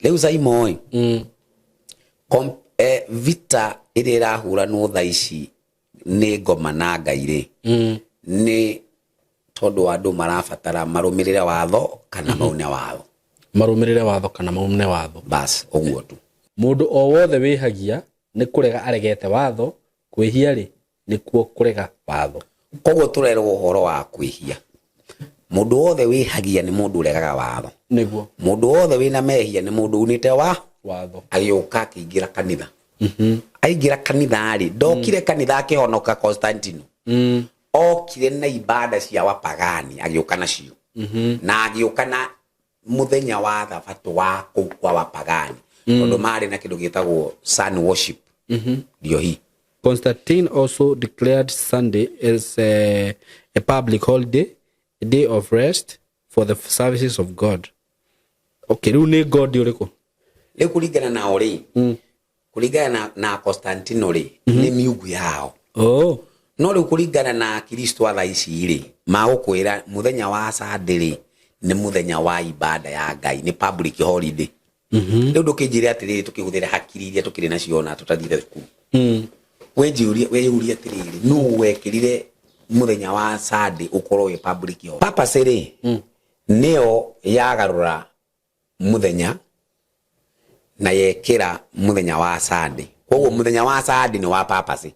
Rĩu Saimo ĩ, vita ĩrĩa ĩrahuranwo thaa ici nĩ ngoma na Ngai rĩ, nĩ tondũ andũ marabatara marũmĩrĩre watho kana maune watho. Marũmĩrĩre watho kana maune watho. Bas, ũguo tu. Mũndũ o wothe wĩhagia nĩ kũrega aregete watho, kwĩhia rĩ nĩkuo kũrega watho. Koguo tũrerwo ũhoro wa kwĩhia. Mũndũ wothe wĩhagia nĩ mũndũ ũregaga watho. Nĩguo. Mũndũ wothe wĩna mehia nĩ mũndũ unĩte wa watho. Agĩũka akĩingĩra kanitha. Aingĩra kanitha rĩ, ndokire kanitha akĩhonoka Constantino. Okire na ibada cia wapagani agĩũka nacio. Na agĩũka na mũthenya wa thabatũ wa kũu kwa wapagani. Tondũ marĩ na kĩndũ gĩtagwo sun worship. Ndio hii. Constantine also declared Sunday as a public holiday, a day of rest for the services of God. Okay, rĩu nĩ God ũrĩkũ? Rĩu kũringana nao rĩ, kũringana na Constantino rĩ, nĩ miungu yao. Oh. No rĩu kũringana na Kristo a thaa ici rĩ, magũkwĩra mũthenya wa Sunday rĩ, nĩ mũthenya wa ibada ya Ngai, nĩ public holiday. Rĩu ndũkĩnjĩre atĩrĩrĩ tũkĩhũthĩra hakiri iria tũkĩrĩ nacio na tũtathiĩte thukuru. Wĩyũrie atĩrĩrĩ, nũ wekĩrire mũthenya wa Sunday ũkorwo wĩ public holiday? Purpose rĩ, nĩyo yagarũra mũthenya na yekĩra mũthenya wa Sunday. Koguo mũthenya wa Sunday nĩ wa purpose.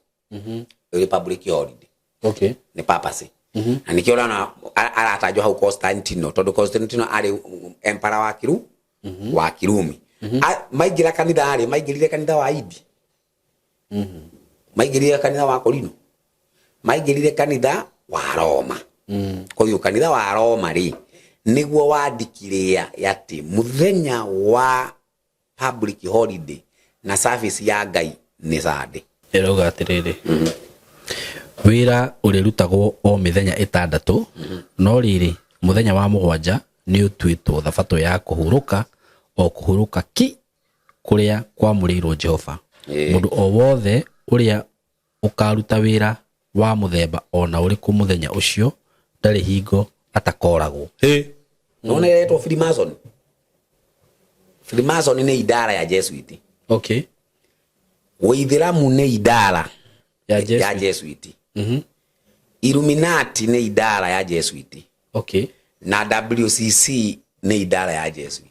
Ũrĩ public holiday. Okay. Nĩ purpose. Na nĩkĩo ũrona aratajwo hau Constantino, tondũ Constantino arĩ emperor wa Kiru, wa Kirumi. Maingĩra kanitha rĩ, maingĩrire kanitha wa Indi. Maingĩrire kanitha wa Korino. Maingĩrire kanitha wa Roma. Koguo kanitha wa Roma rĩ, nĩguo wandĩkire atĩ mũthenya wa public holiday na service ya Ngai nĩ Sunday. Ĩrauga atĩrĩrĩ, wĩra ũrĩrutagwo o mĩthenya ĩtandatũ, no rĩrĩ, mũthenya wa mũgwanja nĩ ũtuĩtwo thabatũ ya kũhurũka, o kũhurũka ki kũrĩa kwamũrĩirwo Jehova. Mũndũ o wothe ũrĩa ũkaruta wĩra wa mũthemba o na ũrĩkũ mũthenya ũcio ndarĩ hingo atakoragwo. Nona ĩretwo Freemason. Freemason nĩ idara ya Jesuit. Okay. Ũithĩramu nĩ idara ya Jesuit. Ya Jesuit. Illuminati nĩ idara ya Jesuit. Okay. Na WCC nĩ idara ya Jesuit.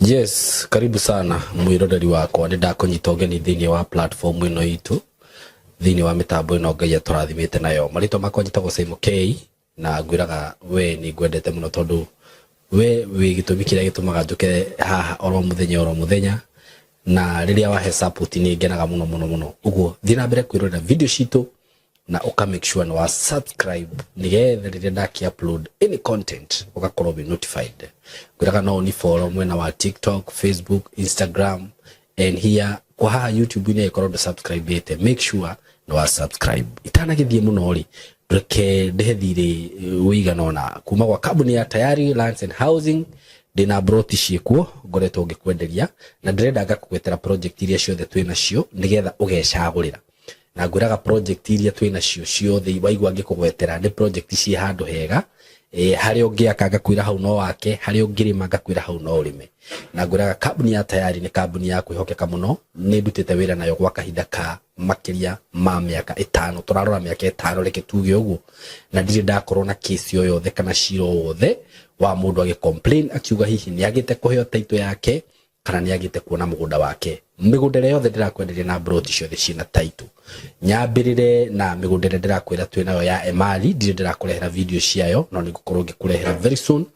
Yes, karibu sana mwiroreri wakwa, nĩ ndakũnyita ũgeni thĩinĩ wa platform ĩno itũ, thĩinĩ wa mĩtambo ĩno Ngai atũrathimĩte nayo. Marĩtwa makwa njĩtagwo Simon K, na ngwĩraga we nĩ ngwendete mũno tondũ we wĩ gĩtũmi kĩrĩa gĩtũmaga njũke haha oro mũthenya oro mũthenya, na rĩrĩa wahe support nĩ ngenaga mũno mũno mũno. Ũguo thiĩ na mbere kwĩrorera video citũ na ũka make sure nĩ wa subscribe nĩgetha rĩrĩa ndaki upload any content ũgakorwo wĩ notified. Ngwĩraga no ũni follow mwena wa TikTok, Facebook, Instagram and here kwa haha YouTube-inĩ ĩkorwo ndũ subscribe-ĩte, make sure nĩ wa subscribe. Itanagĩthiĩ mũno rĩ, reke ndĩhe thirĩ ũigana ũna kuma gwa kambuni ya Tayari Lands and Housing. Ndĩna broti ciĩkuo ngoretwo ngĩkwenderia na ndĩrenda ngakũgwetera project iria ciothe twĩ nacio nĩgetha ũgecagũrĩra. Na ngwĩraga project iria twĩ nacio ciothe waigua ngĩkũgwetera nĩ project ciĩ handũ hega, harĩa ũngĩaka ngakwĩra hau no wake, harĩa ũngĩrĩma ngakwĩra hau no ũrĩme. Na ngwĩraga kambuni ya Tayari nĩ kambuni ya kwĩhokeka mũno, nĩ ndutĩte wĩra nayo gwa kahinda ka makĩria ma mĩaka 5, tũrarora mĩaka 5 reke tuge ũguo, na ndirĩ ndakorwo na case o yothe kana cira o wothe wa mũndũ agĩ complain akiuga hihi nĩ agĩte kũheo title yake kana nĩ agĩte kuona mũgũnda wake. Mĩgũnda ĩrĩa yothe ndĩrakwenderia na broti ciothe ciĩna title. Nyambĩrĩre na mĩgũnda ĩrĩa ndĩrakwĩra twĩ nayo ya Emali, ndirĩ ndĩrakũrehera video ciayo, no nĩ ngũkorwo ngĩkũrehera very soon.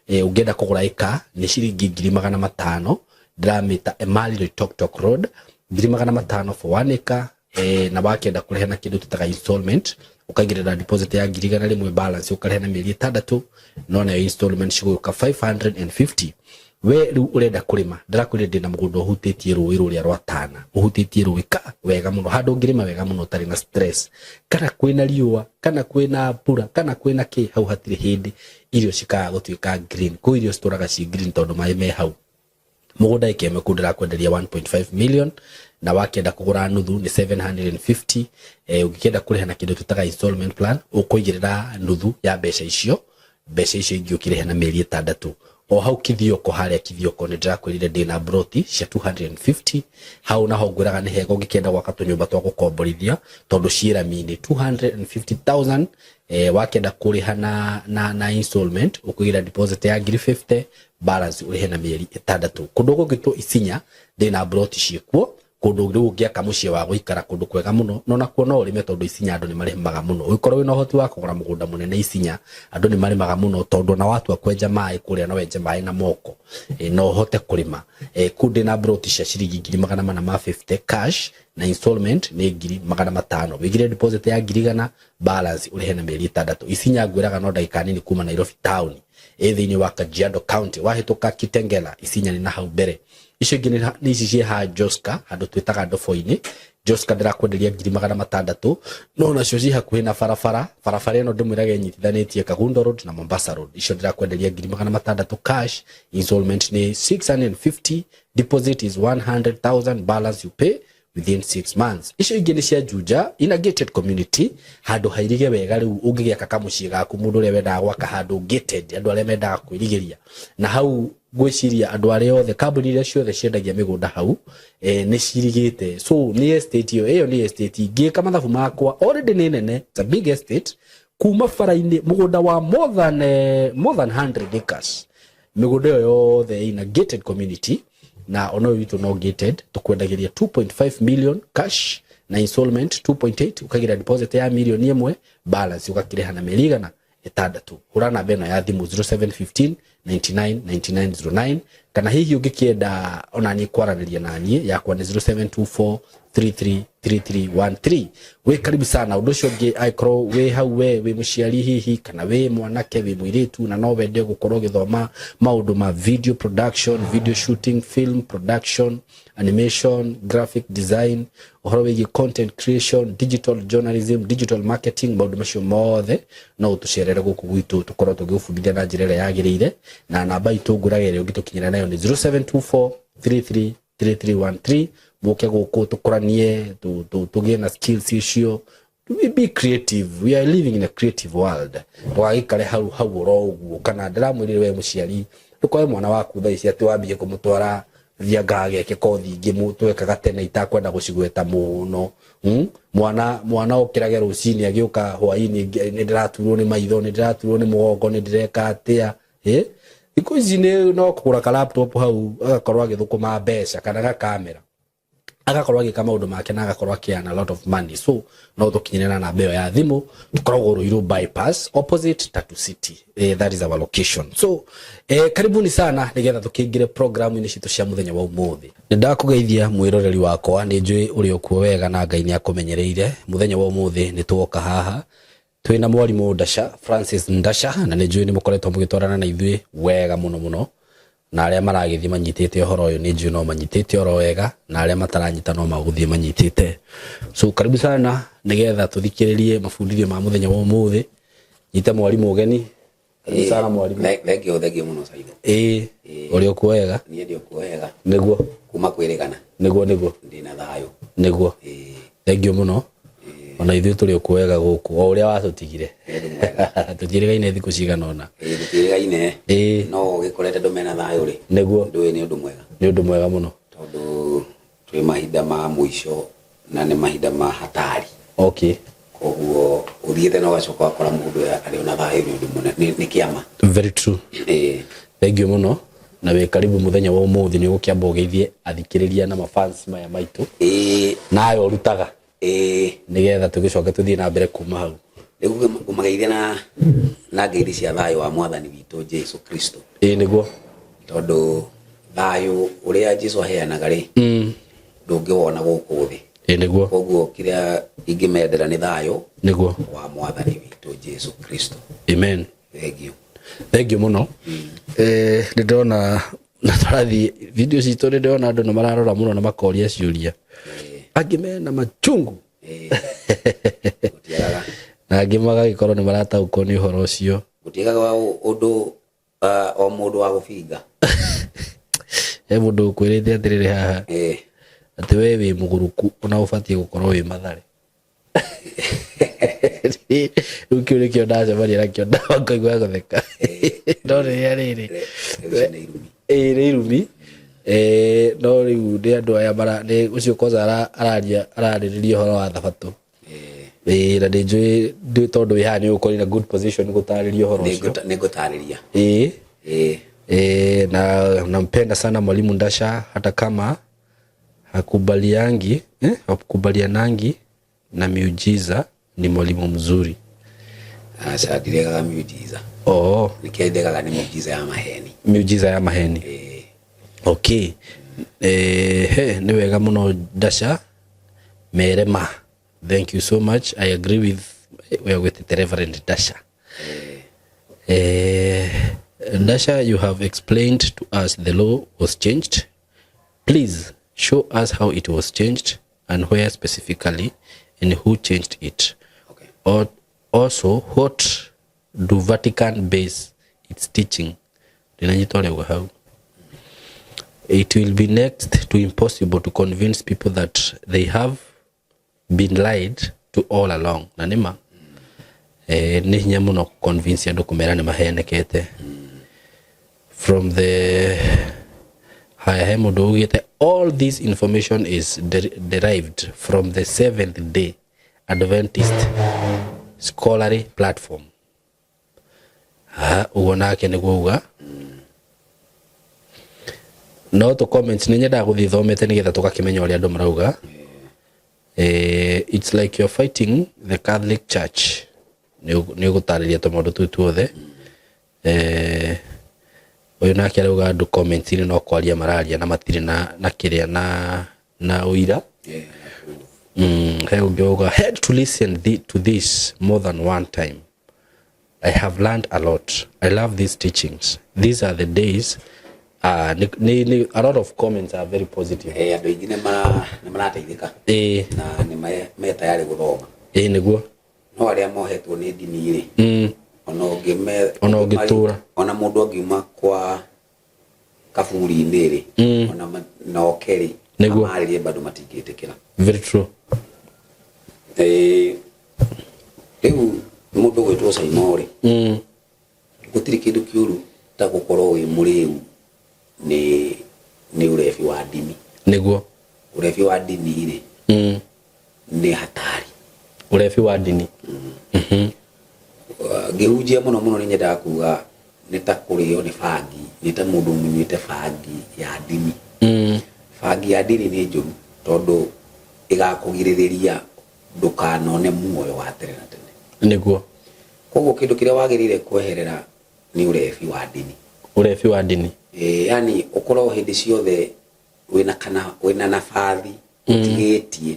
Ũngĩenda kũgũra ĩka nĩ ciringi ngiri magana matano, ndĩramĩta Emali Loitoktok Road, ngiri magana matano for 1 acre. Na wakĩenda kũrĩha na kĩndũ tũtaga installment, ũkaigĩrĩra deposit ya ngiri igana rĩmwe, balance ũkarĩha na mĩeri 6, no nayo installment cigũka 550. We rĩu ũrenda kũrĩma, ndĩrakwĩrire ndĩna mũgũnda ũhutĩtie rũĩ rũrĩa rwa Tana, ũhutĩtie rũĩ ka wega mũno, handũ ũngĩrĩma wega mũno ũtarĩ na stress, kana kwĩna riũa, kana kwĩna mbura, kana kwĩna kĩ, hau hatirĩ hĩndĩ irio cikaga gũtuĩka green. Kũu irio citũraga ci green tondũ maĩ me hau. Mũgũnda ĩka ĩmwe kũu ndĩrakwenderia 1.5 million, na wakĩenda kũgũra nuthu nĩ 750. Ũngĩkĩenda kũrĩha na kĩndũ twĩtaga installment plan, ũkũigĩrĩra nuthu ya mbeca icio, mbeca icio ingĩ ũkĩrĩha na mĩeri 6. O hau Kithioko, harĩa Kithioko nĩ ndĩrakwĩrire ndĩna broti cia 250 hau, naho ngwĩraga nĩ hega ũngĩkĩenda gwaka tũnyũmba twa gũkomborithia tondũ ciĩ rami-inĩ 250,000. Wakĩenda kũrĩha na installment, ũkũigĩra deposit ya ngiri 50, balance ũrĩhe na mĩeri 6. Kũndũ gũgĩtwo Isinya ndĩna broti ciĩkuo, kũndũ rĩu ũngĩaka mũciĩ wa gũikara, kũndũ kwega mũno, no nakuo no ũrĩme tondũ Isinya andũ nĩ marĩmaga mũno. Ũngĩkorwo wĩna ũhoti wa kũgũra mũgũnda mũnene Isinya, andũ nĩ marĩmaga mũno tondũ ona watua kwenja maĩ kũrĩa no wenje maĩ na moko, no ũhote kũrĩma. Kũu ndĩna broti cia ciringi ngiri magana mana ma 50 cash, na installment nĩ ngiri magana matano. Wĩigire deposit ya ngiri igana, balance ũrĩhe na mĩeri 6. Isinya ngwĩraga no ndagĩka nini kuma Nairobi town, ĩ thĩinĩ wa Kajiado County, wahĩtũka Kitengela, Isinya nĩ na hau mbere. Icio ingĩ nĩ ici ciĩ ha Joska, handũ twĩtaga Ndobo-inĩ. Joska ndĩrakwenderia ngiri magana matandatũ, no nacio ci hakuhĩ na barabara. Barabara ĩno ndĩmwĩraga ĩnyitithanĩtie Kagundo Road na Mombasa Road. Icio ndĩrakwenderia ngiri magana matandatũ cash, installment nĩ 650, deposit is 100,000, balance you pay within 6 months. Icio ingĩ nĩ cia Juja, in a gated community, handũ hairige wega. Rĩu ũngĩgĩaka kamũciĩ gaku, mũndũ ũrĩa wendaga gwaka handũ gated, andũ arĩa mendaga kwĩrigĩria na hau, ngwĩciria andũ arĩa othe, kambuni iria ciothe ciendagia mĩgũnda hau, nĩ cirigĩte. So nĩ estate ĩyo, ĩyo nĩ estate ngĩka mathabu makwa already nĩ nene. It's a big estate kuma bara-inĩ, mũgũnda wa more than 100 acres. Mĩgũnda ĩyo yothe ina gated community, na ona ũyũ witũ no gated. Tũkwendagĩria 2.5 million cash, na installment 2.8, ũkagira deposit ya mirioni 1, balance ũgakĩrĩha na mĩeri 600. Hũra namba ĩno ya thimũ 0715 99 9909, kana hihi ũngĩkĩenda ona niĩ kwaranĩria na niĩ, yakwa nĩ 0724 333313. Wĩ karibu sana. Ũndũ ũcio ũngĩ, angĩkorwo wĩ hau we wĩ mũciari hihi, kana wĩ mwanake, wĩ mũirĩtu, na no wende gũkorwo ũgĩthoma maũndũ ma video production, video shooting, film production, animation, graphic design, ũhoro wĩgiĩ content creation, digital journalism, digital marketing, maũndũ macio mothe, no ũtũcerere gũkũ gwitũ tũkorwo tũgĩgũbundithia na njĩra ĩrĩa yagĩrĩire. Na namba itũ ngũraga ĩrĩa ũngĩtũkinyĩra nayo nĩ 0724 33 3313. Mũke gũkũ tũkũranie, tũgĩe na skills icio. We be creative, we are living in a creative world. Ndũgagĩikare hau hau oro ũguo. Kana ndĩramwĩrire we mũciari, ndũkoe mwana waku thaa ici atĩ wambie kũmũtwara thianga ageke kothi ingĩ twekaga tene itakwenda gũcigweta mũno. Mwana okĩrage rũcinĩ agĩũka hwainĩ, nĩ ndĩraturwo nĩ maitho, nĩ ndĩraturwo nĩ mũgongo, nĩ ndĩreka atĩa. Thikũ ici nĩ no kũgũra ka laptop hau, agakorwo agĩthũkũma mbeca, kana gakamera, agakorwo agĩka maũndũ make na agakorwo akĩearn a lot of money. So no tũkinyĩre na namba ĩyo ya thimũ. Tũkoragwo Ruiru Bypass, opposite Tatu City. That is our location. So karibuni sana nĩgetha tũkĩingĩre programu-inĩ citũ cia mũthenya wa ũmũthĩ. Nĩ ndakũgeithia mwĩroreri wakwa, nĩ njũĩ ũrĩ okuo wega na Ngai nĩ akũmenyereire. Mũthenya wa ũmũthĩ nĩ tuoka haha twĩna mwarimũ Ndasha, Francis Ndasha, na nĩ njũĩ nĩ mũkoretwo mũgĩtwarana na ithuĩ wega mũno mũno, na arĩa maragĩthiĩ manyitĩte ũhoro ũyũ nĩ njũĩ no manyitĩte oro wega, na arĩa mataranyita no magũthiĩ manyitĩte. So karibu sana nĩgetha tũthikĩrĩrie mabundithio ma mũthenya wa ũmũthĩ. Nyite mwarimũ ũgeni. Karibu sana mwarimũ. Thengio, thengio mũno, Saitho. Ĩĩ, ũrĩ okuo wega? Niĩ ndĩ okuo wega. Kuma kwĩrĩgana. Nĩguo. Ndĩna thayũ. Nĩguo. Thengio mũno. Ona ithuĩ tũrĩ okuo wega gũkũ o ũrĩa watũtigire. Nĩ ũndũ mwega. Tũtiĩrĩgaine thikũ cigana ũna. Ĩĩ, tũtiĩrĩgaine. No ũgĩkorete andũ mena thayũ rĩ, ndũĩ nĩ ũndũ mwega. Nĩ ũndũ mwega mũno. Tondũ twĩ mahinda ma mũico na nĩ mahinda ma hatari. Koguo ũthiĩte na ũgacoka ũgakora mũndũ arĩ ona thayũ nĩ ũndũ mũnene, nĩ kĩama. Very true. Thengio mũno na wĩ karibu. Mũthenya wa ũmũthĩ nĩ ũgũkĩamba ũgeithie athikĩrĩria na mafans maya maitũ nayo ũrutaga, nĩgetha tũgĩcoke tũthiĩ na mbere kuma hau. Rĩu ngũmageithia na ngeithi cia thayũ wa mwathani witũ Jesu Kristo. Ĩĩ nĩguo. Tondũ thayũ ũrĩa Jesu aheanaga rĩ, ndũngĩwona gũkũ thĩ. Ĩĩ nĩguo. Koguo kĩrĩa ingĩmendera nĩ thayũ wa mwathani witũ Jesu Kristo. Amen. Thengio. Thengio mũno. Nĩ ndĩrona na tũrathiĩ video citũ, nĩ ndĩrona andũ nĩ mararora mũno na makoria ciũria, angĩ mena machungu. Gũtiagaga. Na angĩ magagĩkorwo nĩ marataũkwo nĩ ũhoro ũcio. Gũtiagaga ũndũ, o mũndũ wa gũbinga. He mũndũ ũkwĩrĩte atĩrĩrĩ haha atĩ we wĩ mũgũrũku ona ũbatiĩ gũkorwo wĩ Mathare. Rĩu kĩu nĩkĩo ndacemania nakĩo ngaigua gũtheka, no rĩrĩa rĩrĩ Rĩu nĩ irumi. Ĩĩ, nĩ irumi. No rĩu nĩ andũ aya mara nĩ ũcio kwanza araria, ararĩrĩria ũhoro wa thabatũ. Ĩĩ, na nĩ njũĩ tondũ wĩ haha nĩ ũgũkorwo in a good position gũtarĩria ũhoro ũcio. Nĩ ngũtarĩria. Ĩĩ. Na nampenda sana Mwalimu Ndasha hata kama hakubaliangi, hakubalianangi na miujiza, ni mwalimu mzuri. Aca, ndiregaga miujiza. Oh. Nĩkĩo ndegaga nĩ miujiza ya maheni. Miujiza ya maheni. Ĩĩ. Okay. He, nĩ wega mũno Ndasha merema, thank you so much. I agree with with the Reverend Ndasha. Ndasha, you have explained to us the law was changed. Please show us how it was changed and where specifically and who changed it. Or also, what do Vatican base its teaching? Ndinanyita ũrĩa uga hau. It will be next to impossible to convince people that they have been lied to all along. Na nĩma nĩ hinya mũno convince andũ kũmera nĩ mahenekete from the haya. He mũndũ ugĩte all this information is derived from the Seventh Day Adventist scholarly platform. Ha ũguo nake nĩguo uga no tũ comments nĩ nyendaga gũthiĩ thomete nĩgetha tũgakĩmenya ũrĩa andũ marauga. It's like you're fighting the Catholic Church. Nĩ ũgũtarĩria tũmaũndũ tũu tuothe. Ũyũ nake arauga andũ comments-inĩ no kwaria mararia na matirĩ na kĩrĩa na ũira. He ũngĩ uga had to listen to this more than one time. I have learned a lot. I love these teachings. These are the days. A lot of comments are very positive. Andũ aingĩ nĩ marateithĩka na nĩ me tayarĩ gũthoma. Ĩĩ, nĩguo. No arĩa mohetwo nĩ ndini rĩ, ona ũngĩme Ona ũngĩtũra. Ona mũndũ angiuma kwa kaburi-inĩ rĩ, ona na oke rĩ, amarĩrie, bado matingĩtĩkĩra. Very true. Rĩu mũndũ gwĩtwo Saimo rĩ, gũtirĩ kĩndũ kĩũru ta gũkorwo wĩ mũrĩu nĩ ũrebi wa ndini. Ũrebi wa ndini rĩ, nĩ hatari. Ũrebi wa ndini. Ngĩhunjia mũno mũno nĩ nyendaga kuga nĩ ta kũrĩo nĩ bangi, nĩ ta mũndũ ũmunyĩte bangi ya ndini. Bangi ya ndini nĩ njũru tondũ ĩgakũgirĩrĩria ndũkanone muoyo wa tene na tene. Koguo kĩndũ kĩrĩa wagĩrĩire kweherera nĩ ũrebi wa ndini. Ũrebi wa ndini. Yani ũkorwo hĩndĩ ciothe wĩna kana wĩna nabathi ũtigĩtie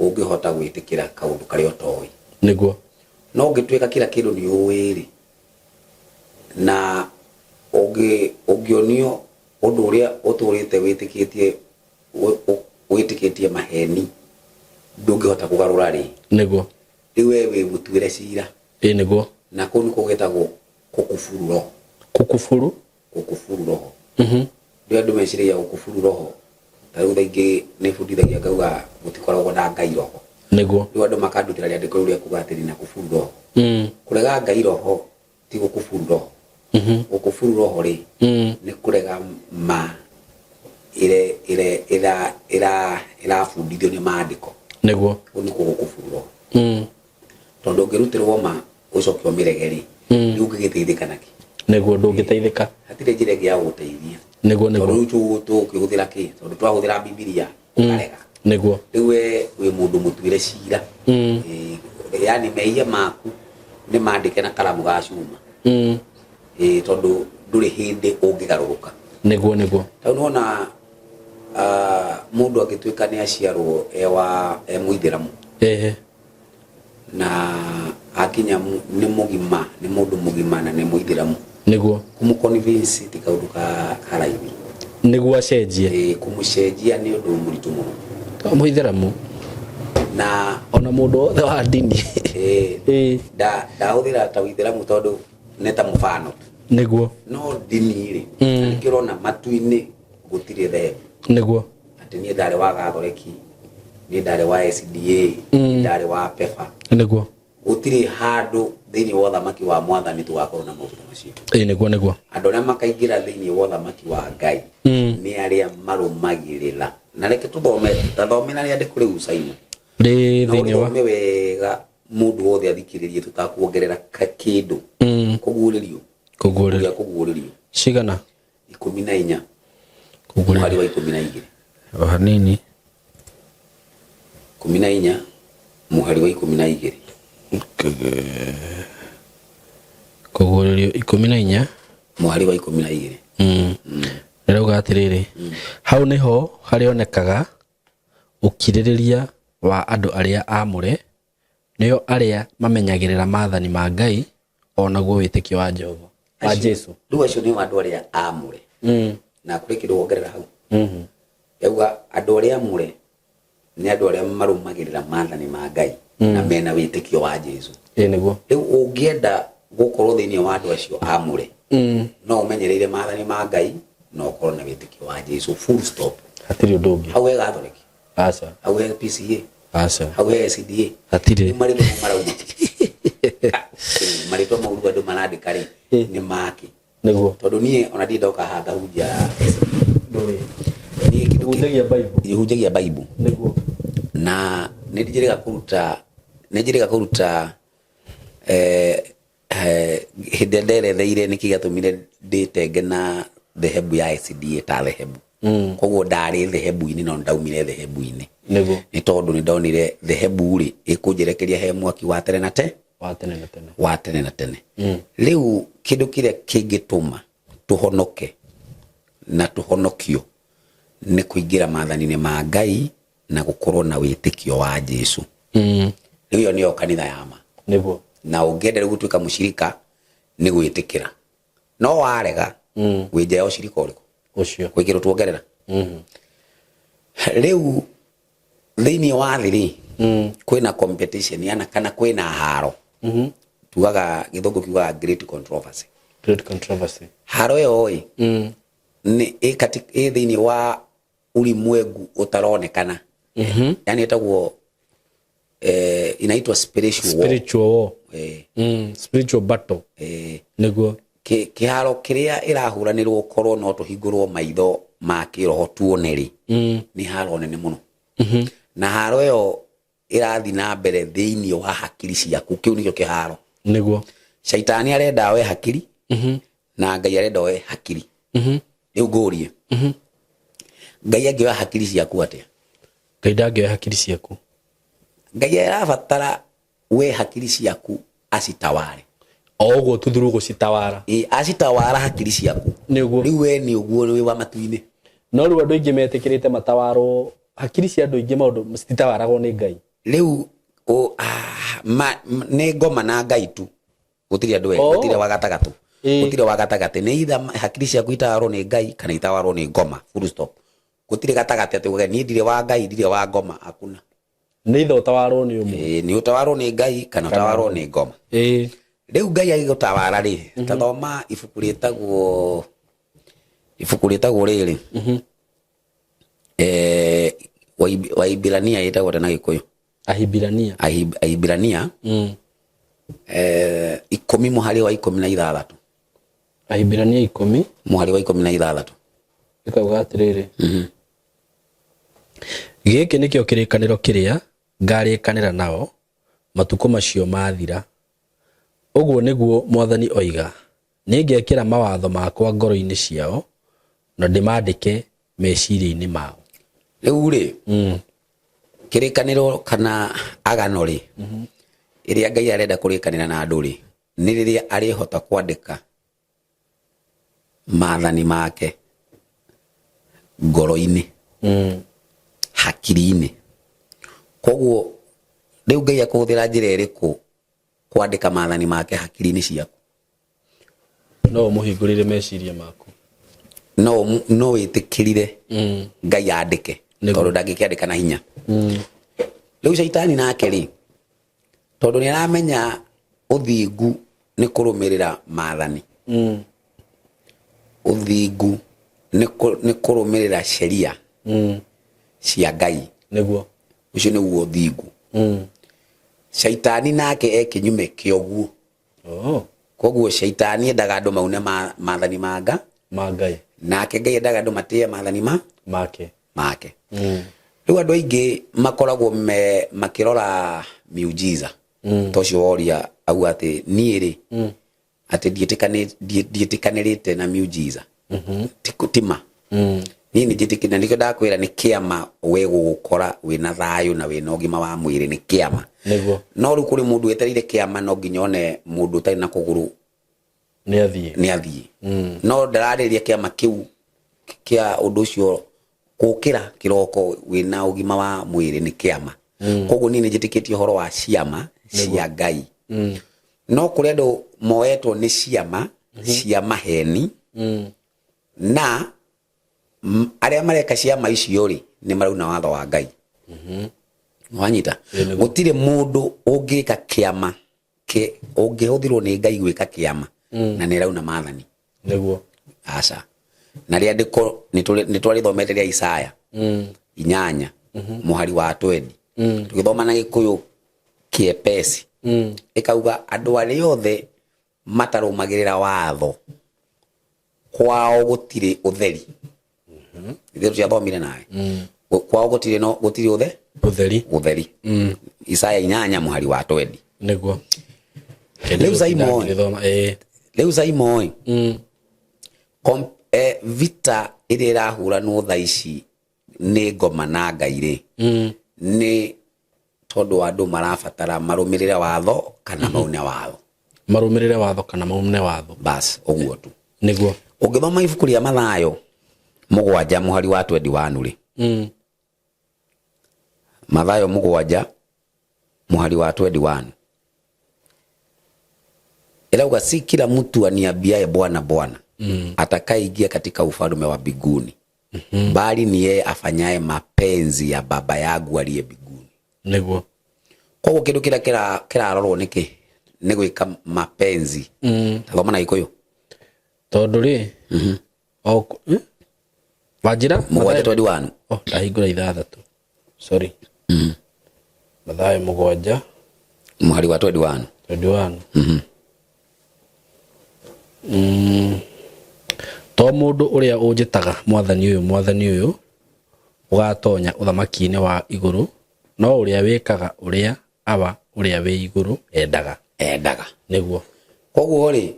ũngĩhota gwĩtĩkĩra kaũndũ karĩa ũtoĩ. No ũngĩtuĩka kila kĩndũ nĩ ũĩ rĩ, na ũngĩonio ũndũ ũrĩa ũtũrĩte wĩtĩkĩtie wĩtĩkĩtie maheni ndũngĩhota kũgarũra rĩ, rĩu we wĩ mũtuĩre cira. Ĩĩ, nĩguo. Na kũu nĩkuo gwĩtagwo kũkuburu roho. Kukufuru. Gũkuburu roho. Rĩu andũ meciragia gũkuburu roho, ta rĩu thaa ingĩ nĩ bundithagia ngauga gũtikoragwo na Ngai roho. Rĩu andũ makandutĩra rĩandĩko rĩu rĩa kuga atĩrĩ na kuburu roho. Kũrega Ngai roho ti gũkuburu roho. Gũkuburu roho rĩ, nĩ kũrega ma ire ire ira ira ĩrabundithio nĩ maandĩko. Kũu nĩkuo gũkuburu roho. Tondũ ũngĩrutĩrwo ma ũcoke ũmĩrege rĩ, rĩu ũngĩgĩteithĩka nakĩ? Nĩguo, ndũngĩteithĩka. Hatirĩ njĩra ĩngĩ ya gũgũteithia. Nĩguo. Tondũ rĩu tũgũkĩhũthĩra kĩ? Tondũ twahũthĩra Bibilia ũkarega. Rĩu we wĩ mũndũ mũtuĩre cira. Yani mehia maku nĩ mandĩke na karamu ga cuma. Tondũ ndũrĩ hĩndĩ ũngĩgarũrũka. Nĩguo. Tondũ nĩwona mũndũ angĩtuĩka nĩ aciarwo e wa e mũithĩramu na akinya nĩ mũgima, nĩ mũndũ mũgima na nĩ mũithĩramu, kũmũ convince ti kaũndũ ka raithi. Nĩguo acenjie. Kũmũcenjia nĩ ũndũ mũritũ mũno. Mũithĩramu na ona mũndũ wothe wa ndini. Ndahũthĩra ta ũithĩramu tondũ nĩ ta mũbano tu. No ndini rĩ, nĩkĩo ũrona matu-inĩ. Gũtirĩ dhehebu. Nĩguo. Atĩ niĩ ndarĩ wa Gatholeki, niĩ ndarĩ wa SDA, niĩ ndarĩ wa PEFA. Nĩguo. Gũtirĩ handũ thĩinĩ wa ũthamaki wa Mwathani tũgakorwo na maũndũ ta macio. Ĩĩ, nĩguo, nĩguo. Andũ arĩa makaingĩra thĩinĩ wa ũthamaki wa Ngai nĩ arĩa marũmagĩrĩra. Na reke tũthome, tathomera rĩandĩko rĩu, Simon. Rĩ Na thĩinĩ wa ũrĩthome wega, mũndũ wothe athikĩrĩrie tũtakuongerera kĩndũ. Kũguũrĩrio. Kũguũrĩrio. Kũrĩa Kũguũrĩrio. Cigana? 14. Kũguũrĩrio. Mũhari wa 12. O hanini. 14 mũhari wa 12. Kũguũrĩrio 14. Mũhari wa 12. Rĩrauga atĩrĩrĩ, hau nĩho harĩonekaga ũkirĩrĩria wa andũ arĩa aamũre, nĩo arĩa mamenyagĩrĩra maathani ma Ngai o naguo wĩtĩkio wa Jehova, wa Jesu. Rĩu acio nĩo andũ arĩa aamũre. Na kũrĩ kĩndũ wongerera hau. Yauga andũ arĩa aamũre nĩ andũ arĩa marũmagĩrĩra maathani ma Ngai na mena wĩtĩkio wa Jesu. Ĩĩ, nĩguo. Rĩu ũngĩenda gũkorwo thĩinĩ wa andũ acio aamũre, no ũmenyereire maathani ma Ngai na ũkorwo na wĩtĩkio wa Jesu, full stop. Hatirĩ ũndũ ũngĩ. Hau he Gathoreki? Aca. Hau he PCA? Aca. Hau he SDA? Hatirĩ. Rĩu marĩtwa mau marauma, marĩtwa mau rĩu andũ marandĩka rĩ, nĩ make? Nĩguo. Tondũ niĩ ona ndirĩ ndoka haha ngahunjia niĩ kĩndũ Hunjagia Bible. Hunjagia Bible. Nĩguo. Na nĩ njĩrĩga kũruta, nĩ njĩrĩga kũruta hĩndĩ ĩrĩa nderetheire nĩkĩ gĩatũmire ndĩtenge na dhehebu ya SDA ta dhehebu. Koguo ndarĩ dhehebu-inĩ no ndaumire dhehebu-inĩ. Nĩguo. Nĩ tondũ nĩ ndonire dhehebu rĩ ĩkũnjerekeria he mwaki wa tene na te Wa tene na tene. Wa tene na tene. Rĩu kĩndũ kĩrĩa kĩngĩtũma tũhonoke na tũhonokio nĩ kũingĩra maathani-inĩ ma Ngai na gũkorwo na wĩtĩkio wa Jesu. Rĩu ĩyo nĩyo kanitha ya ma. Nĩguo. Na ũngĩenda rĩu gũtuĩka mũcirika nĩ gwĩtĩkĩra, no warega, wĩ nja ya ũcirika ũrĩkũ? Ũcio. Gwĩ kĩndũ tuongerera? Rĩu thĩinĩ wa thĩ rĩ, kwĩna competition yana kana kwĩna haro. Tugaga, gĩthũngũ kiugaga great controversy. Great controversy. Haro ĩyo ĩ nĩ ĩ ĩ thĩinĩ wa ulimwengu ũtaronekana, yani ĩtagwo inaitwa spiritual war. Spiritual war. Spiritual battle. Nĩguo. Kĩharo kĩrĩa ĩrahũranĩrwo korwo no tũhingũrwo maitho ma kĩroho tuone rĩ, nĩ haro nene mũno. Na haro ĩyo ĩrathiĩ na mbere thĩinĩ wa hakiri ciaku. Kĩu nĩkĩo kĩharo. Nĩguo. Caitani arenda oe hakiri na Ngai arenda oe hakiri. Rĩu ngũrie, Ngai angĩoya hakiri ciaku atĩa? Ngai ndangĩoya hakiri ciaku. Ngai arabatara we hakiri ciaku acitaware. O ũguo tuthuru gũcitawara. Ĩ, acitawara hakiri ciaku. Nĩguo. Rĩu we nĩ ũguo wĩ wa matu-inĩ. No rĩu andũ aingĩ metĩkĩrĩte matawarwo hakiri cia andũ aingĩ, maũndũ cititawaragwo nĩ Ngai. Rĩu nĩ ngoma na Ngai tu, gũtirĩ andũ erĩ. Gũtirĩ wa gatagatũ. Gũtirĩ wa gatagatĩ. Nĩ either hakiri ciaku itawarwo nĩ Ngai kana itawarwo nĩ ngoma, full stop. Gũtirĩ gatagatĩ atĩ uge niĩ ndirĩ wa Ngai, ndirĩ wa ngoma, hakuna. Nĩ itha ũtawarwo nĩ ũmwe. Ĩ, nĩ ũtawarwo nĩ Ngai kana ũtawarwo nĩ ngoma. Rĩu Ngai agĩgũtawara rĩ, tathoma ibuku rĩtagwo rĩrĩ, Waibirania ĩtagwo atĩa na Gĩkũyũ? Ahibirania. Ahibirania 10 mũhari wa 16. Ahibirania 10. Mũhari wa 16. Ĩkauga atĩrĩrĩ, gĩkĩ nĩkĩo kĩrĩkanĩro kĩrĩa ngarĩkanĩra nao matukũ macio mathira, ũguo nĩguo Mwathani oiga. Nĩngekĩra mawatho makwa ngoro-inĩ ciao na ndĩmandĩke meciria-inĩ mao. Rĩu rĩ, kĩrĩkanĩro kana agano rĩ, ĩrĩa Ngai arenda kũrĩkanĩra na andũ rĩ, nĩ rĩrĩa arĩhota kwandĩka maathani make ngoro-inĩ, hakiri-inĩ. Koguo rĩu Ngai akũhũthĩra njĩra ĩrĩkũ kwandĩka maathani make hakiri-inĩ ciaku? No ũmũhingũrĩre meciria maku. No wĩtĩkĩrire Ngai andĩke? Tondũ ndangĩkĩandĩka na hinya. Rĩu caitani nake rĩ, tondũ nĩ aramenya ũthingu nĩ kũrũmĩrĩra maathani, ũthingu Nĩ kũrũmĩrĩra sheria cia Ngai. Nĩguo. Ũcio nĩguo ũthingu. Caitani nake e kĩnyume kĩa ũguo. Oh. Koguo caitani endaga andũ maune maathani ma Nga ma Ngai, nake Ngai endaga andũ matĩe maathani ma make. Make. Rĩu andũ aingĩ makoragwo me makĩrora miujiza. Ta ũcio woria auga atĩ niĩ rĩ, atĩ ndiĩtĩkanĩrĩte na miujiza. Tima niĩ nĩ njĩtĩkĩ na nĩkĩo ndakwĩra nĩ kĩama we gũgũkora wĩna thayũ na wĩna ũgima wa mwĩrĩ nĩ kĩama. Nĩguo. No rĩu kũrĩ mũndũ wetereire kĩama no nginya one mũndũ ũtarĩ na kũgũrũ nĩ athiĩ. Nĩ athiĩ, no ndararĩria kĩama kĩu kĩa ũndũ ũcio gũkĩra kĩroko wĩna ũgima wa mwĩrĩ nĩ kĩama. Koguo niĩ nĩ njĩtĩkĩtie ũhoro wa ciama cia Ngai, no kũrĩ andũ moetwo nĩ ciama cia maheni na arĩa mareka ciama icio rĩ, nĩ marauna watho wa Ngai. Wanyita? Ĩĩ, nĩguo. Gũtirĩ mũndũ ũngĩka kĩama ũngĩhũthĩrwo nĩ Ngai gwĩka kĩama na nĩ ĩrauna maathani. Nĩguo. Aca, na rĩandĩko nĩ twarĩthomete rĩa Isaya 8 mũhari wa 20. Tũgĩthoma na Gĩkũyũ kĩepesi, ĩkauga andũ arĩa othe matarũmagĩrĩra watho kwao gũtirĩ ũtheri. Ithuĩ tũtiathomire nawe? Kwao gũtirĩ, no gũtirĩ ũtheri. Ũtheri. Isaya 8 mũhari wa 20. Nĩguo. Rĩu Simon. Ngĩthoma, ĩĩ. Rĩu Simon, vita ĩrĩa ĩrahuranwo thaa ici nĩ ngoma na Ngai rĩ, nĩ tondũ andũ marabatara marũmĩrĩre watho kana maune watho. Marũmĩrĩre watho kana maune watho. Bas, ũguo tu. Nĩguo. Ũngĩthoma ibuku rĩa Mathayo 7 mũhari wa 21 rĩ, Mathayo 7 mũhari wa 21 ĩrauga, "Si kila mtu aniambiaye Bwana, Bwana, atakayeingia katika ufalme wa mbinguni, bali ni yeye afanyaye mapenzi ya Baba yangu aliye mbinguni." Nĩguo. Koguo kĩndũ kĩrĩa kĩrarorwo nĩkĩ nĩ gwĩka mapenzi. Thoma na Gĩkũyũ. Tondũ rĩ o wanjĩra? 7 21. Oh, ndahingũra 6, sorry. Mathayo 7 mũhari wa 21. 21. To mũndũ ũrĩa ũnjĩtaga 'Mwathani ũyũ, Mwathani ũyũ,' ũgatonya ũthamaki-inĩ wa igũrũ, no ũrĩa wĩkaga ũrĩa Awa ũrĩa wĩ igũrũ endaga. Endaga. Nĩguo. Koguo rĩ,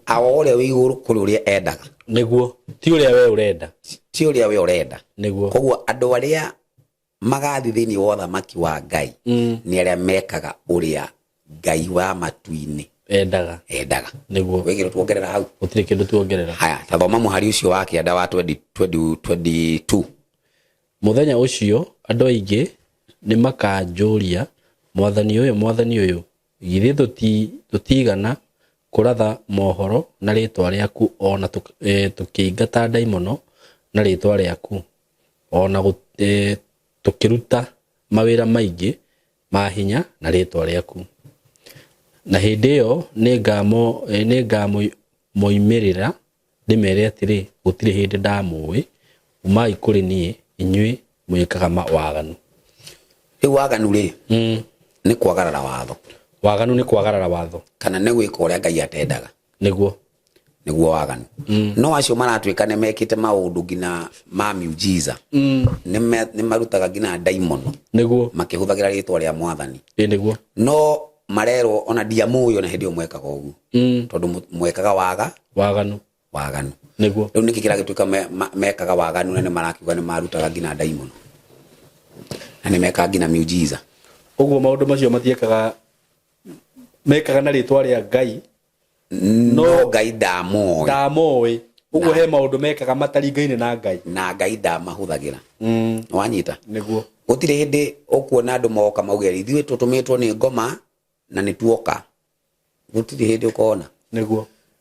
Awa ũrĩa wĩ igũrũ kũrĩ ũrĩa endaga. Nĩguo, ti ũrĩa we ũrenda. Ti ũrĩa we ũrenda. Nĩguo. Koguo andũ arĩa magathi thĩinĩ wa ũthamaki wa Ngai nĩ arĩa mekaga ũrĩa Ngai wa matu-inĩ endaga. Endaga. Nĩguo. Wĩkĩrwo tuongerera hau? Gũtirĩ kĩndũ tuongerera. Haya, tathoma mũhari ũcio wa 9 wa 20 20 22. Mũthenya ũcio andũ aingĩ nĩ makanjũria, 'Mwathani ũyũ, Mwathani ũyũ, githĩ tũtigana kũratha mohoro na rĩtwa rĩaku, ona tũkĩingata ndaimono na rĩtwa rĩaku, ona tũkĩruta mawĩra maingĩ ma hinya na rĩtwa rĩaku?' Na hĩndĩ ĩyo nĩngamoimĩrĩra ndĩmere atĩrĩ, 'Gũtirĩ hĩndĩ ndamũĩ, umai kũrĩ niĩ, inyuĩ mwĩkaga waganu.' Rĩu waganu rĩ, nĩ kwagarara watho. Waganu nĩ kwagarara watho. Kana nĩ gwĩka ũrĩa Ngai atendaga. Nĩguo. Nĩguo waganu. No acio maratuĩka nĩ mekĩte maũndũ nginya ma miujiza, nĩ marutaga nginya ndaimono makĩhũthagĩra rĩtwa rĩa Mwathani. Ĩ, nĩguo. No marerwo ona ndiamũĩ ona hĩndĩ ĩyo mwekaga ũguo, tondũ mwekaga waga waganu. Waganu. Nĩguo. Rĩu nĩkĩ kĩragĩtuĩka mekaga waganu na nĩ marakiuga nĩ marutaga nginya ndaimono na nĩ mekaga nginya miujiza? Ũguo maũndũ macio matiĩkaga, mekaga na rĩtwa rĩa Ngai. No Ngai ndamoĩ. Ndamoĩ. Ũguo he maũndũ mekaga mataringaine na Ngai. Na Ngai ndamahũthagĩra. Wanyita? Nĩguo. Gũtirĩ hĩndĩ ũkuona andũ moka mauge ithuĩ tũtũmĩtwo nĩ ngoma na nĩ tuoka. Gũtirĩ hĩndĩ ũkona.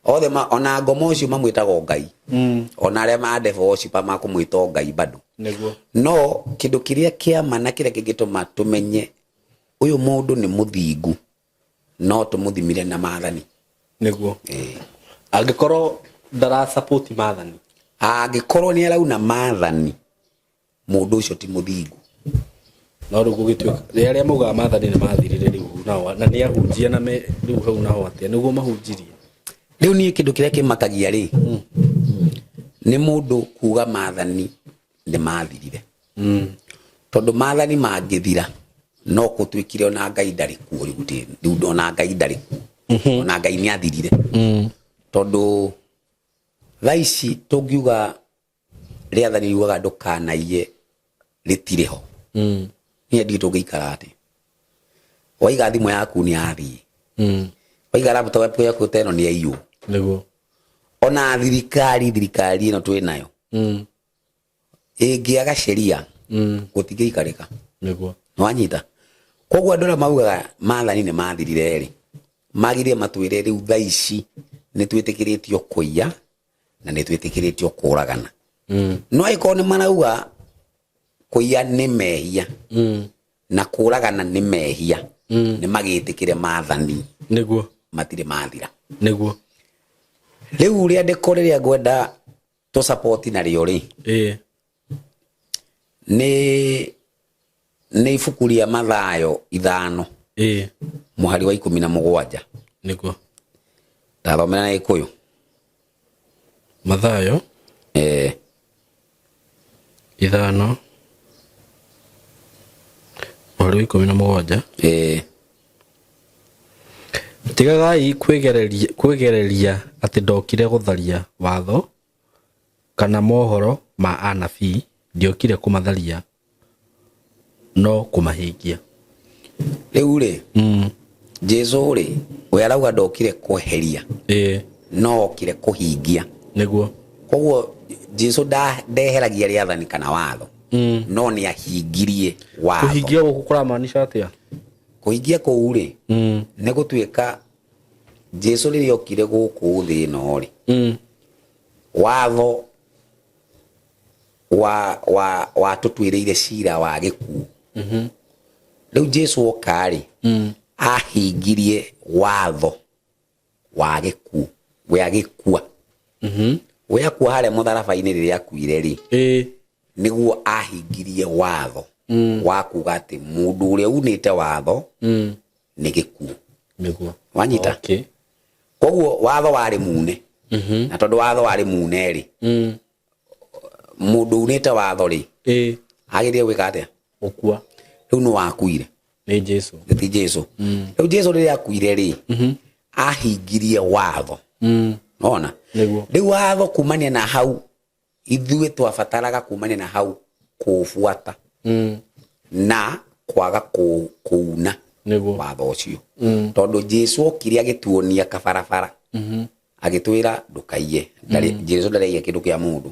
Othe ona ngoma ũcio mamwĩtaga Ngai, ona arĩa ma devil worship makũmwĩta Ngai bado. No kĩndũ kĩrĩa kĩama na kĩrĩa kĩngĩtũma tũmenye ũyũ mũndũ nĩ mũthingu, no tũmũthimire na maathani. Nĩguo. Angĩkorwo ndara support maathani. Angĩkorwo nĩ arauna maathani, mũndũ ũcio ti mũthingu. No rĩu gũgĩtuĩka nĩ arĩa maugaga maathani nĩ mathirire rĩu nao, na nĩ ahunjia na me rĩu hau naho atĩa nĩguo mahunjirie? Rĩu niĩ kĩndũ kĩrĩa kĩmakagia rĩ, nĩ mũndũ kuga maathani nĩ mathirire, tondũ maathani mangĩthira no gũtuĩkire ona Ngai ndarĩ kuo. Rĩu rĩu ona Ngai ndarĩ kuo, ona Ngai nĩ athirire, tondũ thaa ici tũngiuga rĩathani riugaga ndũkanaiye rĩtirĩ ho, niĩ ndiĩ tũngĩikara atĩ waiga thimũ yaku nĩ yathiĩ, waiga laptop yaku ta ĩno nĩ yaiywo. Ona thirikari ĩno twĩ nayo ĩngĩaga sheria, gũtingĩikarĩka. Nĩwanyita? Koguo andũ arĩa maugaga maathani nĩ mathirire rĩ, magire matwĩre rĩu thaa ici nĩ twĩtĩkĩrĩtio kũiya na nĩ twĩtĩkĩrĩtio kũragana. No angĩkorwo nĩ marauga kũiya nĩ mehia na kũragana nĩ mehia, nĩ magĩtĩkĩre maathani matirĩ mathira. Rĩu rĩandĩko rĩrĩa ngwenda tũsapoti narĩo rĩ, nĩ ibuku rĩa Mathayo 5, mũhari wa 17. Ndathomera na Gĩkũyũ. Mathayo 5 mũhari wa 17. Tigagai kwĩgereria atĩ ndokire gũtharia watho kana mohoro ma anabii, ndiokire kũmatharia no kũmahingia. Rĩu rĩ, Jesu rĩ, we arauga ndokire kweheria, no okire kũhingia. Koguo Jesu ndeheragia rĩathani kana watho, no nĩ ahingirie watho. Kũhingia gũkũ kũramaanisha atĩa? Kũhingia kũu rĩ, nĩ gũtuĩka Jesu rĩrĩa okire gũkũ thĩ ĩno rĩ, watho wa wa watũtuĩrĩire cira wa gĩkuũ. Rĩu Jesu oka rĩ, ahingirie watho wa gĩkuũ, we agĩkua, we akua harĩa mũtharaba-inĩ rĩrĩa akuire rĩ, nĩguo ahingirie watho wa kuga atĩ mũndũ ũrĩa unĩte watho nĩ gĩkuũ. Wanyita? Koguo watho warĩ mune, na tondũ watho warĩ mune rĩ, mũndũ unĩte watho rĩ, agĩrĩire gwĩka atĩa? Gũkua. Rĩu nĩ wakuire? Nĩ Jesu. Ti Jesu. Rĩu Jesu rĩrĩa akuire rĩ, ahingirie watho, ona rĩu watho kumania na hau ithuĩ twabataraga kumania na hau kũũbuata na kwaga kũuna watho ũcio, tondũ Jesu okire agĩtuonia kabarabara, agĩtwĩra ndũkaiye. Jesu ndarĩ aiya kĩndũ kĩa mũndũ,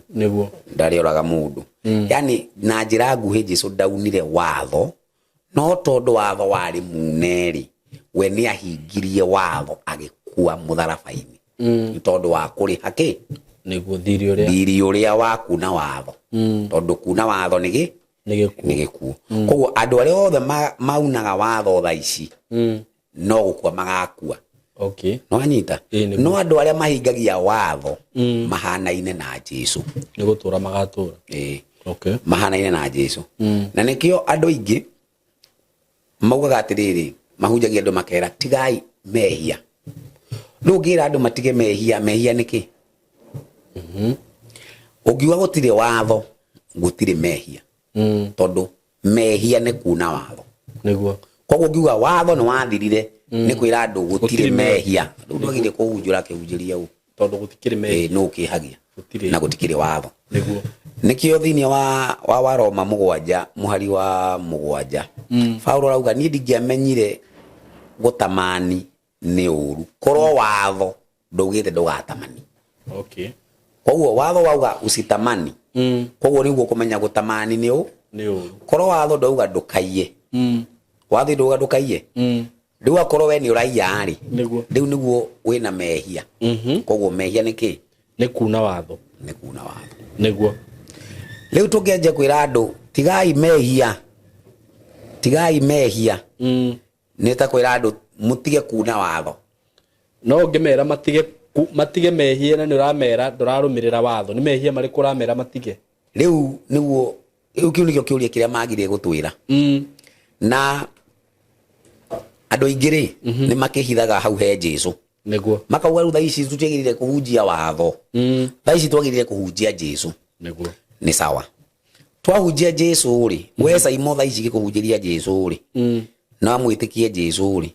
ndarĩ oraga mũndũ. Yani na njĩra nguhĩ, Jesu ndaunire watho, no tondũ watho warĩ mune rĩ, we nĩ ahingirie watho agĩkua mũtharaba-inĩ, nĩ tondũ wa kũrĩha kĩ? Nĩguo, thirĩ ũrĩa Thiri ũrĩa wa kuna watho, tondũ kuna watho nĩ gĩ? Nĩ gĩkuũ. Nĩ gĩkuũ. Koguo andũ arĩa othe maunaga watho thaa ici, no gũkua magakua. No anyita? Ĩĩ, nĩguo. No andũ arĩa mahingagia watho mahanaine na Jesu. Nĩ gũtũra magatũra. Ĩĩ. Mahanaine na Jesu. Na nĩkĩo andũ aingĩ maugaga atĩrĩrĩ, mahunjagia andũ makera tigai mehia. Rĩu ũngĩra andũ matige mehia, mehia nĩ kĩ? Ũngiuga gũtirĩ watho, gũtirĩ mehia, tondũ mehia nĩ kuna watho. Koguo ũngiuga watho nĩ wathirire, nĩ kwĩra andũ gũtirĩ Gũtirĩ mehia. Rĩu ndwagĩrĩire kũhunjũra akĩhunjĩria ũ? Tondũ gũtikĩrĩ mehia. Nũ ũkĩhagia? Gũtirĩ. Na gũtikĩrĩ watho. Nĩkĩo thĩinĩ wa Waroma 7 mũhari wa 7, Paulo arauga niĩ ndingĩamenyire gũtamani nĩ ũru korwo watho ndũgĩte ndũgatamani. Koguo watho wauga usitamani, koguo nĩguo kũmenya gũtamani nĩ ũ Nĩ ũru. Korwo watho ndauga ndũkaiye, watho ndauga ndũkaiye, rĩu akorwo we nĩ ũraiya rĩ, rĩu nĩguo wĩna mehia. Koguo mehia nĩ kĩ? Nĩ kuna watho. Nĩ kuna watho. Rĩu tũngĩanjia kwĩra andũ tigai mehia, tigai mehia, nĩ ta kwĩra andũ mũtige kuna watho. No ũngĩmera matige. Matige mehia na nĩ ũramera ndũrarũmĩrĩra watho, nĩ mehia marĩkũ ũramera matige? Rĩu nĩguo, rĩu kĩu nĩkĩo kĩũria kĩrĩa magire gũtwĩra. Na andũ aingĩ rĩ, nĩ makĩhithaga hau he Jesu. Nĩguo. Makauga rĩu thaa ici tũtiagĩrĩire kũhunjia watho, thaa ici twagĩrĩire kũhunjia Jesu. Nĩguo. Nĩ sawa, twahunjia Jesu rĩ, we Saimo, thaa ici gĩkũhunjĩria Jesu rĩ, na mwĩtĩkie Jesu rĩ,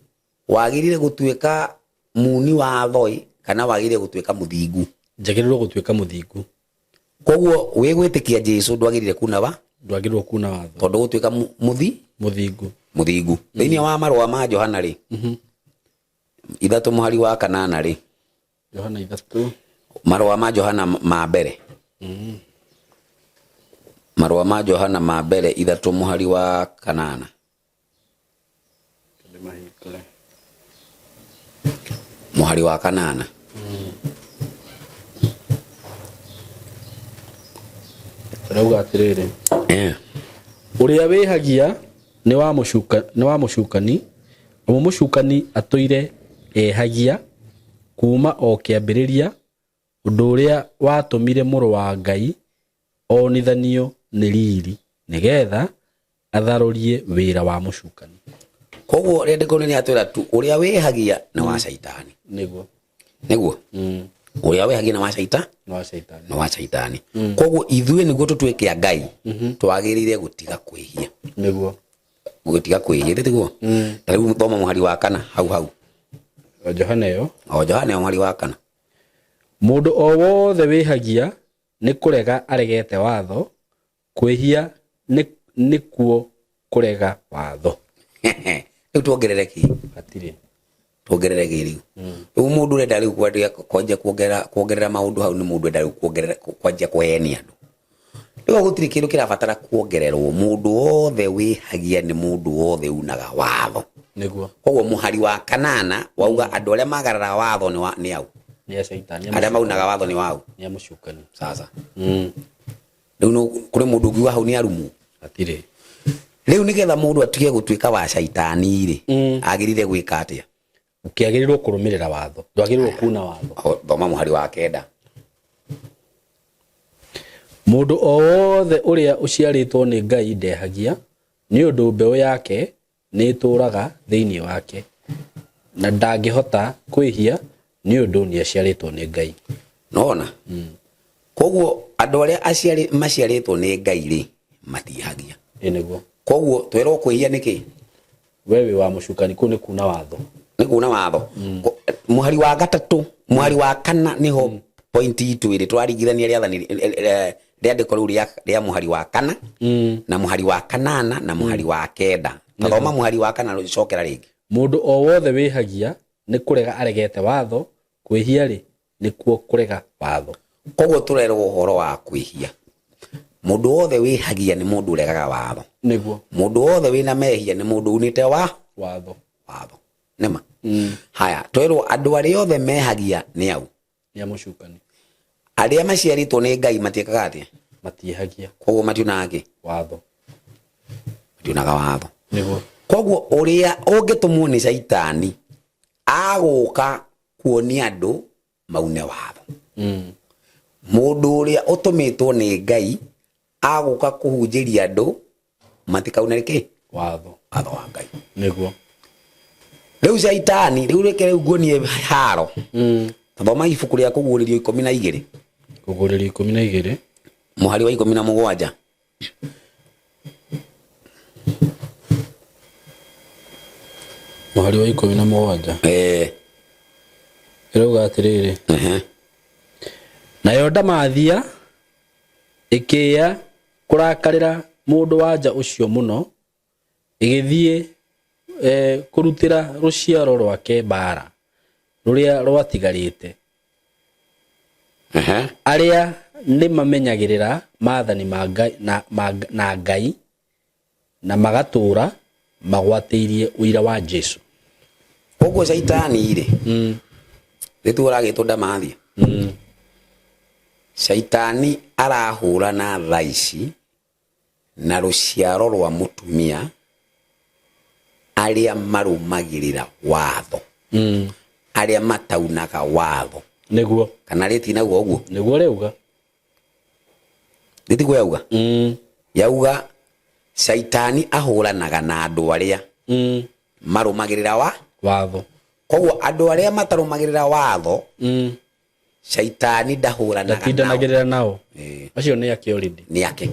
wagĩrĩire gũtuĩka muni watho ĩ, kana wagĩrĩire gũtuĩka mũthingu? Njagĩrĩirwo gũtuĩka mũthingu. Koguo wĩgwĩtĩkia Jesu ndwagĩrĩire kuna wa Ndwagĩrĩirwo kuna watho. Tondũ gũtuĩka mũthi Mũthingu. Mũthingu. Thĩinĩ wa marũa ma Johana rĩ, 3 mũhari wa 8 rĩ. Johana 3. Marũa ma Johana ma mbere, marũa ma Johana ma mbere 3 mũhari wa 8. Ndĩmahingũre. Mũhari wa 8. Ũrauga atĩrĩrĩ, ũrĩa wĩhagia nĩ wa mũcukani, amu mũcukani atũire ehagia kuma o kĩambĩrĩria. Ũndũ ũrĩa watũmire Mũrũ wa Ngai onithanio nĩ riri, nĩgetha atharũrie wĩra wa mũcukani. Koguo rĩandĩko nĩ rĩatwĩra tu ũrĩa wĩhagia nĩ wa caitani. Nĩguo. Nĩguo, ũrĩa wĩhagia nĩ wa caita Nĩ wa caitani. Nĩ wa caitani. Koguo ithuĩ nĩguo tũtuĩke a Ngai, twagĩrĩire gũtiga kwĩhia. Nĩguo. Gũtiga kwĩhia, tiguo? Ta rĩu thoma mũhari wa 4 hau hau. O Johana ĩyo. O Johana ĩyo, mũhari wa 4. Mũndũ o wothe wĩhagia nĩ kũrega aregete watho, kwĩhia nĩkuo kũrega watho. Rĩu tuongerere kĩ? Hatirĩ. Tuongerere kĩ rĩu? Rĩu mũndũ ũrenda rĩu kwanjia kuongerera maũndũ hau, nĩ mũndũ enda rĩu kuongerera, kwanjia kũhenia andũ. Rĩu gũtirĩ kĩndũ kĩrabatara kuongererwo. Mũndũ wothe wĩhagia nĩ mũndũ wothe unaga watho. Nĩguo. Koguo mũhari wa 8 wauga andũ arĩa magarara watho nĩ au? Nĩ a caitani. Arĩa maunaga watho nĩ wau? Nĩ a mũcukani. Sasa rĩu no kũrĩ mũndũ ũngiuga hau nĩ arumu? Hatirĩ. Rĩu nĩgetha mũndũ atige gũtuĩka wa caitani rĩ, agĩrĩire gwĩka atĩa? Ũkĩagĩrĩirwo kũrũmĩrĩra watho, ndwagĩrĩirwo kuna watho. Thoma mũhari wa 9. Mũndũ o wothe ũrĩa ũciarĩtwo nĩ Ngai ndehagia, nĩ ũndũ mbeũ yake nĩ ĩtũũraga thĩinĩ wake, na ndangĩhota kwĩhia nĩ ũndũ nĩ aciarĩtwo nĩ Ngai. Nona koguo andũ arĩa maciarĩtwo nĩ Ngai rĩ, matihagia. Ĩ nĩguo. Koguo twerwo kwĩhia nĩkĩ? We wĩ wa mũcukani, kũu nĩ kuna watho. Nĩ kuna watho. Mũhari wa 3, mũhari wa 4 nĩho point itũ ĩrĩ tũraringithania rĩathani rĩandĩko rĩu rĩa mũhari wa 4 na mũhari wa 8 na mũhari wa 9. Thoma mũhari wa 4 rũcokera rĩngĩ. Mũndũ o wothe wĩhagia nĩ kũrega aregete watho, kwĩhia rĩ nĩkuo kũrega watho. Koguo tũrerwo ũhoro wa kwĩhia. Mũndũ wothe wĩhagia nĩ mũndũ ũregaga watho. Nĩguo. Mũndũ wothe wĩna mehia nĩ mũndũ unĩte wa watho. Watho. Nĩma. Haya, twerwo andũ arĩa othe mehagia nĩ au? Nĩ a mũcukani. Arĩa maciarĩtwo nĩ Ngai matiĩkaga atĩa? Matiĩhagia. Koguo matiunaga kĩ? Watho. Matiunaga watho. Nĩguo. Koguo ũrĩa ũngĩtũmwo nĩ caitani agũka kuonia andũ maune watho. Mũndũ ũrĩa ũtũmĩtwo nĩ Ngai agũka kũhunjĩria andũ matikaune kĩ? Watho. Watho wa Ngai. Nĩguo. Rĩu caitani, rĩu reke rĩu nguonie haro. Thoma ibuku rĩa Kũguũrĩrio 12. Kũguũrĩrio 12. Mũhari wa 17. Mũhari wa 17. Ĩrauga atĩrĩrĩ, nayo ndamathia ĩkĩĩa kũrakarĩra mũndũ wanja ũcio mũno, ĩgĩthiĩ kũrutĩra rũciaro rwake mbara rũrĩa rwatigarĩte, arĩa nĩ mamenyagĩrĩra maathani ma Ngai na Ngai na magatũũra magwatĩirie ũira wa Jesu. Koguo caitani rĩ, rĩtu ũragĩtwo ndamathia. Caitani arahũrana thaa ici na rũciaro rwa mũtumia arĩa marũmagĩrĩra watho, arĩa mataunaga watho. Nĩguo. Kana rĩtinauga ũguo? Nĩguo rĩuga. Rĩtiguo yauga? Yauga caitani ahũranaga na andũ arĩa marũmagĩrĩra wa Watho. Koguo andũ arĩa matarũmagĩrĩra watho, caitani ndahũranaga nao. Ndatindanagĩrĩra nao. Ĩĩ. Acio nĩ ake already. Nĩ ake.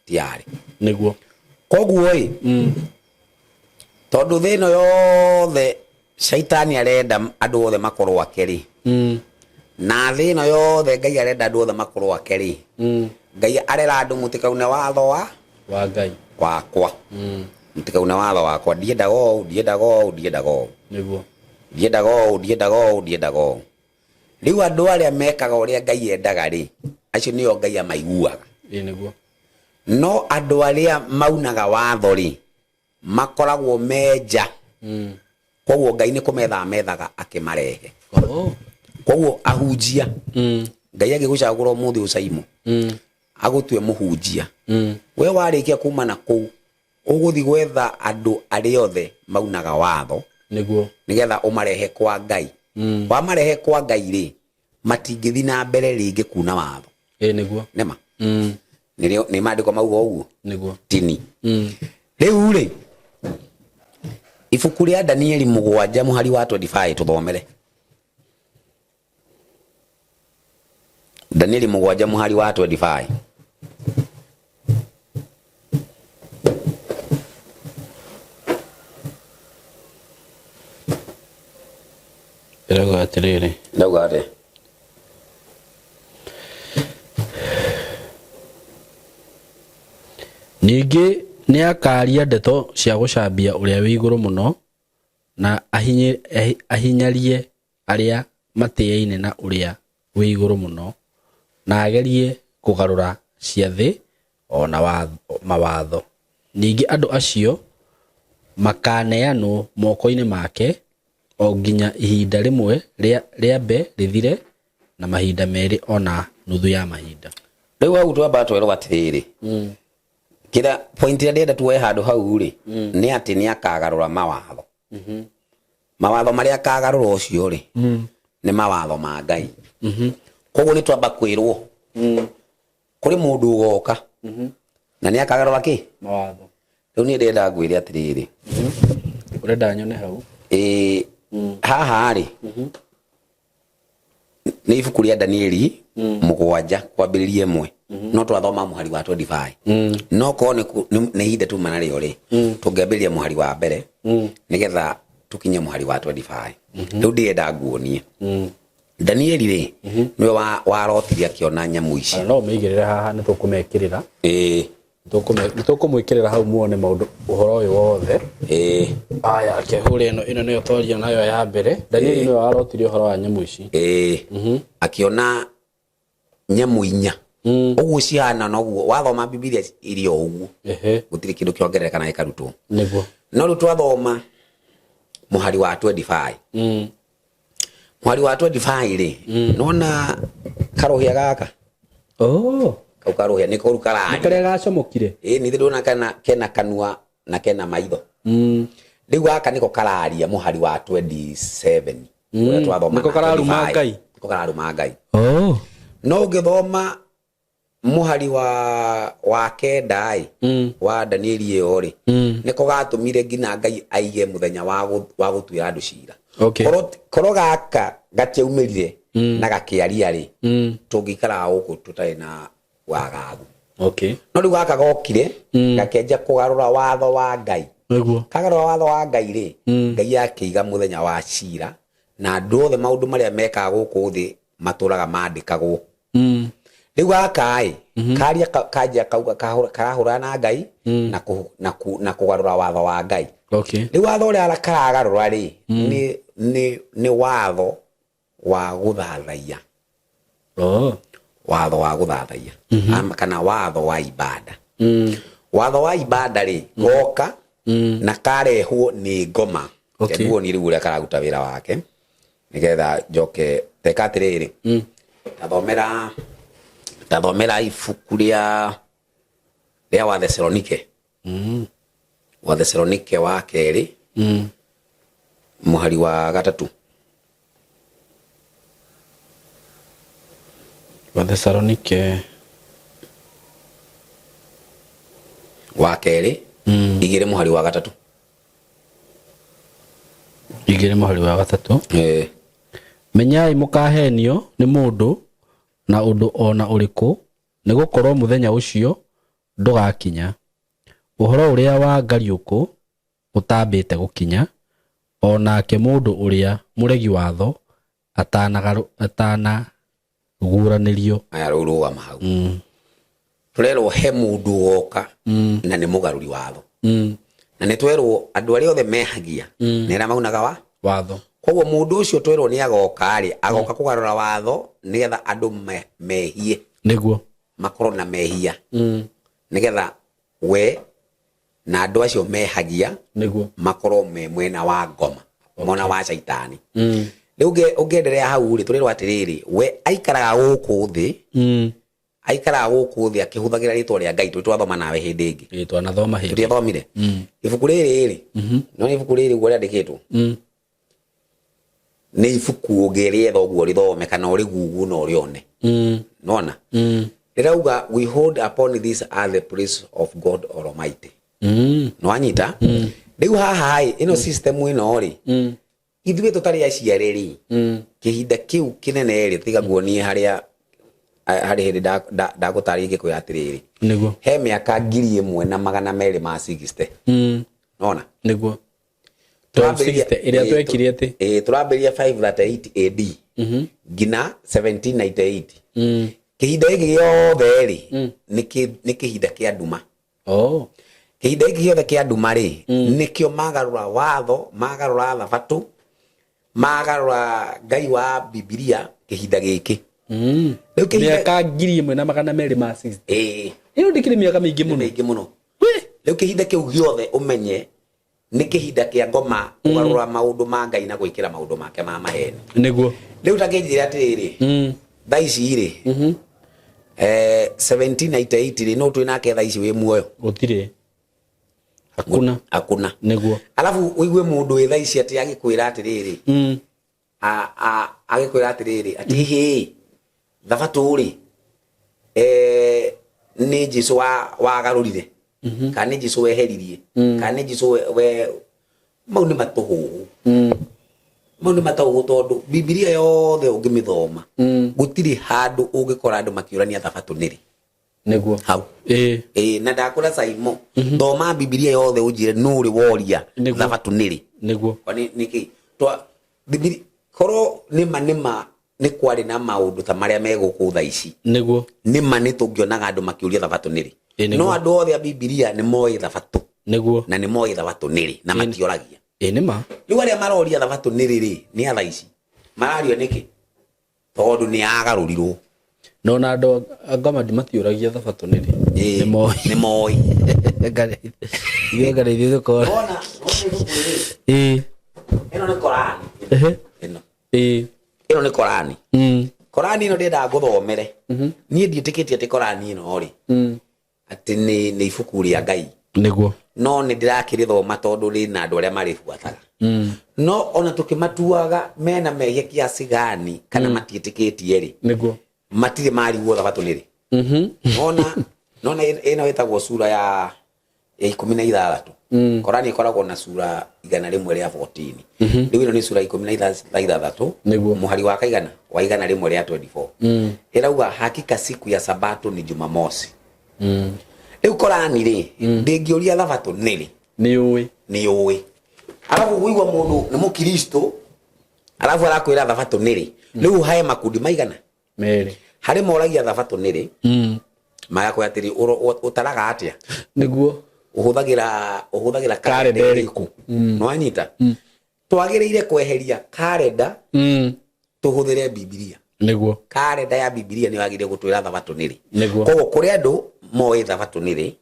Ti arĩ. Nĩguo. Koguo ĩ, tondũ thĩ ĩno yothe caitani arenda andũ othe makorwo ake rĩ, na thĩ ĩno yothe Ngai arenda andũ othe makorwo ake rĩ, Ngai arera andũ mũtikaune watho wa Wa Ngai. Wakwa. Mũtikaune watho wakwa, ndiendaga ũũ, ndiendaga ũũ, ndiendaga ũũ. Nĩguo. Ndiendaga ũũ, ndiendaga ũũ, ndiendaga ũũ. Rĩu andũ arĩa mekaga ũrĩa Ngai endaga rĩ, acio nĩo Ngai amaiguaga. Ĩĩ nĩguo. No andũ arĩa maunaga watho rĩ, makoragwo menja. Koguo Ngai nĩ kũmetha amethaga akĩmarehe. Oh. Koguo ahunjia, Ngai agĩgũcagũra ũmũthĩ ũcaimo, agũtue mũhunjia, we warĩkia kuma na kũu ũgũthiĩ gwetha andũ arĩa othe maunaga watho. Nĩguo. Nĩgetha ũmarehe kwa Ngai. Wamarehe kwa Ngai rĩ, matingĩthiĩ na mbere rĩngĩ kuna watho. Ĩĩ nĩguo. Nĩma nĩrĩo nĩ maandĩko mauga ũguo. Nĩguo. Tini. Rĩu rĩ, ibuku rĩa Danieli 7 mũhari wa 25, tũthomere Danieli 7 mũhari wa 25. Ĩrauga atĩrĩrĩ. Ndauga atĩ Ningĩ nĩakaaria ndeto cia gũcambia ũrĩa wĩ igũrũ mũno, na ahinyarie arĩa matĩaine na ũrĩa wĩ igũrũ mũno, na agerie kũgarũra ciathĩ o na mawatho. Ningĩ andũ acio makaaneanwo moko-inĩ make o nginya ihinda rĩmwe rĩambe rĩthire, na mahinda merĩ o na nuthu ya mahinda. Rĩu hau twamba twerwo atĩrĩrĩ, kĩrĩa point ĩrĩa ndĩrenda tuoe handũ hau rĩ, nĩ atĩ nĩ akagarũra mawatho. Mawatho marĩa akagarũra ũcio rĩ, nĩ mawatho ma Ngai. Koguo nĩ twamba kwĩrwo kũrĩ mũndũ ũgoka na nĩ akagarũra kĩ? Mawatho. Rĩu niĩ ndĩrenda ngwĩre atĩrĩrĩ. Ũrenda nyone hau? Ĩĩ, haha rĩ, nĩ ibuku rĩa Danieli 7 kwambĩrĩria 1, no twathoma mũhari wa 25. No korwo nĩ ihinda tuma narĩo rĩ, tũngĩambĩrĩria mũhari wa mbere nĩgetha tũkinye mũhari wa 25. Rĩu ndĩrenda nguonie Danieli rĩ, nĩwe warotire akĩona nyamũ ici. No ũmĩigĩrĩre haha, nĩ tũkũmekĩrĩra. Ĩĩ. Nĩ tũkũmwĩkĩrĩra hau muone maũndũ ũhoro ũyũ wothe. Ĩĩ. Aya, reke hũre ĩno, ĩno nĩyo twaria nayo ya mbere. Danieli nĩwe warotire ũhoro wa nyamũ ici. Ĩĩ. Akĩona nyamũ inya. Ũguo cihana noguo wathoma Bibilia irĩ o ũguo. Gũtirĩ kĩndũ kĩongerereka na gĩkarutwo. Nĩguo. No rĩu twathoma mũhari wa 25. Mũhari wa 25 rĩ, nona karũhĩa gaka? Oh. Kau karũhĩa nĩko rĩu kararia. Nĩ karĩa gacomokire? Ĩĩ, nĩ ndĩrona kena kanua na kena maitho. Rĩu gaka nĩko kararia mũhari wa 27. Ũrĩa twathoma Nĩko na kararuma 25. Ngai. Nĩko kararuma Ngai. Oh. No ũngĩthoma mũhari wa 9 ĩ, wa Danieli ĩyo rĩ, nĩko gatũmire nginya Ngai aige mũthenya wa gũtuĩra andũ cira. Okay. Korwo gaka gatiaumĩrire na gakĩaria rĩ, tũngĩikaraga gũkũ tũtarĩ na wagagu. Okay. No rĩu gaka gokire, gakĩanjia kũgarũra watho wa Ngai. Nĩguo. Kagarũra watho wa Ngai rĩ, Ngai akĩiga mũthenya wa cira, na andũ othe maũndũ marĩa mekaga gũkũ thĩ matũraga mandĩkagwo. Rĩu gaka ĩ, karia kanjia kauga karahũrana na Ngai, na kũgarũra watho wa Ngai. Okay. Rĩu watho ũrĩa karagarũra rĩ, nĩ watho wa gũthathaiya. Oh. Watho wa gũthathaiya. Kana watho wa ibada. Watho wa ibada rĩ, goka na karehwo nĩ ngoma. Okay. Nĩguo niĩ rĩu ũrĩa kararuta wĩra wake, nĩgetha njoke teka atĩrĩrĩ. Tathomera ibuku rĩa wa Thesalonike. Wa Thesalonike wa 2. Mũhari wa 3. Wathesalonike Wa kerĩ 2 mũhari wa 3. 2 mũhari wa 3. Menyai mũkahenio nĩ mũndũ na ũndũ ona ũrĩkũ, nĩ gũkorwo mũthenya ũcio ndũgakinya, ũhoro ũrĩa wa ngariũkũ ũtambĩte gũkinya, o nake mũndũ ũrĩa mũregi watho atanaguũranĩrio. Aya, rĩu rũgama hau. Tũrerwo he mũndũ woka na nĩ mũgarũri watho. Na nĩ twerwo andũ arĩa othe mehagia nĩ arĩa maunaga wa watho. Koguo mũndũ ũcio twerwo nĩ agoka rĩ, agoka kũgarũra watho nĩgetha andũ mehie. Nĩguo. Makorwo na mehia. Nĩgetha we na andũ acio mehagia nĩguo makorwo me mwena wa ngoma, mwena wa caitani. Rĩu ũngĩenderea hau rĩ, tũrerwo atĩrĩrĩ, we aikaraga gũkũ thĩ, aikaraga gũkũ thĩ akĩhũthagĩra rĩtwa rĩa Ngai. Tũrĩ twathoma nawe hĩndĩ ĩngĩ. Ĩĩ, twanathoma hĩndĩ. Tũtiathomire. Ibuku rĩrĩ rĩ, no nĩ ibuku rĩrĩ ũguo rĩandĩkĩtwo. Nĩ ibuku ũngĩrĩetha ũguo rĩthome kana ũrĩgugu na ũrĩone. Nona? Rĩrauga we hold upon this are the praise of God Almighty. Nĩwanyita? Rĩu haha ĩ, ĩno system ĩno rĩ, ithuĩ tũtarĩ aciare rĩ, kĩhinda kĩu kĩnene rĩ, tiga nguonie harĩa harĩ hĩndĩ ndagũtarĩria ngĩkwĩra atĩrĩrĩ. Nĩguo. He mĩaka 1260. Nona? Nĩguo. 1260 ĩrĩa twekire atĩ? Ĩĩ, tũrambĩrĩria 538 AD nginya 1798. Kĩhinda gĩkĩ gĩothe rĩ, nĩ kĩhinda kĩa nduma. Kĩhinda gĩkĩ gĩothe kĩa nduma rĩ, nĩkĩo magarũra watho, magarũra thabatũ, magarũra Ngai wa Bibilia kĩhinda gĩkĩ. Rĩu kĩhinda Mĩaka 1260. Ĩĩ. Ĩyo ndĩkĩrĩ mĩaka mĩingĩ mũno. Mĩingĩ mũno. Rĩu kĩhinda kĩu gĩothe ũmenye nĩ kĩhinda kĩa ngoma kũgarũra maũndũ ma Ngai na gwĩkĩra maũndũ make ma maheni. Nĩguo. Rĩu ta kĩnjĩre atĩrĩrĩ, thaa ici rĩ, 1798 rĩ, no twĩ nake thaa ici wĩ muoyo? Gũtirĩ. Hakuna. Hakuna. Nĩguo. Alafu ũigue mũndũ wĩ thaa ici atĩ agĩkwĩra atĩrĩrĩ, agĩkwĩra atĩrĩrĩ, atĩ hĩ, thabatũ rĩ, nĩ Jesũ wagarũrire, kana nĩ Jesũ weheririe, kana nĩ Jesũ we, mau nĩ matũhũhũ. Mau nĩ matũhũhũ tondũ Bibilia yothe ũngĩmĩthoma, gũtirĩ handũ ũngĩkora andũ makĩũrania thabatũ nĩ rĩ. Nĩguo. Hau. Ĩĩ. Ĩĩ, na ndakũra Saimo, thoma Bibilia yothe ũnjĩre nũ ũrĩ woria thabatũ nĩ rĩ. Nĩguo. Kwa nĩ kĩ? Twa Bibilia, korwo nĩma nĩma nĩ kwarĩ na maũndũ ta marĩa me gũkũ thaa ici. Nĩguo. Nĩma nĩ tũngĩonaga andũ makĩũria thabatũ nĩ rĩ. Ĩĩ, nĩguo. No andũ othe a Bibilia nĩ moĩ thabatũ. Nĩguo. Na nĩ moĩ thabatũ nĩ rĩ, na matioragia. Ĩĩ, nĩma. Rĩu arĩa maroria thabatũ nĩ rĩ rĩ, nĩ a thaa ici. Marario nĩkĩ? Tondũ nĩ yagarũrirwo. No na andũ a ngoma matiũragia thabatũ nĩ rĩ. Ĩĩ, Nĩ moĩ. nĩ moĩ. Ithuĩ ngari ithuĩ tũkorwo. Wona, wona ibuku rĩrĩ. Ĩĩ. Ĩno nĩ Korani. Ĩno. Ĩĩ. Ĩno nĩ Korani. Korani ĩno ndĩendaga ngũthomere. Niĩ ndiĩtĩkĩtie atĩ Korani ĩno rĩ, atĩ nĩ ibuku rĩa Ngai. Nĩguo. No nĩ ndĩrakĩrĩthoma tondũ rĩna andũ arĩa marĩbuataga. No ona tũkĩmatuaga mena mehia kiasi gani kana matiĩtĩkĩtie rĩ, Nĩguo. matirĩ marigwo thabatũ nĩ rĩ. Nona ĩno ĩtagwo sura ya 16. Korani ĩkoragwo na sura igana rĩmwe rĩa 14. Rĩu ĩno nĩ sura ikũmi na ithathatũ. Nĩguo. Mũhari wa kaigana wa igana rĩmwe rĩa 24. Ĩrauga hakika siku ya sabato ni Jumamosi. Rĩu Korani rĩ, ndĩngĩũria thabatũ nĩ rĩ? Nĩ ũĩ. Nĩ ũĩ. Alafu ũigua mũndũ nĩ mũkristo, alafu arakwĩra thabatũ nĩ rĩ. Rĩu hae makundi maigana? Merĩ. Harĩ moragia thabatũ nĩ rĩ? Magakwĩra atĩrĩ, ũtaraga atĩa? Nĩguo. Ũhũthagĩra Karenda karenda ĩrĩkũ? ĩrĩkũ? Nĩwanyita? Twagĩrĩire kweheria karenda, tũhũthĩre Bibilia. Nĩguo. Karenda ya Bibilia nĩ wagĩrĩire gũtwĩra thabatũ nĩ rĩ. Nĩguo. Koguo kũrĩ andũ moĩ thabatũ nĩ rĩ,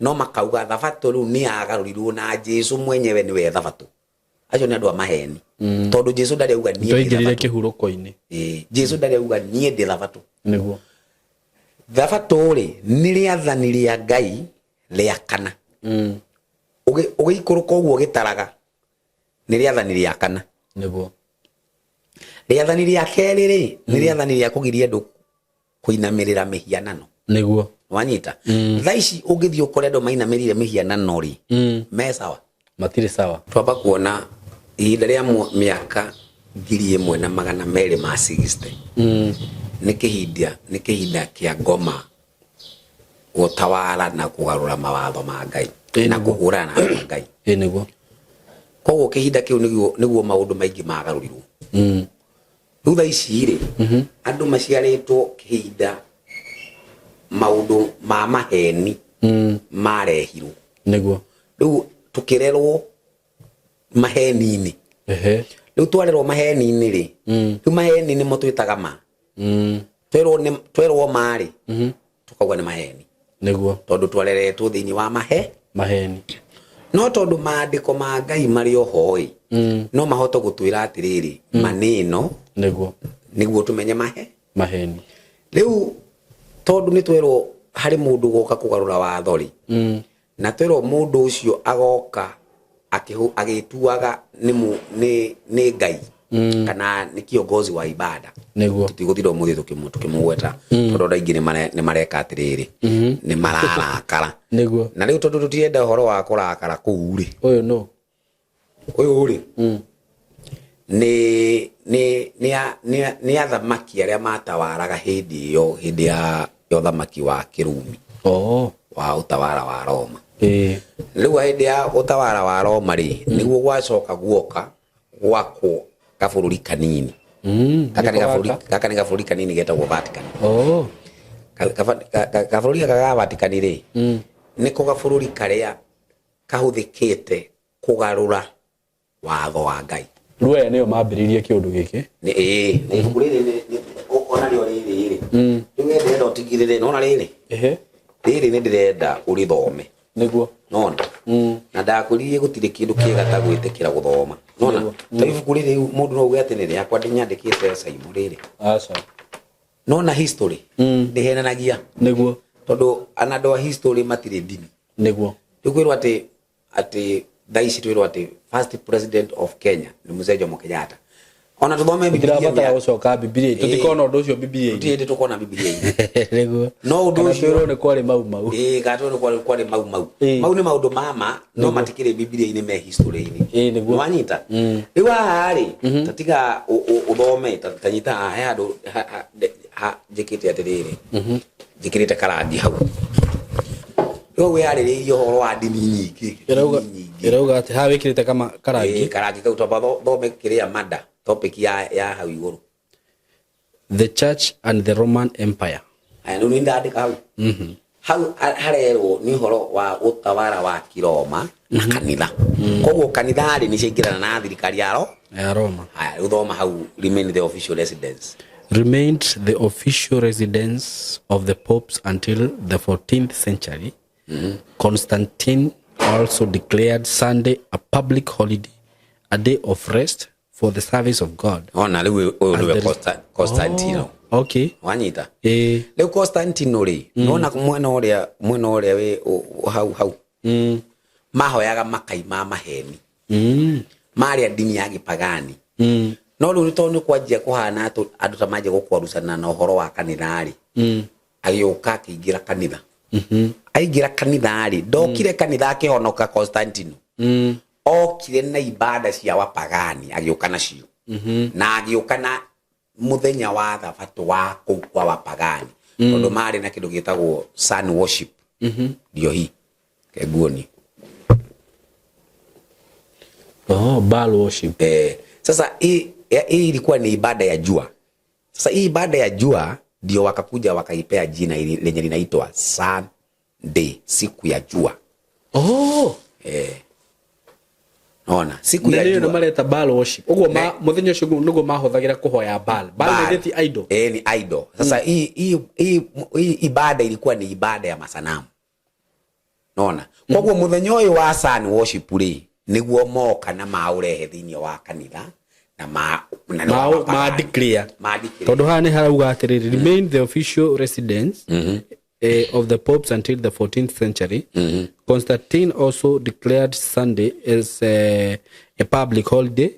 no makauga thabatũ rĩu nĩ yagarũrirwo na Jesũ mwenyewe nĩwe thabatũ. Acio nĩ andũ a maheni. Tondũ Jesũ ndarĩ auga niĩ ndĩ Twaingĩrire thabatũ. kĩhurũko-inĩ. Ĩĩ, Jesũ ndarĩ auga niĩ ndĩ thabatũ. Nĩguo. Thabatũ rĩ, nĩ rĩathani rĩa Ngai rĩa kana. Ũgĩikũrũka ũguo ũgĩtaraga, nĩ rĩathani rĩa kana. Nĩguo. Rĩathani rĩa kerĩ rĩ, nĩ rĩathani rĩa kũgiria andũ Kũinamĩrĩra mĩhianano. Nĩguo. Wanyita? Thaa ici ũngĩthiĩ ũkore andũ mainamĩrĩire mĩhianano rĩ, me sawa? Matirĩ sawa. Twamba kuona ihinda rĩa mĩaka 1260 nĩ kĩhinda kĩa ngoma gũtawara na kũgarũra mawatho ma Ngai na kũhũrana na andũ a Ngai. Ĩ nĩguo. Koguo kĩhinda kĩu nĩguo maũndũ maingĩ magarũrirwo. Rĩu thaa ici rĩ, andũ maciarĩtwo kĩhinda maũndũ ma maheni marehirwo. Rĩu tũkĩrerwo maheni-inĩ. Rĩu twarerwo maheni-inĩ rĩ, rĩu maheni nĩmo twĩtaga ma. Twerwo ma rĩ, tukauga nĩ maheni. Tondũ twareretwo thĩinĩ wa mahe Maheni. No tondũ maandĩko ma Ngai marĩ oho ĩ, no mahote gũtwĩra atĩrĩrĩ, manĩno nĩguo tũmenye mahe Maheni. Rĩu tondũ nĩ twerwo harĩ mũndũ goka kũgarũra watho rĩ, na twerwo mũndũ ũcio agoka agĩtuaga nĩ Ngai kana nĩ kiongozi wa ibada. Tũtigũtinda ũmũthĩ tũkĩmũgweta tondũ andũ aingĩ nĩ mareka atĩrĩrĩ, nĩ mararakara. Na rĩu tondũ tũtirenda ũhoro wa kũrakara kũu rĩ, Ũyũ no Ũyũ rĩ, nĩ athamaki arĩa matawaraga hĩndĩ ĩyo, hĩndĩ ya ũthamaki wa Kĩrumi, wa ũtawara wa Roma. Rĩu hĩndĩ ya ũtawara wa Roma rĩ, nĩguo gwacoka guoka gwakwo kabũrũri kanini. Gaka nĩ Nĩko kabũrũri gaka? Gaka nĩ kabũrũri kanini getagwo Vatican. Kabũrũri gaka ga Vatican rĩ, nĩko kabũrũri karĩa kahũthĩkĩte kũgarũra watho wa Ngai. Rĩu aya nĩo mambĩrĩirie kĩũndũ gĩkĩ. Nĩ ĩĩ, na ibuku rĩrĩ onarĩo rĩrĩ rĩ, rĩu we ndĩrenda ũtigĩrĩre nona rĩrĩ, rĩrĩ nĩ ndĩrenda ũrĩthome. Nona na ndakwĩrire gũtirĩ kĩndũ kĩega ta gwĩtĩkĩra gũthoma, nona ta ibuku rĩrĩ mũndũ no uge atĩ nĩ rĩakwa ndĩnyandĩkĩte Saimu rĩrĩ. Aca. Nona history ndĩhenanagia, tondũ ana andũ a history matirĩ ndini. Rĩu kwĩrwo atĩ thaa ici twĩrwo atĩ first president of Kenya nĩ Mzee Jomo Kenyatta, ona tũthome Bibilia. Tũtirabatara gũcoka Bibilia, tũtikona ũndũ ũcio Bibilia-inĩ. Tũtirĩ hĩndĩ tũkona Bibilia-inĩ. No ũndũ Kana ũcio twĩrwo nĩ kwarĩ Mau Mau. Ĩĩ, kana twĩrwo kwarĩ Mau Mau. Mau nĩ maũndũ mama no matikĩrĩ Bibilia-inĩ, me history-inĩ. Wanyita? Rĩu haha rĩ, ta tiga ũthome, ta nyita haha, he handũ njĩkĩte atĩrĩrĩ, njĩkĩrĩte karangi hau. Rĩu wĩyarĩrĩirie ũhoro wa ndini nyingĩ. Ĩrauga Ndini nyingĩ. Ĩrauga atĩ haha wĩkĩrĩte kama karangi. Ĩĩ, karangi kau, twamba thome kĩrĩa mada topic ya hau igũrũ. The Church and the Roman Empire. Aya, rĩu nĩ ndandĩka hau hau harerwo nĩ ũhoro wa ũtawara wa Kiroma na kanitha. Koguo kanitha rĩ, nĩ ciaingĩrana na thirikari ya ro Ya Roma. Haya, rĩu thoma hau, "Remain the official residence." Remained the official residence of the popes until the 14th century. Constantine also declared Sunday a public holiday, a day of rest for the service of God. Ona rĩu ũyũ As nĩwe Constantino. Oh, okay. Wanyita? Rĩu Constantino rĩ, nona mwena ũrĩa wĩ hau hau, mahoyaga makai ma maheni, marĩa ndini ya gĩpagani. No rĩu nĩ tondũ nĩ kwanjia kũhana andũ ta manjia gũkwarucana na ũhoro wa kanitha rĩ, agĩũka akĩingĩra kanitha. Aingĩra kanitha rĩ, ndokire kanitha akĩhonoka Constantino. Okire na ibada cia wapagani, agĩũka nacio, na agĩũka na mũthenya wa thabatũ wa kũu kwa wapagani, tondũ marĩ na kĩndũ gĩtagwo sun worship. Ndio hii kenguoni. Oh, Baal worship. Eh, sasa hii ilikuwa ni ibada ya jua. Sasa hii ibada ya jua ndio wakakuja wakaipea jina ili lenye linaitwa Sunday, siku ya jua. Eh, naona siku Na ya nĩyo jua. Mareta Baal worship. Ũguo mũthenya ũcio nĩguo mahũthagĩra kũhoya Baal. Baal Baal. nĩ ti idol. Eh, ni idol. Sasa hii ibada ilikuwa ni ibada ya masanamu. Naona koguo muthenya ũyũ wa sun worship rĩ, nĩguo moka na maũrehe thĩinĩ wa kanitha na nĩ wa wapagani. Ma declare. Ma declare. Tondũ haha nĩ harauga atĩrĩrĩ, "Remain the official residence of the popes until the 14th century. Constantine also declared Sunday as a public holiday,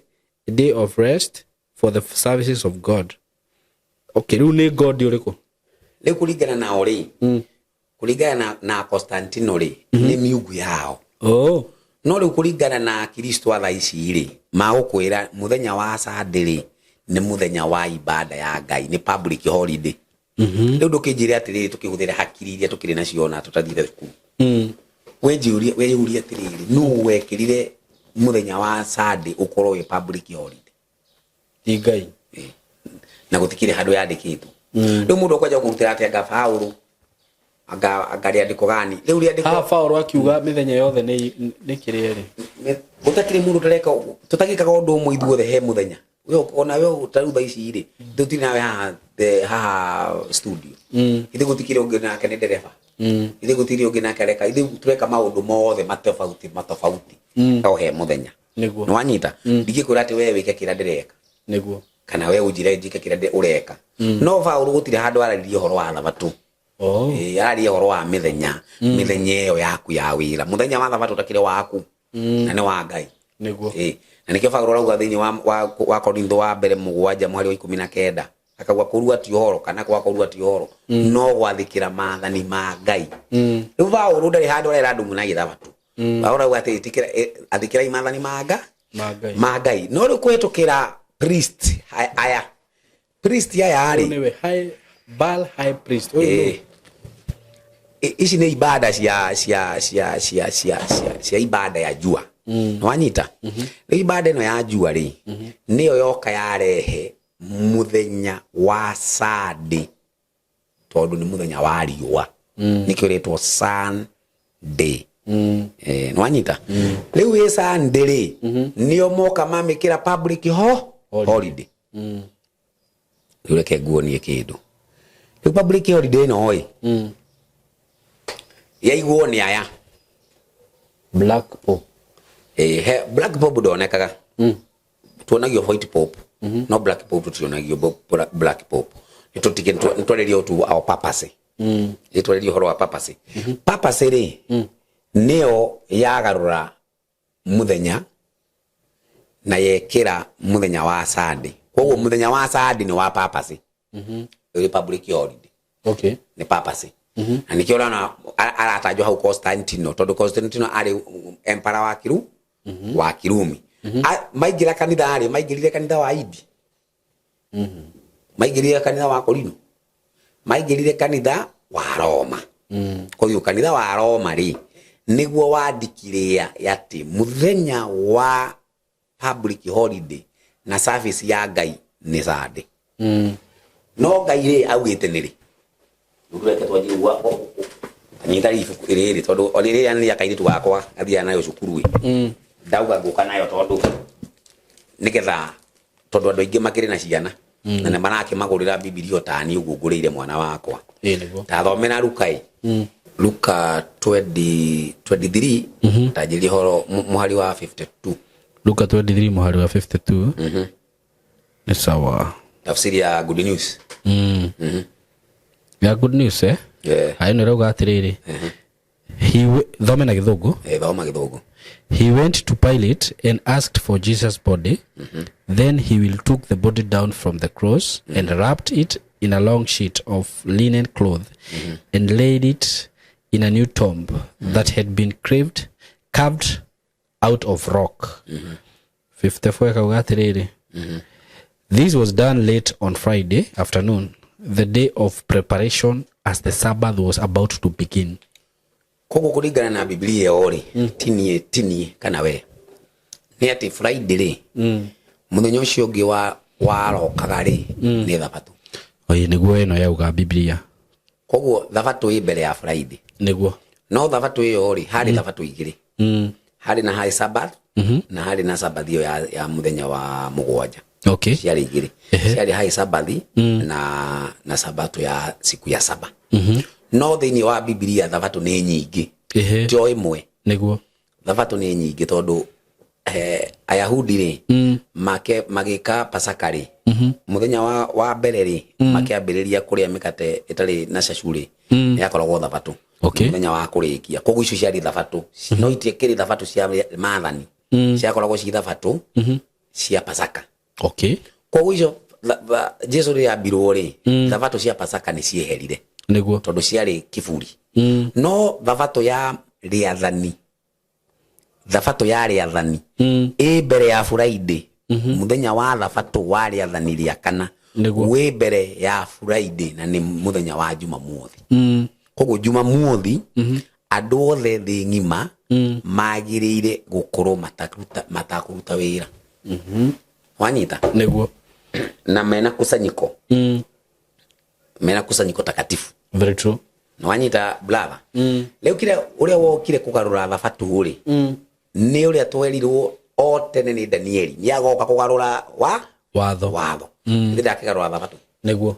a day of rest for the services of God." Okay, rĩu nĩ God ũrĩkũ? Rĩu kũringana nao rĩ, kũringana na Constantino rĩ, nĩ miungu yao. Oh. No rĩu kũringana na Kristo a thaa ici rĩ, magũkwĩra mũthenya wa Sunday rĩ nĩ mũthenya wa ibada ya Ngai, nĩ public holiday. Rĩu ndũkĩnjĩre atĩrĩrĩ, tũkĩhũthĩra hakiri iria tũkĩrĩ nacio na tũtathiĩte cukuru, wenjĩũrie, weyũrie atĩrĩrĩ, nũ wekĩrire mũthenya wa Sunday ũkorwo wĩ public holiday? Ti Ngai. Eh, na gũtikĩrĩ handũ yandĩkĩtwo. Rĩu mũndũ akwanja kũrutĩra atĩ anga Paũlũ, anga rĩandĩko gani rĩu rĩandĩko? Haha Paũlũ akiuga mĩthenya yothe nĩ kĩrĩa rĩ. Gũtakĩrĩ mũndũ ũtareka, tũtagĩkaga ũndũ ũmwe ithuothe he mũthenya. We ona we tarĩu thaa ici rĩ, tũtirĩ nawe haha, haha studio. Ithuĩ gũtikĩrĩ ũngĩ nake nĩ ndereba. Ithuĩ gũtirĩ ũngĩ nake areka, ithuĩ tũreka maũndũ mothe matofauti matofauti, o he mũthenya. Nĩguo. Nĩwanyita? Ndingĩkwĩra atĩ we wĩke kĩrĩa ndĩreka, Nĩguo. kana we ũnjĩre njĩke kĩrĩa ũreka. No Paũlũ gũtirĩ handũ araririe ũhoro wa thabatũ. Oh. Ĩĩ, araria ũhoro wa mĩthenya, mĩthenya ĩyo yaku ya wĩra. Mũthenya wa thabatũ ũtakĩrĩ waku, na nĩ wa Ngai. Nĩguo. Ĩĩ, na nĩkĩo Paũlũ arauga thĩinĩ wa Korintho wa mbere 7 mũhari wa 19, akauga kũrua ti ũhoro kana kwaga kũrua ti ũhoro, no gwathĩkĩra maathani ma Ngai. Rĩu Paũlũ ndarĩ handũ arera andũ muna gĩthabatũ. Paũlũ arauga atĩ ĩtĩkĩra, athĩkĩrai maathani ma Ngai, Ma Ngai. Ma Ngai. No rĩu kũhĩtũkĩra priest aya, priest aya rĩ, Ũyũ nĩwe high Baal high priest. Ũyũ nũ? Ĩĩ. Ici nĩ ibada cia ibada ya jua. Nĩwanyita? Rĩu ibada ĩno ya jua rĩ, nĩyo yoka yarehe mũthenya wa Sunday, tondũ nĩ mũthenya wa riũa, nĩkĩo rĩtwo Sunday. Nĩwanyita? Rĩu ĩ Sunday rĩ, nĩo moka mamĩkĩra public Holiday. Holiday. Rĩu reke nguonie kĩndũ. Rĩu public holiday ĩno ĩ yaigwo nĩ aya. Black Pope. He Black Pope ndonekaga. Tuonagio White Pope, no Black Pope tutionagio. Black Pope nĩ tũtige nĩ twarĩrie tu our papacy. Nĩ twarĩrie ũhoro wa papacy. Papacy rĩ, nĩyo yagarũra mũthenya na yekĩra mũthenya wa Sunday. Koguo mũthenya wa Sunday nĩ wa papacy, ũrĩ public holiday. Nĩ papacy, na nĩkĩo ũrona aratajwo hau Constantino, tondũ Constantino arĩ emperor wa Kirumi. Maingĩra kanitha rĩ, maingĩrire kanitha wa Indi, maingĩrire kanitha wa Korino, maingĩrire kanitha wa Roma. Koguo kanitha wa Roma rĩ, nĩguo wandikire atĩ mũthenya wa public holiday na service ya Ngai nĩ Sunday. No Ngai rĩ, augĩte nĩ rĩ? Rĩu reke twanjie anyita ibuku rĩrĩ, tondũ o rĩrĩa nĩ rĩa kairĩtu gakwa athiaga nayo cukuru ĩ. Ndauga ngũka nayo tondũ nĩgetha, tondũ andũ aingĩ makĩrĩ na ciana na nĩ marakĩmagũrĩra Bibilia o tani ũguo ngũrĩire mwana wakwa. Ĩĩ, nĩguo. Tathomera Luka ĩ, Luka 20 23, tanjĩrie ũhoro mũhari wa 52. Luka 23 mũhari wa 52, nĩ sawa. Tafsiri ya Good News. Ya Good News, eh? Yeah. Ĩno ĩrauga atĩrĩrĩ, thome na Gĩthũngũ. Eh, thoma Gĩthũngũ. He went to Pilate and asked for Jesus' body. Then he will took the body down from the cross and wrapped it in a long sheet of linen cloth and laid it in a new tomb that had been carved out of rock. 54 ĩkauga atĩrĩrĩ, this was done late on Friday afternoon, the day of preparation, as the Sabbath was about to begin. Koguo kũringana na Bibilia ĩyo rĩ, tinie kana we, nĩ atĩ Friday rĩ, mũthenya ũcio ũngĩ wa warokaga rĩ, nĩ thabatũ. Ĩĩ, nĩguo ĩno yauga Biblia. Koguo thabatũ ĩ mbere ya Friday. Nĩguo. No thabatũ ĩyo rĩ, harĩ thabatũ igĩrĩ. Harĩ na high Sabbath na harĩ na Sabbath ĩyo ya mũthenya wa 7. Ciarĩ igĩrĩ. Ciarĩ high Sabbath na sabatũ ya siku ya saba. No thĩinĩ wa Bibilia thabatũ nĩ nyingĩ, ti o ĩmwe. Nĩguo. Thabatũ nĩ nyingĩ tondũ Ayahudi rĩ, make magĩka Pasaka rĩ, mũthenya wa mbere rĩ, makĩambĩrĩria kũrĩa mĩkate ĩtarĩ na cacu rĩ, yakoragwo thabatũ. Mũthenya wa kũrĩkia. Koguo icio ciarĩ thabatũ, no itiakĩrĩ thabatũ cia maathani, ciakoragwo ci thabatũ cia Pasaka. Koguo icio Jesu rĩrĩa ambirwo rĩ, thabatũ cia Pasaka nĩ cieherire. Nĩguo. Tondũ ciarĩ kiburi. No thabatũ ya rĩathani, thabatũ ya rĩathani ĩ mbere ya Friday. Mũthenya wa thabatũ wa rĩathani rĩa kana wĩ mbere ya Friday, na nĩ mũthenya wa Jumamothi. Koguo Jumamothi andũ othe thĩ ng'ima magĩrĩire gũkorwo matakũruta wĩra. Wanyita? Nĩguo. Na mena kusanyiko, mena kusanyiko takatifu. Very true. Wanyita, brother? Rĩu kĩrĩa ũrĩa wokire kũgarũra thabatũ rĩ, nĩ ũrĩa twerirwo o tene nĩ Danieli nĩ agoka kũgarũra wa watho. Watho. Nĩ ndakĩgarũra thabatũ. Nĩguo.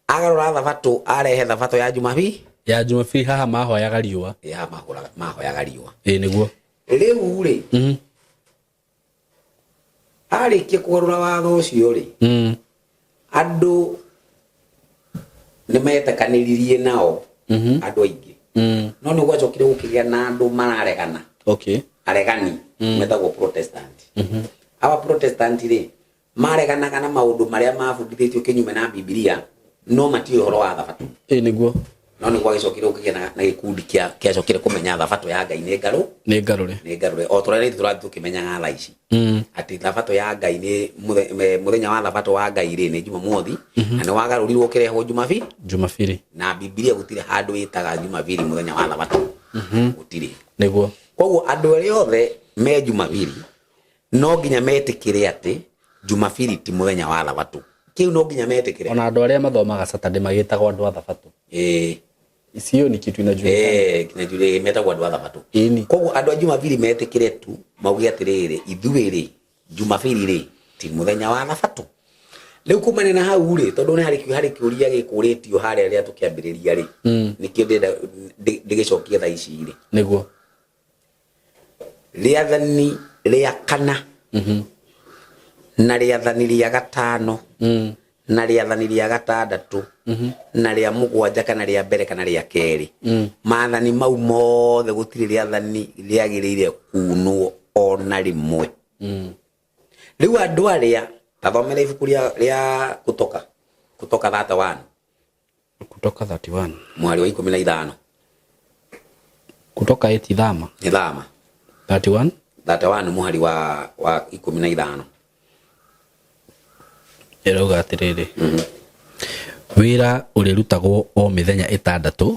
Agarũra thabatũ, arehe thabatũ ya Jumapili. Ya Jumapili, haha mahoyaga riũa. Ya mahoyaga riũa. Ĩ, nĩguo. Rĩu rĩ, arĩkia kũgarũra watho ũcio rĩ, andũ nĩ metĩkanĩririe nao, andũ aingĩ, no nĩ gwacokire gũkĩgĩa na andũ mararegana. Aregani metagwo Protestant. Awa Protestant rĩ, mareganaga na maũndũ marĩa mabundithĩtio kĩnyume na Bibilia, no matiũĩ ũhoro wa thabatũ. Ĩ, nĩguo. No nĩ gwagĩcokire gũkĩgĩa na gĩkundi kĩacokire kũmenya thabatũ ya Ngai nĩ ngarũ. Nĩ ngarũre. Nĩ ngarũre, o tũrĩa rĩu tũrathiĩ tũkĩmenyaga thaa ici, atĩ thabatũ ya Ngai nĩ mũthenya wa thabatũ wa Ngai rĩ, nĩ Jumamothi, na nĩ wagarũrirwo ũkĩrehwo Jumapili. Jumapili. Na Bibilia gũtirĩ handũ ĩtaga Jumapili mũthenya wa thabatũ, gũtirĩ. Koguo andũ arĩa othe me Jumapili no nginya metĩkĩre atĩ Jumapili ti mũthenya wa thabatũ. Kĩu no nginya metĩkĩre. Ona andũ arĩa mathomaga Saturday magĩtagwo andũ a thabatũ. Isiyo ni kitu inajulikana. Ĩĩ, kinajulikana, metagwo andũ a thabatũ. Ĩni. Koguo andũ a Jumapili metĩkĩre tu, mauge atĩrĩrĩ, ithuĩ rĩ, Jumapili rĩ, ti mũthenya wa thabatũ. Rĩu kumania na hau rĩ, tondũ nĩ harĩ kĩũria gĩkũrĩtio harĩa rĩrĩa tũkĩambĩrĩria rĩ, nĩkĩo ndĩrenda ndĩgĩcokie thaa ici rĩ. Rĩathani rĩa kana na rĩathani rĩa gatano na rĩathani rĩa gatandatũ na rĩa mũgwanja, kana rĩa mbere kana rĩa kerĩ, maathani mau mothe gũtirĩ rĩathani rĩagĩrĩire kunwo ona rĩmwe. Rĩu andũ arĩa tathomera ibuku rĩa Kutoka 31. Kutoka 31. Mwari wa 15. Kutoka eti thama. Nĩ thama. 31. 31, mũhari wa 15. Ĩrauga atĩrĩrĩ, wĩra ũrĩrutagwo o mĩthenya 6,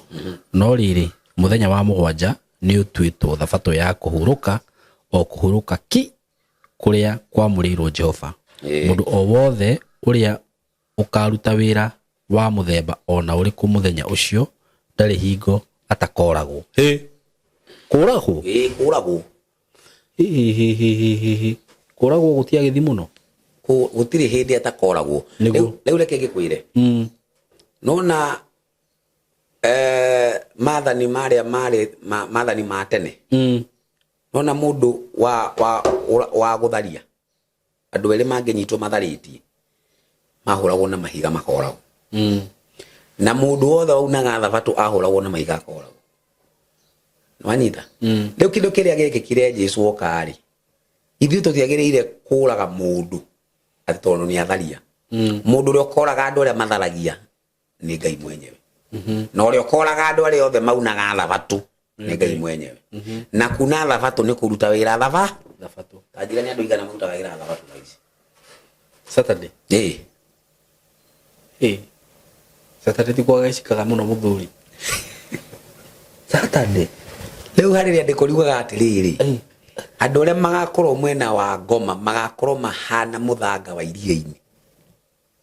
no rĩrĩ, mũthenya wa mũgwanja nĩ ũtuĩtwo thabatũ ya kũhurũka, o kũhurũka ki kũrĩa kwamũrĩirwo Jehova. Mũndũ o wothe ũrĩa ũkaruta wĩra wa mũthemba ona ũrĩkũ mũthenya ũcio ndarĩ hingo atakoragwo. Kũragwo? Ĩĩ, kũragwo. Hihihihihihi, kũragwo gũtiagĩthi mũno. Gũtirĩ hĩndĩ atakoragwo. Rĩu reke ngĩkwĩre, nona maathani marĩa marĩ maathani ma tene, nona mũndũ wa gũtharia, andũ erĩ mangĩnyitwo matharĩtie, mahũragwo na mahiga makoragwo. Na mũndũ wothe waunaga thabatũ ahũragwo na mahiga akoragwo. Wanyita? Rĩu kĩndũ kĩrĩa gĩkĩkire Jesu oka rĩ, ithuĩ tũtiagĩrĩire kũraga mũndũ atĩ tondũ nĩ atharia. Mũndũ ũrĩa ũkoraga andũ arĩa matharagia nĩ Ngai mwenyewe, na ũrĩa ũkoraga andũ arĩa othe maunaga thabatũ nĩ Ngai mwenyewe. Na kuna thabatũ nĩ kũruta wĩra thabatũ. Ta njĩra, nĩ andũ igana marutaga wĩra thabatũ thaa ici? Saturday? Ĩĩ. Ĩ, Saturday ti kwagecikaga mũno, mũthuri, Saturday. Rĩu harĩ rĩandĩko riugaga atĩrĩrĩ, andũ arĩa magakorwo mwena wa ngoma magakorwo mahana mũthanga wa iria-inĩ.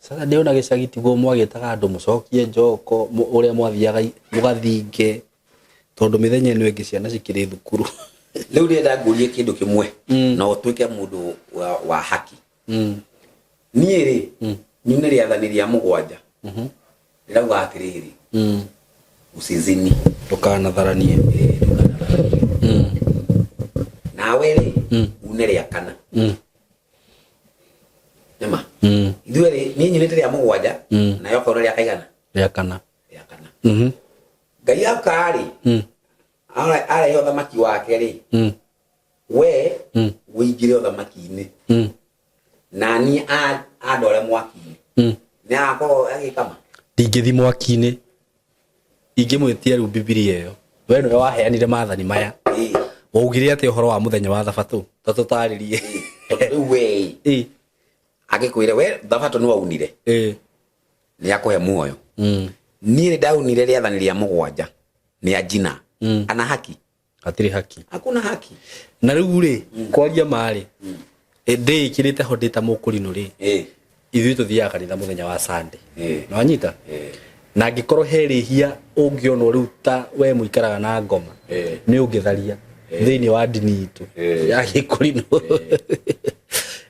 Saturday ona gĩcagi tiguo mwagĩtaga andũ mũcokie njoko, ũrĩa mwathiaga mũgathinge, tondũ mĩthenya ĩno ĩngĩ ciana cikĩrĩ thukuru. Rĩu ndĩrenda ngũrie kĩndũ kĩmwe, na ũtuĩke mũndũ wa haki. Niĩ rĩ, nyune rĩathani rĩa mũgwanja, rĩrauga atĩrĩrĩ, usizini. Ndũkanatharanie. Ĩĩ, ndũkanatharanie. Nawe rĩ, une rĩa kana. Nĩma ithuĩ rĩ, niĩ nyunĩte rĩa mũgwanja, nayo okorwo rĩa kaigana? Rĩa kana. Rĩa kana. Ngai aka rĩ, arehe ũthamaki wake rĩ, we ũingĩre ũthamaki-inĩ, na niĩ andware mwaki-inĩ, nĩ agakorwo agĩkama. Ndingĩthi mwaki-inĩ. Ingĩmwĩtia rĩu Bibilia ĩyo, we nĩwe waheanire maathani maya. Waugire atĩ ũhoro wa mũthenya wa thabatũ, ta tũtarĩrie. Tondũ rĩu we angĩkwĩre we thabatũ nĩ waunire, nĩ akũhe muoyo. Niĩ nĩ ndaunire rĩathani rĩa mũgwanja nĩ anjina. Ana haki? Hatirĩ haki. Hakuna haki. Na rĩu rĩ, kwaria marĩ ndĩĩkĩrĩte ho ndĩ ta mũkũrinũ rĩ, ithuĩ tũthiaga kanitha mũthenya wa Sunday. Nĩwanyita? Na angĩkorwo he rĩhia ũngĩonwo rĩu ta we mũikaraga na ngoma, nĩ ũngĩtharia thĩinĩ wa ndini itũ ya gĩkũrinũ,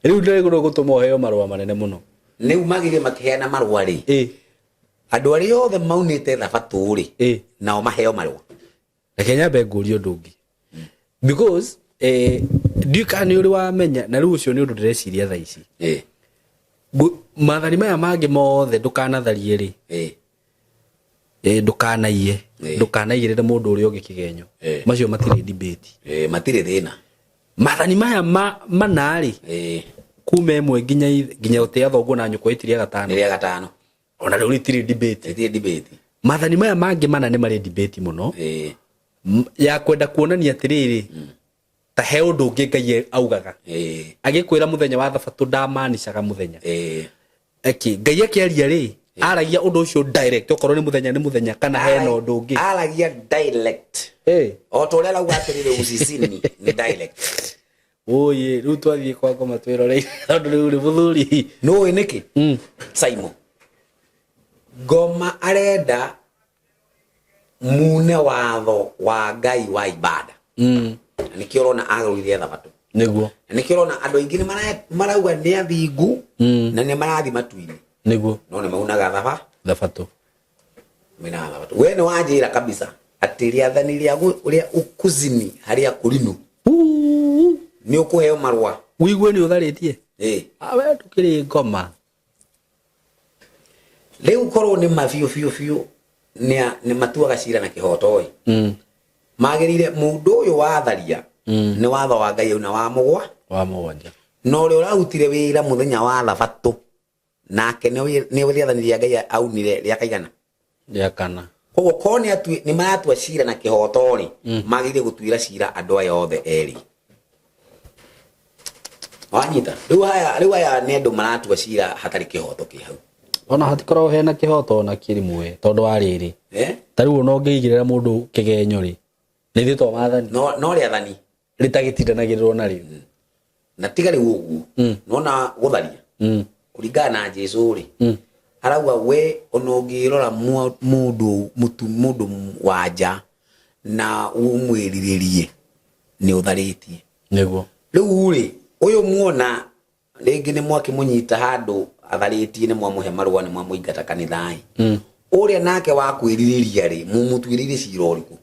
rĩu nĩ gũtũma ũheo marũa manene mũno. Rĩu magire makĩheana marũa rĩ, andũ arĩa othe maunĩte thabatũ rĩ, nao maheo marũa. Reke nyambe ngũrie ũndũ ũngĩ, because ndiũĩ kana nĩ ũrĩ wamenya, na rĩu ũcio nĩ ũndũ ndĩreciria thaa ici. Maathani maya mangĩ mothe, ndũkanatharie rĩ, ndũkanaiye, ndũkanaigĩrĩre mũndũ ũrĩa ũngĩ kĩgenyo, macio matirĩ debate. Matirĩ thĩna. Maathani maya mana rĩ, kuma ĩmwe nginya ũtĩa thoguo na nyũkwa ĩtirĩ gatano. Nĩ rĩa gatano. Ona rĩu rĩtirĩ debate. Rĩtirĩ debate. Maathani maya mangĩ mana nĩ marĩ debate mũno. Ya kwenda kuonania atĩrĩrĩ, ta he ũndũ ũngĩ Ngai augaga agĩkwĩra mũthenya wa thabatũ ndamanicaga mũthenya. Eki Ngai akĩaria rĩ, aragia ũndũ ũcio direct, okorwo nĩ mũthenya nĩ mũthenya, kana hena ũndũ ũngĩ? Aragia direct. O ta ũrĩa arauga atĩrĩrĩ, usizini, nĩ direct. Ũyĩ, rĩu twathiĩ kwa ngoma twĩroreire, tondũ rĩu rĩ mũthuri. Nũĩ nĩkĩ? Simon ngoma arenda mune watho wa Ngai wa ibada. Na nĩkĩo ũrona agũrire thabatũ. Na nĩkĩo ũrona andũ aingĩ nĩ marauga nĩ athingu na nĩ marathiĩ matu-inĩ, no nĩ maunaga thabatũ. Maunaga thabatũ. We nĩ wanjĩra kabisa atĩ rĩathani rĩa rĩa ukuzini harĩa kũrinũ nĩ ũkũheo marũa. Wĩigue nĩ ũtharĩtie. We ndũkĩrĩ ngoma. Rĩu korwo nĩ ma biũ biũ biũ nĩ matuaga cira na kĩhoto ĩ, magĩrĩire mũndũ ũyũ watharia, nĩ watho wa Ngai auna wa mũgwa wa mũgwanja, na ũrĩa ũrarutire wĩra mũthenya wa thabatũ nake nĩ rĩathani rĩa Ngai aunire rĩa kaigana? Rĩa kana. Koguo korwo nĩ maratua cira na kĩhoto rĩ, magĩrĩire gũtuĩra cira andũ aya othe erĩ. Wanyita? Rĩu aya nĩ andũ maratua cira hatarĩ kĩhoto kĩ hau. Ona hatikoragwo hena kĩhoto ona kĩrĩmwe, tondũ wa rĩrĩ, Eh? ta rĩu ona ũngĩigĩrĩra mũndũ kĩgenyo rĩ, nĩ ithuĩ to maathani No rĩathani rĩtagĩtindanagĩrĩrwo narĩo. Na tiga rĩu ũguo, nona gũtharia, kũringana na Jesu rĩ, arauga we ona ũngĩrora mũndũ mũndũ wa nja na ũmwĩrirĩrie, nĩ ũtharĩtie. Rĩu rĩ, ũyũ muona rĩngĩ nĩ mwakĩmũnyita handũ atharĩtie, nĩ mwamũhe marũa, nĩ mwamũingata kanitha-ĩ, ũrĩa nake wa kwĩrirĩria rĩ, mũmũtuĩrĩire cira ũrĩkũ?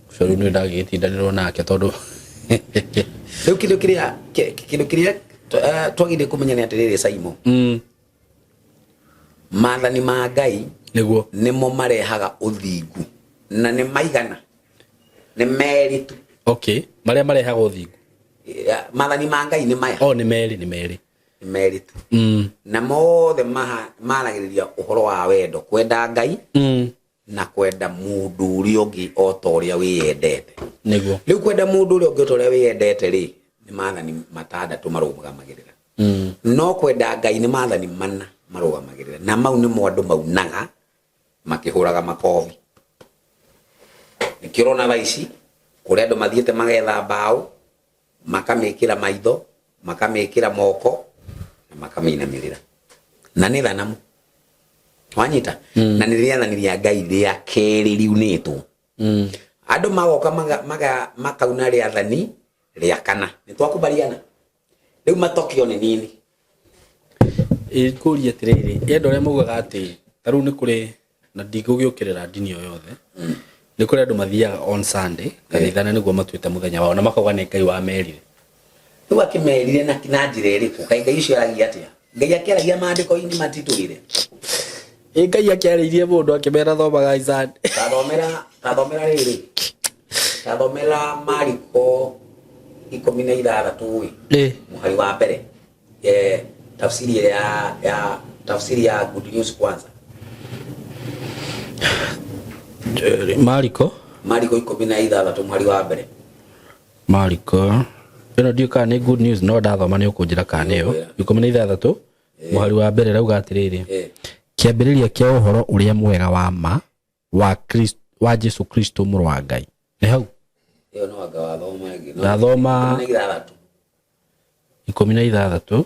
Ũcio rĩu nĩ ndagĩtindanĩrwo nake tondũ Rĩu kĩndũ kĩrĩa twagĩrĩire kũmenya nĩ atĩrĩrĩ, Simon, maathani ma Ngai nĩmo marehaga ũthingu, na nĩ maigana? Nĩ merĩ tu. Okay, marĩa marehaga ũthingu. Maathani ma Ngai nĩ maya. O nĩ merĩ, nĩ merĩ. Nĩ merĩ tu. Na mothe maragĩrĩria ũhoro wa wendo, kwenda Ngai na kwenda mũndũ ũrĩa ũngĩ o ta ũrĩa wĩyendete. Rĩu kwenda mũndũ ũrĩa ũngĩ o ta ũrĩa wĩyendete rĩ, nĩ maathani matandatũ marũgamagĩrĩra. No kwenda Ngai nĩ maathani mana marũgamagĩrĩra, na mau nĩmo andũ maunaga makĩhũraga makobi. Nĩkĩo ũrona thaa ici kũrĩ andũ mathiĩte magetha mbaũ, makamĩkĩra maitho, makamĩkĩra moko na makamĩinamĩrĩra, na nĩ thanamu. Wanyita? Na nĩ rĩathani rĩa Ngai rĩa kerĩ riunĩtwo. Andũ magoka makauna rĩathani rĩa kana. Nĩ twakubaliana? Rĩu matokio nĩ nini. Ngũrie atĩrĩrĩ, andũ arĩa maugaga atĩ ta rĩu nĩ kũrĩ na ndigũgĩũkĩrĩra ndini o yothe, nĩ kũrĩ andũ mathiaga on Sunday kanitha na nĩguo matuĩte mũthenya wao na makauga nĩ Ngai wamerire. Rĩu akĩmerire na njĩra ĩrĩkũ? Kaĩ Ngai ũcio aragia atĩa? Ngai akĩaragia maandĩko-inĩ matitũire? Ĩ Ngai akĩarĩirie mũndũ akĩmera thomagai Sunday. Tathomera rĩrĩ, tathomera Mariko 16 ĩ, mũhari wa mbere, tafsiri ĩrĩa ya tafsiri ya Good News kwanza. Mariko. Mariko 16 mũhari wa mbere. Mariko ĩno ndiũ kana nĩ good news, no ndathoma nĩ ũkũnjĩra kana nĩyo. Nĩngũkwĩra. 16 mũhari wa mbere rauga atĩrĩrĩ, kĩambĩrĩria kĩa ũhoro ũrĩa mwega wa ma wa Christ, wa Jesu Kristo mũrũ wa Ngai. Nĩ hau. Ĩyo no anga wathoma ĩngĩ. Ndathoma. 16. 16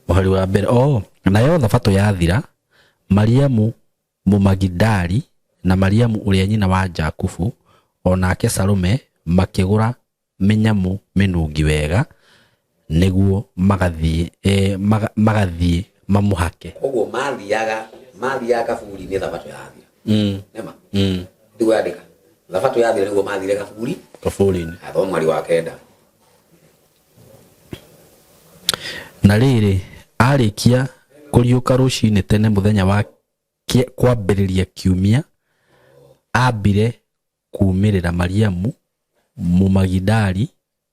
mũhari wa mbere. Oh, nayo thabatũ yathira, Mariamu Mũmagidali na Mariamu ũrĩa nyina wa Jakubu o nake Salome makĩgũra mĩnyamũ mĩnungi wega nĩguo magathiĩ, magathiĩ mamũhake. Koguo mathiaga kaburi-inĩ thabatũ yathira. Nĩma? Nĩguo yandĩka. Thabatũ yathira nĩguo mathire kaburi. Kaburi-inĩ. Athoma mweri wa 9. Na rĩrĩ, arĩkia kũriũka rũcinĩ tene mũthenya wa kwambĩrĩria kiumia, ambire kuumĩrĩra Mariamu Mũmagidali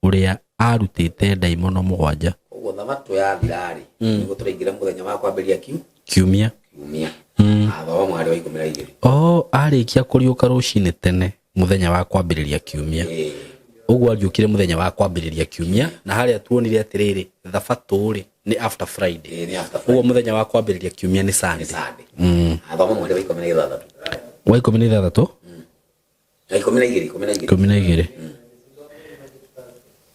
ũrĩa arutĩte ndaimono 7. Koguo thabatũ yathira rĩ, nĩguo tũraingĩra mũthenya wa kwambĩrĩria kiumia. Kiumia. Athoma mweri wa 12. Oh, arĩkia kũriũka rũcinĩ tene mũthenya wa kwambĩrĩria kiumia. Ũguo ariũkire mũthenya wa kwambĩrĩria kiumia, na harĩa tuonire atĩrĩrĩ, thabatũ rĩ nĩ after Friday. Nĩ after Friday. Ũguo mũthenya wa kwambĩrĩria kiumia nĩ Sunday. Nĩ Sunday. Athoma mweri wa 16. Wa 16? Na 12, 12. 12.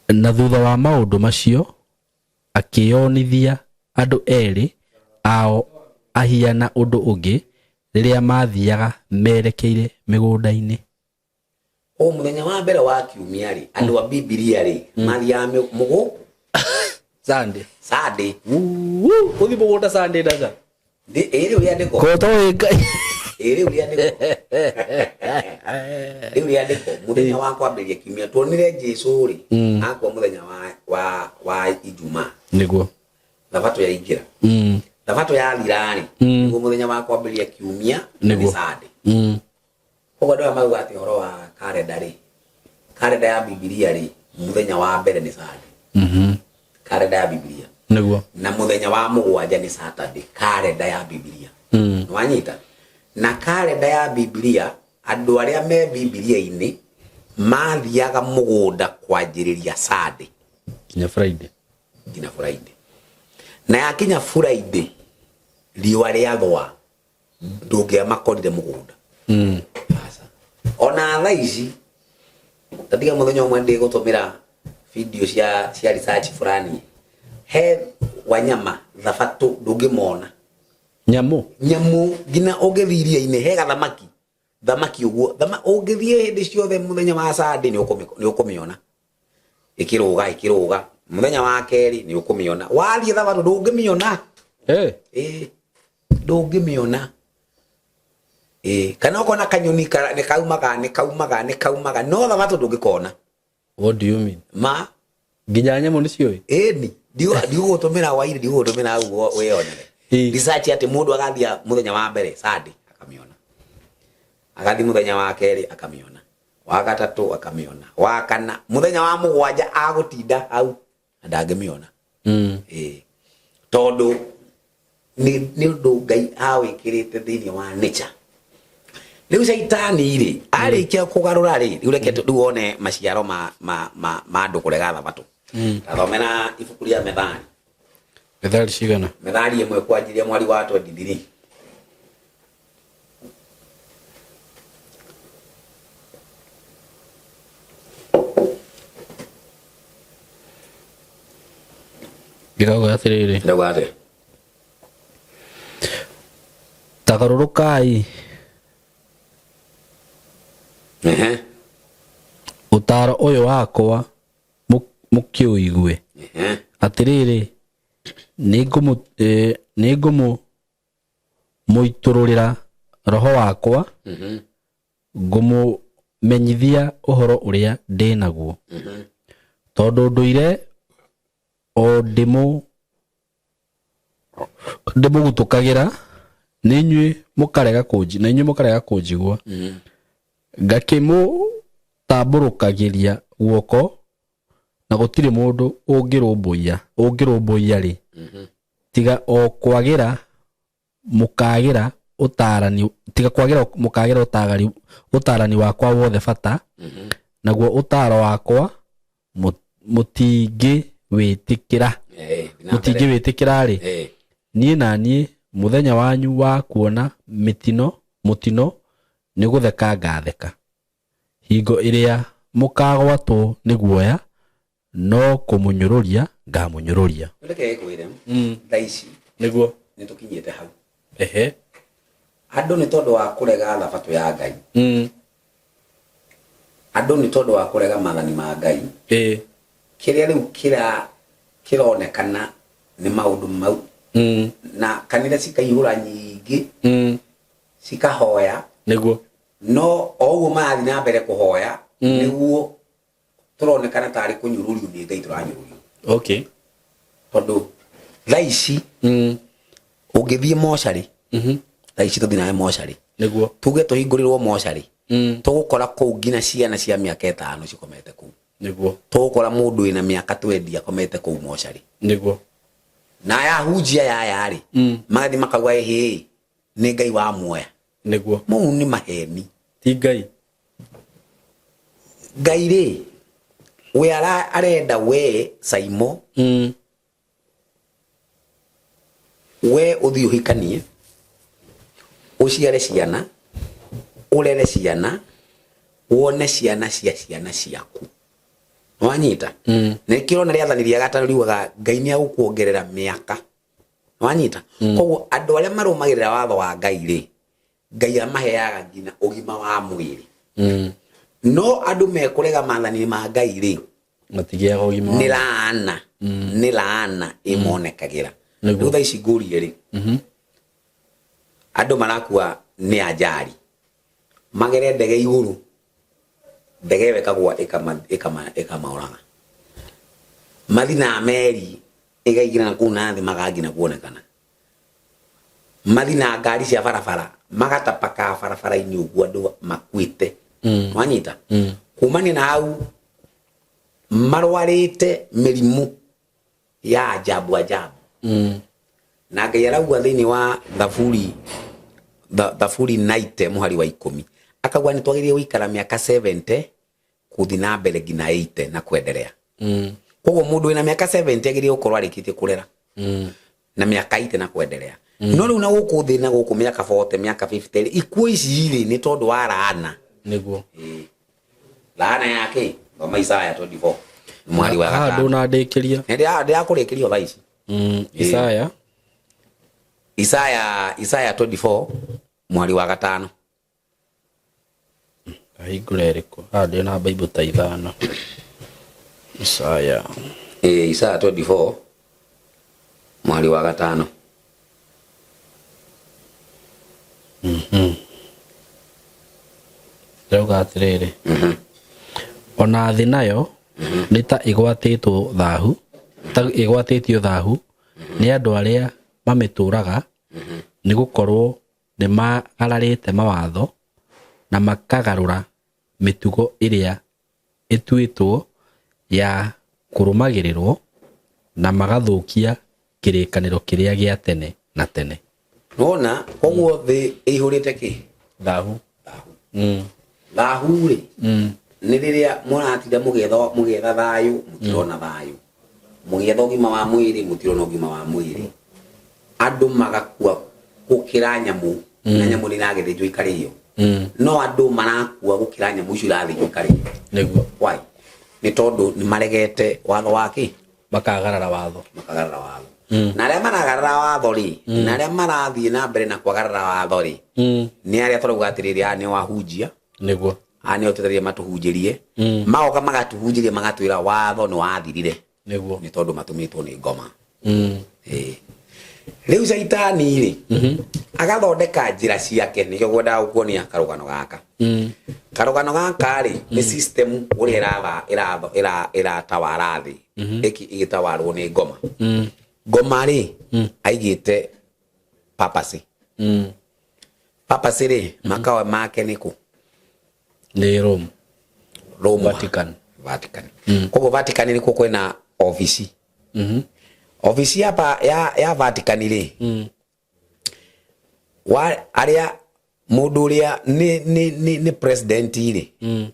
Na thutha wa maũndũ macio akĩonithia andũ erĩ ao ahiana ũndũ ũngĩ rĩrĩa mathiaga merekeire mĩgũnda-inĩ. O mũthenya wa mbere wa kiumia rĩ, andũ a Bibilia rĩ, mathiaga mũgũ Sunday. Sunday. Ũthiĩ mũgũnda Sunday ndaca. Ĩ rĩu rĩandĩko. Koto ĩ Ngai. Ĩ rĩu rĩandĩko. Rĩu rĩandĩko mũthenya wa kwambĩrĩria kiumia tuonire Jesu rĩ, akua mũthenya wa Ijumaa. Nĩguo. Thabatũ yaingĩra. Thabatũ yathira rĩ, nĩguo mũthenya wa kwambĩrĩria kiumia nĩ Nĩguo. Sunday. Koguo andũ aya mauga atĩ ũhoro wa karenda rĩ, karenda ya Bibilia rĩ, mũthenya wa mbere nĩ Sunday. Karenda ya Bibilia. Nĩguo. Na mũthenya wa 7 nĩ Saturday, karenda ya Bibilia. Nĩwanyita? Na karenda ya Bibilia, andũ arĩa me Bibilia-inĩ mathiaga mũgũnda kwanjĩrĩria Sunday. Nginya Friday. Nginya Friday. Na yakinya Friday, riũa rĩathũa, ndũngĩamakorire mũgũnda. Aca. Ona thaa ici, ta tiga mũthenya ũmwe ndĩgũtũmĩra video cia research fulani, he wanyama thabatũ ndũngĩmona. Nyamũ? Nyamũ nginya ũngĩthiĩ iria-inĩ he gathamaki. Thamaki ũguo, ũngĩthiĩ hĩndĩ ciothe mũthenya wa Sunday nĩ ũkũmĩona. Ĩkĩrũga, ĩkĩrũga. Mũthenya wa kerĩ nĩ ũkũmĩona. Wathiĩ thabatũ ndũngĩmĩona. Ndũngĩmĩona. Kana ũkona kanyoni nĩ kaumaga, nĩ kaumaga, nĩ kaumaga, no thabatũ ndũngĩkona. What do you mean? Ma? Nginya nyamũ nĩ ciũĩ? Ĩni, ndigũgũtũmĩra wairi, ndigũgũtũmĩra ũguo wĩyonere. Research atĩ mũndũ agathiĩ mũthenya wa mbere Sunday akamĩona. Agathiĩ mũthenya wa kerĩ akamĩona. Wa gatatũ akamĩona. Wa kana mũthenya wa 7 agũtinda hau na ndangĩmĩona. Tondũ nĩ ũndũ Ngai awĩkĩrĩte thĩinĩ wa nature. Rĩu caitani rĩ, arĩkia kũgarũra rĩ, rĩu reke rĩu wone maciaro ma andũ kũrega thabatũ. Tathomera ibuku rĩa Methali. Methali cigana? Methali 1 kwanjiria mweri wa 23. Ndĩrauga atĩrĩrĩ. Ndĩrauga atĩa? Tagarũrũkai. Ũtaaro ũyũ wakwa mũkĩũigue. Atĩrĩrĩ, nĩngũmũitũrũrĩra roho wakwa, ngũmũmenyithia ũhoro ũrĩa ndĩ naguo. Tondũ ndũire o ndĩmũgutũkagĩra, nĩ inyuĩ mũkarega kũnji-, na inyuĩ mũkarega kũnjigua. Ngakĩmũtambũrũkagĩria guoko, na gũtirĩ mũndũ ũngĩrũmbũiya rĩ. Tiga o kwagĩra mũkagĩra ũtaarani, tiga kwagĩra mũkagĩra ũtaarani, ũtaarani wakwa wothe bata, naguo ũtaaro wakwa mũtingĩwĩtĩkĩra. Thiĩ na mbere. Mũtingĩwĩtĩkĩra rĩ, niĩ na niĩ mũthenya wanyu wa kuona mĩtino mũtino nĩ gũtheka ngatheka. Hingo ĩrĩa mũkagwatwo nĩ guoya, no kũmũnyũrũria ngamũnyũrũria. Reke ngwĩre, thaa ici Nĩguo. nĩ tũkinyĩte hau. Ehe. Andũ nĩ tondũ wa kũrega thabatũ ya Ngai, andũ nĩ tondũ wa kũrega maathani ma Ngai, kĩrĩa rĩu kĩronekana nĩ maũndũ mau, na kanitha cikaihũra nyingĩ, cikahoya. Nĩguo. No o ũguo marathiĩ na mbere kũhoya, nĩguo tũronekana tarĩ kũnyũrũrio nĩ Ngai tũranyũrũrio. Tondũ thaa ici ũngĩthiĩ mocarĩ, thaa ici tũthiĩ nawe mocarĩ, tuge tũhingũrĩrwo mocarĩ, tũgũkora kũu nginya ciana cia mĩaka 5 cikomete kũu. Tũgũkora mũndũ wĩna mĩaka 20 akomete kũu mocarĩ. Na aya ahunjia aya rĩ, magathiĩ makauga ĩhĩ nĩ Ngai wa muoya. Mau nĩ maheni. Ti Ngai. Ngai rĩ, we arenda we Saimo, we ũthiĩ ũhikanie, ũciare ciana, ũrere ciana, wone ciana cia ciana ciaku. Nĩwanyita? Na nĩkĩo ũrona rĩathani rĩa gatano riugaga Ngai nĩ agũkuongerera mĩaka. Nĩwanyita? Koguo andũ arĩa marũmagĩrĩra watho wa Ngai rĩ, Ngai amaheaga nginya ũgima wa mwĩrĩ. No andũ mekũrega maathani ma Ngai rĩ, matigĩaga ũgima wa nĩ laana, nĩ laana ĩmonekagĩra. Rĩu thaa ici ngũrie rĩ, andũ marakua nĩ ajali, magere ndege igũrũ, ndege ĩyo ĩkagwa ĩkamaũraga, mathi na meri ĩgaingĩra na kũu na thĩ maganginya kuonekana, mathi na ngari cia barabara magatapaka barabara-inĩ ũguo andũ makuĩte. Wanyita? Kumania na hau marwarĩte mĩrimũ ya ajabu ajabu. Na Ngai arauga thĩinĩ wa Thaburi, Thaburi 90 mũhari wa 10, akauga nĩ twagĩrĩire gũikara mĩaka 70 kũthiĩ na mbere nginya 80 na kwenderea. Koguo mũndũ wĩna mĩaka 70 agĩrĩire gũkorwo arĩkĩtie kũrera na mĩaka 80 na kwenderea. No rĩu na gũkũ thĩ na gũkũ mĩaka 40, mĩaka 50, ikuũ ici rĩ nĩ tondũ wa laana. Laana yake thoma Isaya 24 mwari wa Haha gatano. ndũnandĩkĩria. Nĩ ndĩrakũrĩkĩria thaa ici. Isaya. Isaya 24 mwari wa gatano. Ahingũre ĩrĩkũ? Haha ndĩ na Bible ta 5. Isaya. Isaya 24 mwari wa gatano. Ndĩrauga atĩrĩrĩ, ona thĩ nayo nĩ ta ĩgwatĩtwo thahu, ta ĩgwatĩtio thahu nĩ andũ arĩa mamĩtũraga, nĩ gũkorwo nĩ magararĩte mawatho na makagarũra mĩtugo ĩrĩa ĩtuĩtwo ya kũrũmagĩrĩrwo, na magathũkia kĩrĩkanĩro kĩrĩa gĩa tene na tene. Nona koguo thĩ ĩihũrĩte kĩ? Thahu. Thahu. Thahu rĩ, nĩ rĩrĩa mũratinda mũgĩetha thayũ, mũtirona thayũ. Mũgĩetha ũgima wa mwĩrĩ, mũtirona ũgima wa mwĩrĩ. Andũ magakua gũkĩra nyamũ, na nyamũ nĩ iragĩthĩnjwo ikarĩo. No andũ marakua gũkĩra nyamũ icio irathĩnjwo ikarĩo. Why? Nĩ tondũ nĩ maregete watho wa kĩ? Makagarara watho. Makagarara watho. Na arĩa maragarara watho rĩ, na arĩa marathiĩ na mbere na kwagarara watho rĩ, nĩ arĩa tũrauga atĩrĩrĩ, aya nĩo ahunjia. Aya nĩo tũtereire matũhunjĩrie. Magoka magatũhunjĩria magatwĩra watho nĩ wathirire. Nĩ tondũ matũmĩtwo nĩ ngoma. Rĩu caitani rĩ, agathondeka njĩra ciake, nĩkĩo ngwendaga gũkuonia karũgano gaka. Karũgano gaka rĩ, nĩ system ũrĩa ĩratawara thĩ, ĩgĩtawarwo nĩ ngoma. Ngoma rĩ, aigĩte papacy. Papacy rĩ, makao make nĩ kũ? Nĩ Rome. Rome. Vatican. Vatican. Koguo Vatican nĩkuo kwĩna ofici. Ofici ya Vatican rĩ, Wa arĩa mũndũ ũrĩa nĩ president rĩ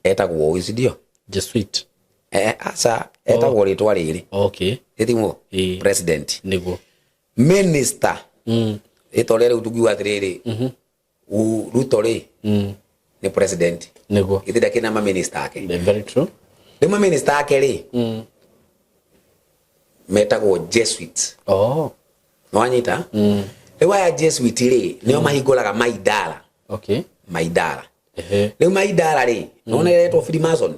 etagwo ũũ, si ndio? Jesuit. Eh, aca, etagwo rĩtwa rĩrĩ. Okay. Ĩtimwo Ĩĩ. president. Niguo. Minister, rĩtwa rĩrĩa rĩu tũngiuga atĩrĩrĩ, Ruto rĩ nĩ president. Niguo. Githĩ ndakĩrĩ na maminista ake? Very true. Rĩu maminista ake rĩ metagwo Jesuits. Oh. Nĩwanyita? Rĩu aya Jesuit rĩ nĩo mahingũraga maidara. Okay. Maidara. Ehe. Rĩu maidara rĩ nĩwona ĩretwo Freemason.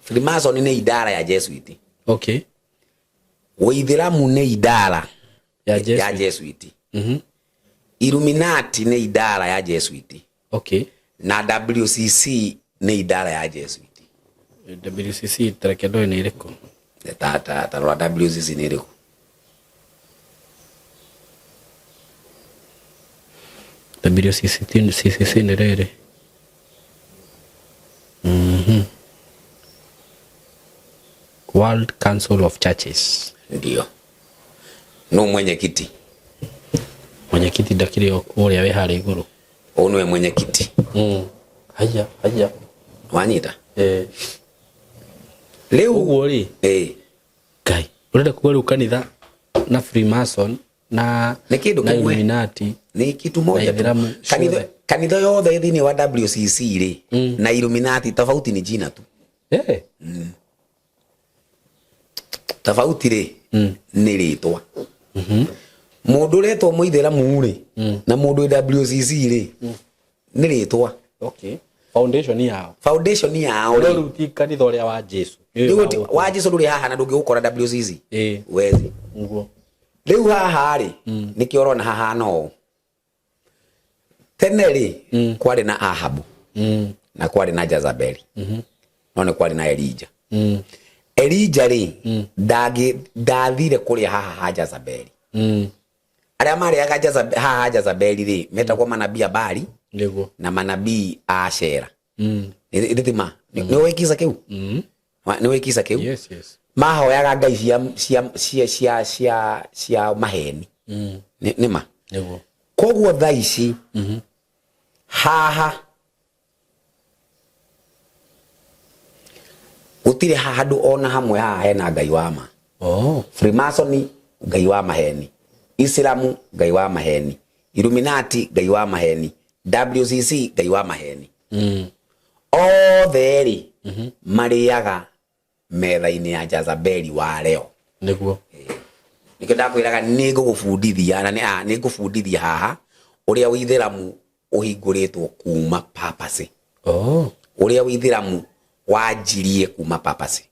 Freemason nĩ idara ya Jesuit. Okay. Ũithĩramu nĩ idara Ya ya Jesuit. Jesuit. Illuminati nĩ idara ya Jesuit. Okay. Na WCC nĩ idara ya Jesuit. WCC tareke ndoe nĩ ĩrĩkũ? Ta rora WCC nĩ ĩrĩkũ? WCC CCC nĩ rĩrĩ. World Council of Churches. Ndio. No mwenyekiti. Mwenyekiti ndakĩrĩ o ũrĩa wĩ harĩa igũrũ. Ũyũ nĩwe mwenyekiti. Haya, haya. Wanyita? Eh. Rĩu Ũguo rĩ, eh Ngai, ũrenda kuga rĩu kanitha na Freemason na Nĩ kĩndũ na kĩmwe. Illuminati Nĩ kitu moja tu. Ithĩramu Kanitha ciothe. kanitha yothe thĩinĩ wa WCC rĩ na Illuminati tofauti ni jina tu. Eh. Tofauti rĩ nĩ rĩtwa. Mũndũ ũretwo mũithĩramu rĩ na mũndũ wĩ WCC rĩ nĩ rĩtwa. Okay. Foundation yao. Foundation yao No rĩ rĩu ti kanitha ũrĩa wa Jesu. rĩu wa Jesu ndũrĩ haha na ndũngĩũkora WCC. Ĩĩ. Wezi. Niguo. Rĩu haha rĩ nĩkĩo ũrona hahana ũũ. Tene rĩ kwarĩ na Ahabu na kwarĩ na Jezebeli no nĩ kwarĩ na Elija. Elija rĩ ndathire kũrĩa haha ha Jezebeli. Arĩa marĩaga haha ha Jezebeli rĩ metagwo manabii a Baali Niguo. na manabii a Ashera. Nĩ thima nĩ ũĩ kisa kĩu? Nĩ ũĩ kisa kĩu? Yes, yes. Mahoyaga ngai cia maheni. Nĩ ma. Niguo. Koguo thaa ici haha gũtirĩ handũ ona hamwe haha hena ngai wa ma. Oh. Freemason ngai wa maheni, Islamu ngai wa maheni, Illuminati ngai wa maheni, WCC ngai wa maheni. Othe rĩ marĩaga metha-inĩ ya Jezebeli wa leo. Niguo. Nĩkĩo ndakwĩraga nĩ ngũgũbundithia na nĩ ngũbundithia haha ũrĩa ũithĩramu ũhingũrĩtwo kuma papacy. Oh. Ũrĩa ũithĩramu wanjirie kuma papacy.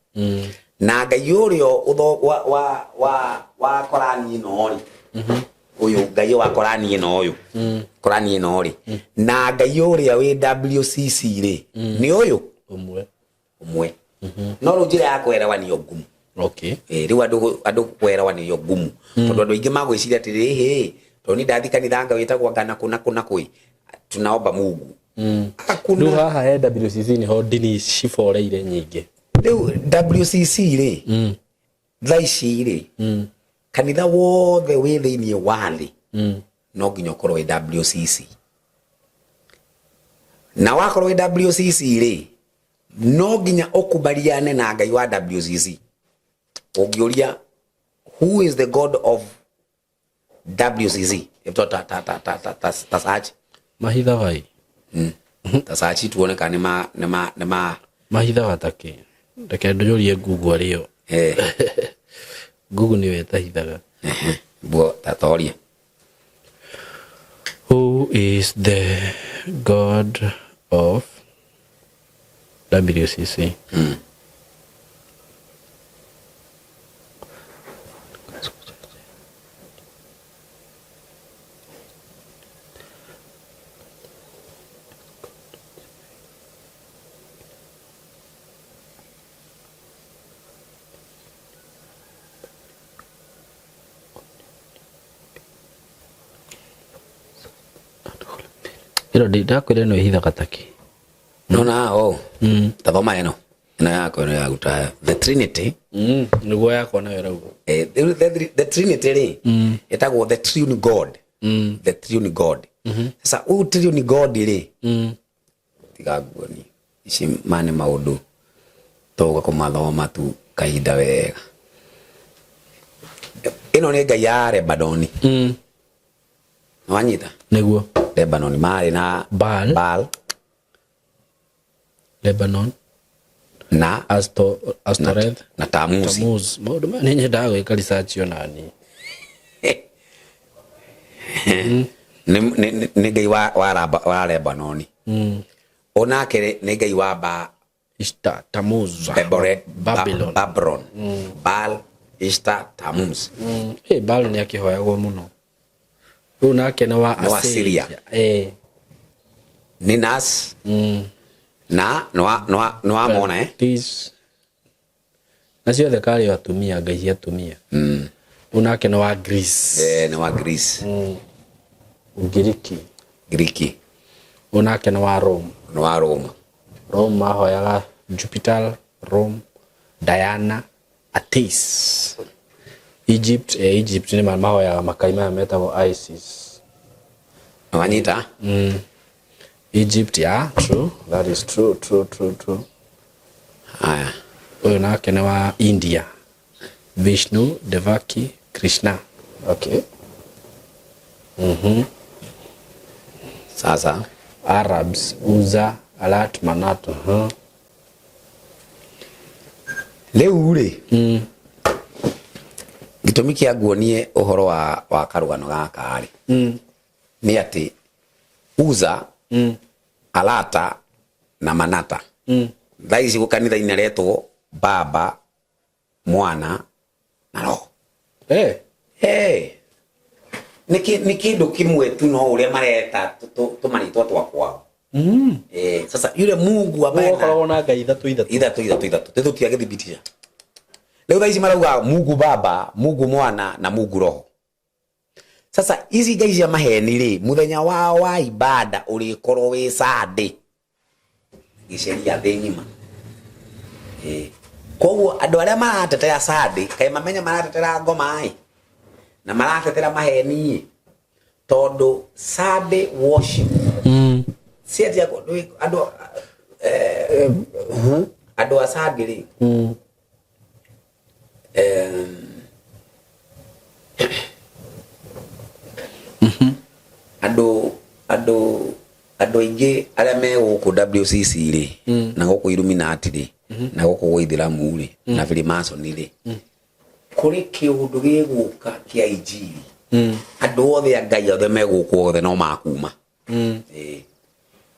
Na ngai ũrĩa wa Korani ĩno rĩ, ũyũ ngai wa Korani ĩno ũyũ, Korani ĩno rĩ, na ngai ũrĩa wĩ WCC rĩ, nĩ ũyũ Ũmwe. Ũmwe. No rĩu njĩra ya kũerewa nĩyo ngumu. Okay. Rĩu andũ kũerewa nĩyo ngumu. Tondũ andũ aingĩ magwĩciria atĩrĩrĩ, hĩ, tondũ niĩ ndathi kanitha anga wĩtagwo anga na kũ na kũ na kũ, tunaomba Mungu. Hakuna. Rĩu haha he WCC nĩho ndini ciboreire nyingĩ. Rĩu WCC rĩ, thaa ici rĩ, kanitha wothe wĩ thĩinĩ wa thĩ no nginya ũkorwo wĩ WCC. Na wakorwo wĩ WCC rĩ, no nginya ũkubaliane na Ngai wa WCC. Ũngĩũria who is the God of WCC? Ta search. Mahithaga ĩ? Ta search tuone kana nĩ ma Mahithaga ta kĩ? Reke njũrie Google arĩo. Google nĩyo ĩtahithaga. Buo tatoria. Who is the God of WCC? Ĩno ndakwĩra ĩno ĩhithaga ta kĩ? Nona o. Tathoma ĩno. Ĩno yakwa ĩno ya gũtaya. The Trinity. Nĩguo yakwa nayo ĩrauga. The Trinity rĩ, ĩtagwo the Triune God. The triune God. Sasa huyu triune God rĩ, tiga nguoni ici ma nĩ maũndũ tũgũka kũmathoma tu kahinda wega. Ĩno nĩ ngai ya Lebanoni. Wanyita? Nĩguo. Lebanon marĩ na Baal. Baal. Lebanon. Na Astoreth. Na Tamuzi. Tamuz. Maũndũ maya nĩ nyendaga gwĩka research onani. Nĩ ngai wa Lebanoni. Onake nĩ ngai wa ba Ishtar, Tamuz. Bebore, Babylon. Babylon. Baal, Ishtar, Tammuz. Eh, Baal nĩ akĩhoyagwo mũno. Rĩu nake nĩ wa Nĩ wa Assyria. Syria. Eh. Ninas. Na nĩ wamona, eh? This. Na ciothe karĩ o atumia, ngai cia atumia. Rĩu nake nĩ wa Greece. Eh, nĩ wa Greece. Ugiriki. Giriki. Rĩu nake nĩ wa Rome. Nĩ wa Roma. Rome mahoyaga Jupiter, Rome, Diana, Attis. Egypt, Egypt nĩ mahoyaga makai maya metagwo Isis. Wanyita? Egypt, yeah, true. That is true, true, true, true. Haya. Ũyũ nake nĩ wa India. Vishnu, Devaki, Krishna. Okay. Sasa Arabs, Uza, Alat, Manat. Rĩu rĩ, gĩtũmi kĩa nguonie ũhoro wa karũgano gaka rĩ, nĩ atĩ Uza, Alata na Manata, thaa ici kanitha-inĩ aretwo Baba, Mwana na Roho. Eh. Hey. Nĩ kĩndũ kĩmwe tu, no ũrĩa mareta tũmarĩtwa twa kwao. Eh, sasa yule Mungu ambaye Gũkoragwo na ngai ithatũ ithatũ. Ithatũ ithatũ ithatũ, tũ tũtiagĩthibitisha. Rĩu thaa ici marauga Mungu Baba, Mungu Mwana na Mungu Roho. Sasa ici ngai cia maheni rĩ, mũthenya wao wa ibada ũrĩkorwo wĩ Sunday gĩceria thĩ ng'ima. Eh, koguo andũ arĩa maratetera Sunday, kaĩ mamenya maratetera ngoma ĩ na maratetera maheni ĩ, tondũ Sunday worship si ati andũ, andũ a Sunday rĩ, andũ aingĩ arĩa me gũkũ WCC rĩ, na gũkũ Illuminati rĩ, na gũkũ gwa Ithĩramu rĩ, na Freemason rĩ, kũrĩ kĩũndũ gĩgũka kĩa injiri. Andũ othe a Ngai othe me gũkũ othe no makuma. Ĩĩ.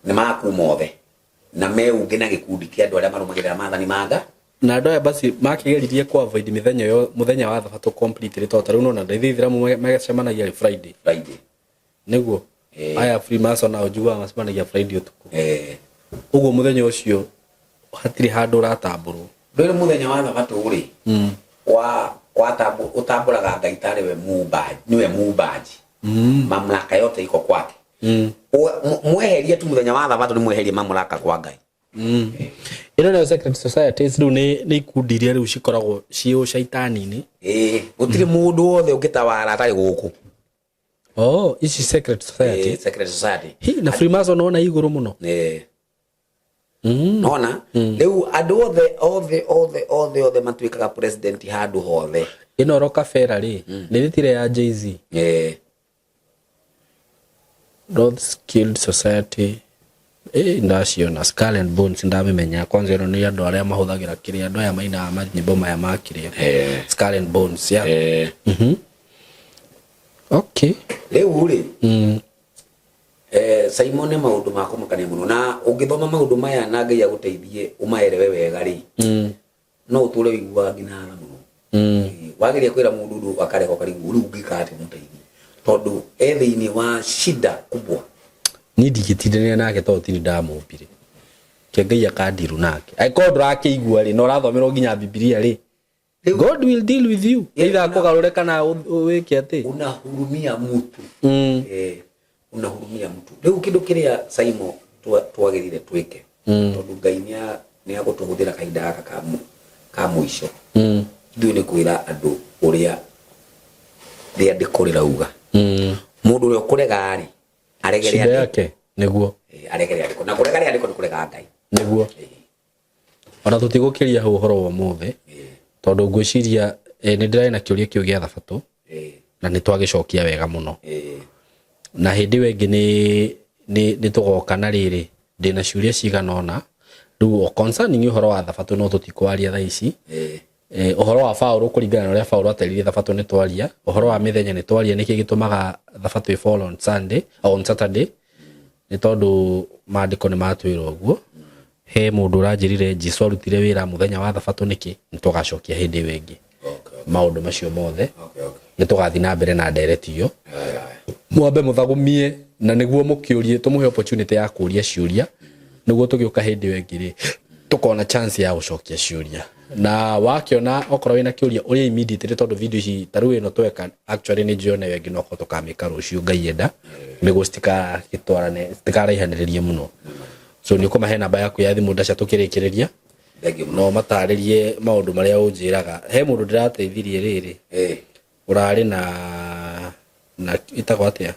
Nĩ makuma othe na meunge na gĩkundi kĩa andũ arĩa marũmagĩrĩra maathani ma Ngai. Na andũ aya basi makĩgeririe ku avoid mĩthenya ĩyo, mũthenya wa thabatũ completely, tondũ ta rĩu nona Ithĩramu magecemanagia rĩ Friday. Friday. Nĩguo. Eh. Aya Freemason nao njiguaga macemanagia Friday ũtukũ. Eh. Ũguo mũthenya ũcio hatirĩ handũ ũratambũrwo. Ndũrĩ mũthenya wa thabatũ rĩ, wa watambu ũtambũraga Ngai tarĩ we muumbaji, niwe muumbaji. Mamlaka yote iko kwake. Mweherie tu mũthenya wa thabatũ, nĩ mweherie mamlaka kwa Ngai. Ĩno nĩyo secret societies. Rĩu nĩ ikundi iria rĩu cikoragwo ciĩ ũcaitani-inĩ. Ĩĩ, gũtirĩ mũndũ wothe ũngĩtawara atarĩ gũkũ. Oh, ici secret society. Ĩĩ, secret society. Hi, na Freemason ona igũrũ mũno. Ĩĩ. Nona rĩu andũ othe othe othe othe othe matuĩkaga president handũ hothe. Ĩno Rockefeller rĩ, nĩ rĩtire ya Jay-Z. Ĩĩ. Rothschild Society, ndaciona Skull and Bones, ndamĩmenya kwanza. Ĩno nĩ andũ arĩa mahũthagĩra kĩrĩa, andũ aya mainaga manyĩmbo maya ma kĩrĩa. Skull and Bones, yeah. Okay. Rĩu rĩ, Simon, nĩ maũndũ ma kũmakania mũno, na ũngĩthoma maũndũ maya na Ngai agũteithie ũmaerewe wega rĩ, no ũtũre ũiguaga nginya tha mũno. Wageria kwĩra mũndũ ũndũ akarega, ũkarigwo rĩu ũngĩka atĩa mũteithie, tondũ e thĩinĩ wa shida kubwa. Niĩ ndingĩtindanĩra nake tondũ tini ndamũmbire. Ke Ngai akandiru nake. Angĩkorwo ndũrakĩigua rĩ, na ũrathomerwo nginya Bibilia rĩ, God will deal with you. Either akũgarũre kana wĩke atĩ. Unahurumia mtu. Eh, unahurumia mtu. Rĩu kĩndũ kĩrĩa Simon twagĩrĩire twĩke, tondũ Ngai nĩ agũtũhũthĩra kahinda gaka ka mũico, ithuĩ nĩ kwĩra andũ ũrĩa rĩandĩko rĩrauga. Mũndũ ũrĩa ũkũrega rĩ, aregere Shida rĩandĩko. Yake nĩguo. Aregere rĩandĩko, na kũrega rĩandĩko nĩ kũrega Ngai. Nĩguo ona tũtigũkĩria hau ũhoro wa ũmũthĩ, tondũ ngwĩciria nĩ ndĩrarĩ na kĩũria kĩu gĩa thabatũ na nĩ twagĩcokia wega mũno. Na hĩndĩ ĩyo ĩngĩ nĩ tũgoka na rĩrĩ ndĩna ciũria cigana ũna rĩu o concerning ũhoro wa thabatũ, no tũtikwaria thaa ici. Ũhoro wa Paũlũ, kũringana na ũrĩa Paũlũ ateririe thabatũ, nĩ twaria. Ũhoro wa mĩthenya nĩ twaria, nĩkĩ gĩtũmaga thabatũ ĩ fall on Sunday, on Saturday, nĩ tondũ maandĩko nĩ matwĩra ũguo. He mũndũ ũranjĩrire Jesu arutire wĩra mũthenya wa thabatũ nĩkĩ, nĩ tũgacokia hĩndĩ ĩyo ĩngĩ maũndũ macio mothe. Nĩ tũgathiĩ na mbere na ndereti ĩyo. Mwambe mũthagumie na nĩguo mũkĩũrie, tũmũhe opportunity ya kũria ciũria, nĩguo tũgĩũka hĩndĩ ĩyo ĩngĩ rĩ, tũkona chance ya gũcokia ciũria. Na wakĩona okorwo wĩna kĩũria, ũria immediately, tondũ video ici ta rĩu ĩno tweka actually nĩ njũĩ ona ĩyo ĩngĩ no korwo tũkamĩka rũciũ Ngai enda, nĩguo citikagĩtwarane, citikaraihanĩrĩrie mũno. So nĩ ũkũmahe namba yaku ya thimũ ndaca tũkĩrĩkĩrĩria. Thank you mũno. No matarĩrie maũndũ marĩa ũnjĩraga. He mũndũ ndĩrateithirie rĩrĩ ũrarĩ na ĩtagwo atĩa,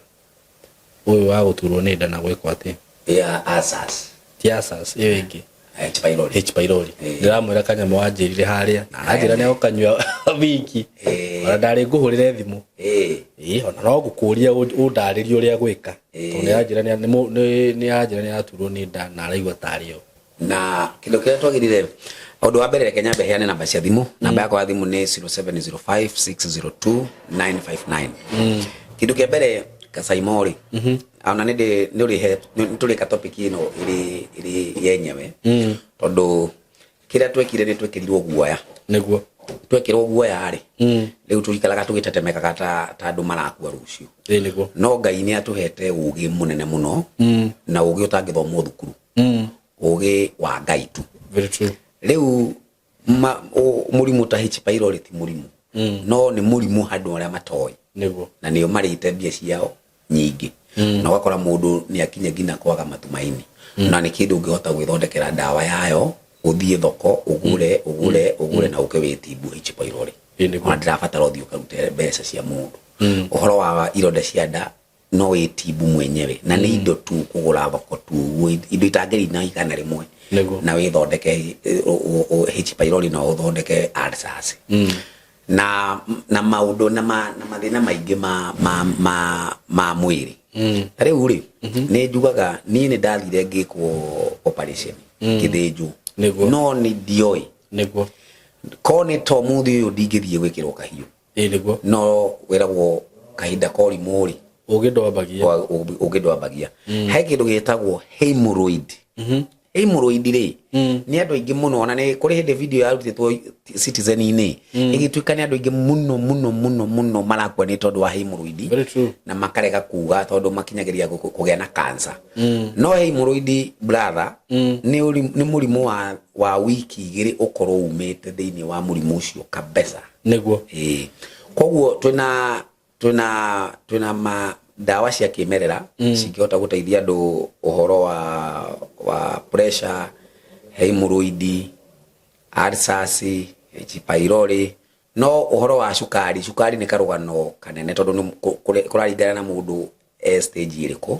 ũyũ wa gũturwo nĩ nda na gwĩkwo atĩa? Ya asas. Ti asas, ĩyo ĩngĩ. H pylori. H pylori. Ndĩramwĩra kanyamũ wanjĩrire harĩa na aranjĩra nĩ agũkanyua wiki. Ona ndarĩ ngũhũrĩre thimũ. Ĩĩ, ona no ngũkũria ũndarĩrie ũrĩa gwĩka, tondũ nĩ aranjĩra nĩ aranjĩra nĩ araturwo nĩ nda na araigua tarĩ yo. Na kĩndũ kĩrĩa twagĩrĩire, ũndũ wa mbere, reke nyambe heane namba cia thimũ. Namba yakwa ya thimũ nĩ 0705 602 959. Kĩndũ kĩa mbere, Kasaimo rĩ, ona nĩ ndĩ nĩ ũrĩhe nĩ tũrĩka topic ĩno ĩrĩ yenyewe, tondũ kĩrĩa twekire nĩ twekĩrirwo guoya. Twekĩrwo guoya rĩ, rĩu tũikaraga tũgĩtetemekaga ta andũ marakua rũciũ. Ĩĩ nĩguo. No Ngai nĩ atũhete ũgĩ mũnene mũno, na ũgĩ ũtangĩthomwo thukuru, ũgĩ wa Ngai tu. Very true. Rĩu mũrimũ ta H pylori ti mũrimũ, no nĩ mũrimũ handũ arĩa matoĩ, na nĩo marĩte mbia ciao nyingĩ, na ũgakora mũndũ nĩ akinya nginya kwaga matumaini. Na nĩ kĩndũ ũngĩhota gwĩthondekera ndawa yayo, ũthiĩ thoko ũgũre, ũgũre, ũgũre na ũke wĩtimbu H pylori. Ĩĩ nĩguo. Ona ndĩrabatara ũthiĩ ũkarute mbeca cia mũndũ. Ũhoro wa ironda cia nda, no wĩtimbu mwenyewe, na nĩ indo tu kũgũra thoko tu ũguo, indo itangĩrina 100. Na wĩthondeke H pylori, no ũthondeke ulcers na maũndũ na mathĩna maingĩ ma mwĩrĩ. Ta rĩu rĩ, nĩ njugaga niĩ nĩ ndathire ngĩkwo operation, ngĩthĩnjwo. No nĩ ndioĩ ko nĩ to mũthĩ ũyũ ndingĩthiĩ gwĩkĩrwo kahiũ. Ĩĩ nĩguo. No wĩragwo kahinda ka ũrimũ rĩ, Ũgĩ ndwambagia. Ũngĩ ndwambagia. He kĩndũ gĩtagwo hemorrhoid. Hemorrhoid rĩ, nĩ andũ aingĩ mũno, ona nĩ kũrĩ hĩndĩ video yarutĩtwo Citizen-inĩ ĩgĩtuĩka nĩ andũ aingĩ mũno mũno mũno mũno marakua nĩ tondũ wa hemorrhoid. Very true. Na makarega kuga tondũ makinyagĩria kũgĩa na cancer. No hemorrhoid, brother, nĩ mũrimũ wa wiki 2 ũkorwo umĩte thĩinĩ wa mũrimũ ũcio kabisa. Ĩĩ, koguo twĩna ma ndawa cia kĩmerera cingĩhota gũteithia andũ ũhoro wa pressure, hemorrhoid, ulcers, H pylori. No ũhoro wa cukari, cukari nĩ karũgano kanene, tondũ nĩ kũraringana na mũndũ e stage ĩrĩkũ,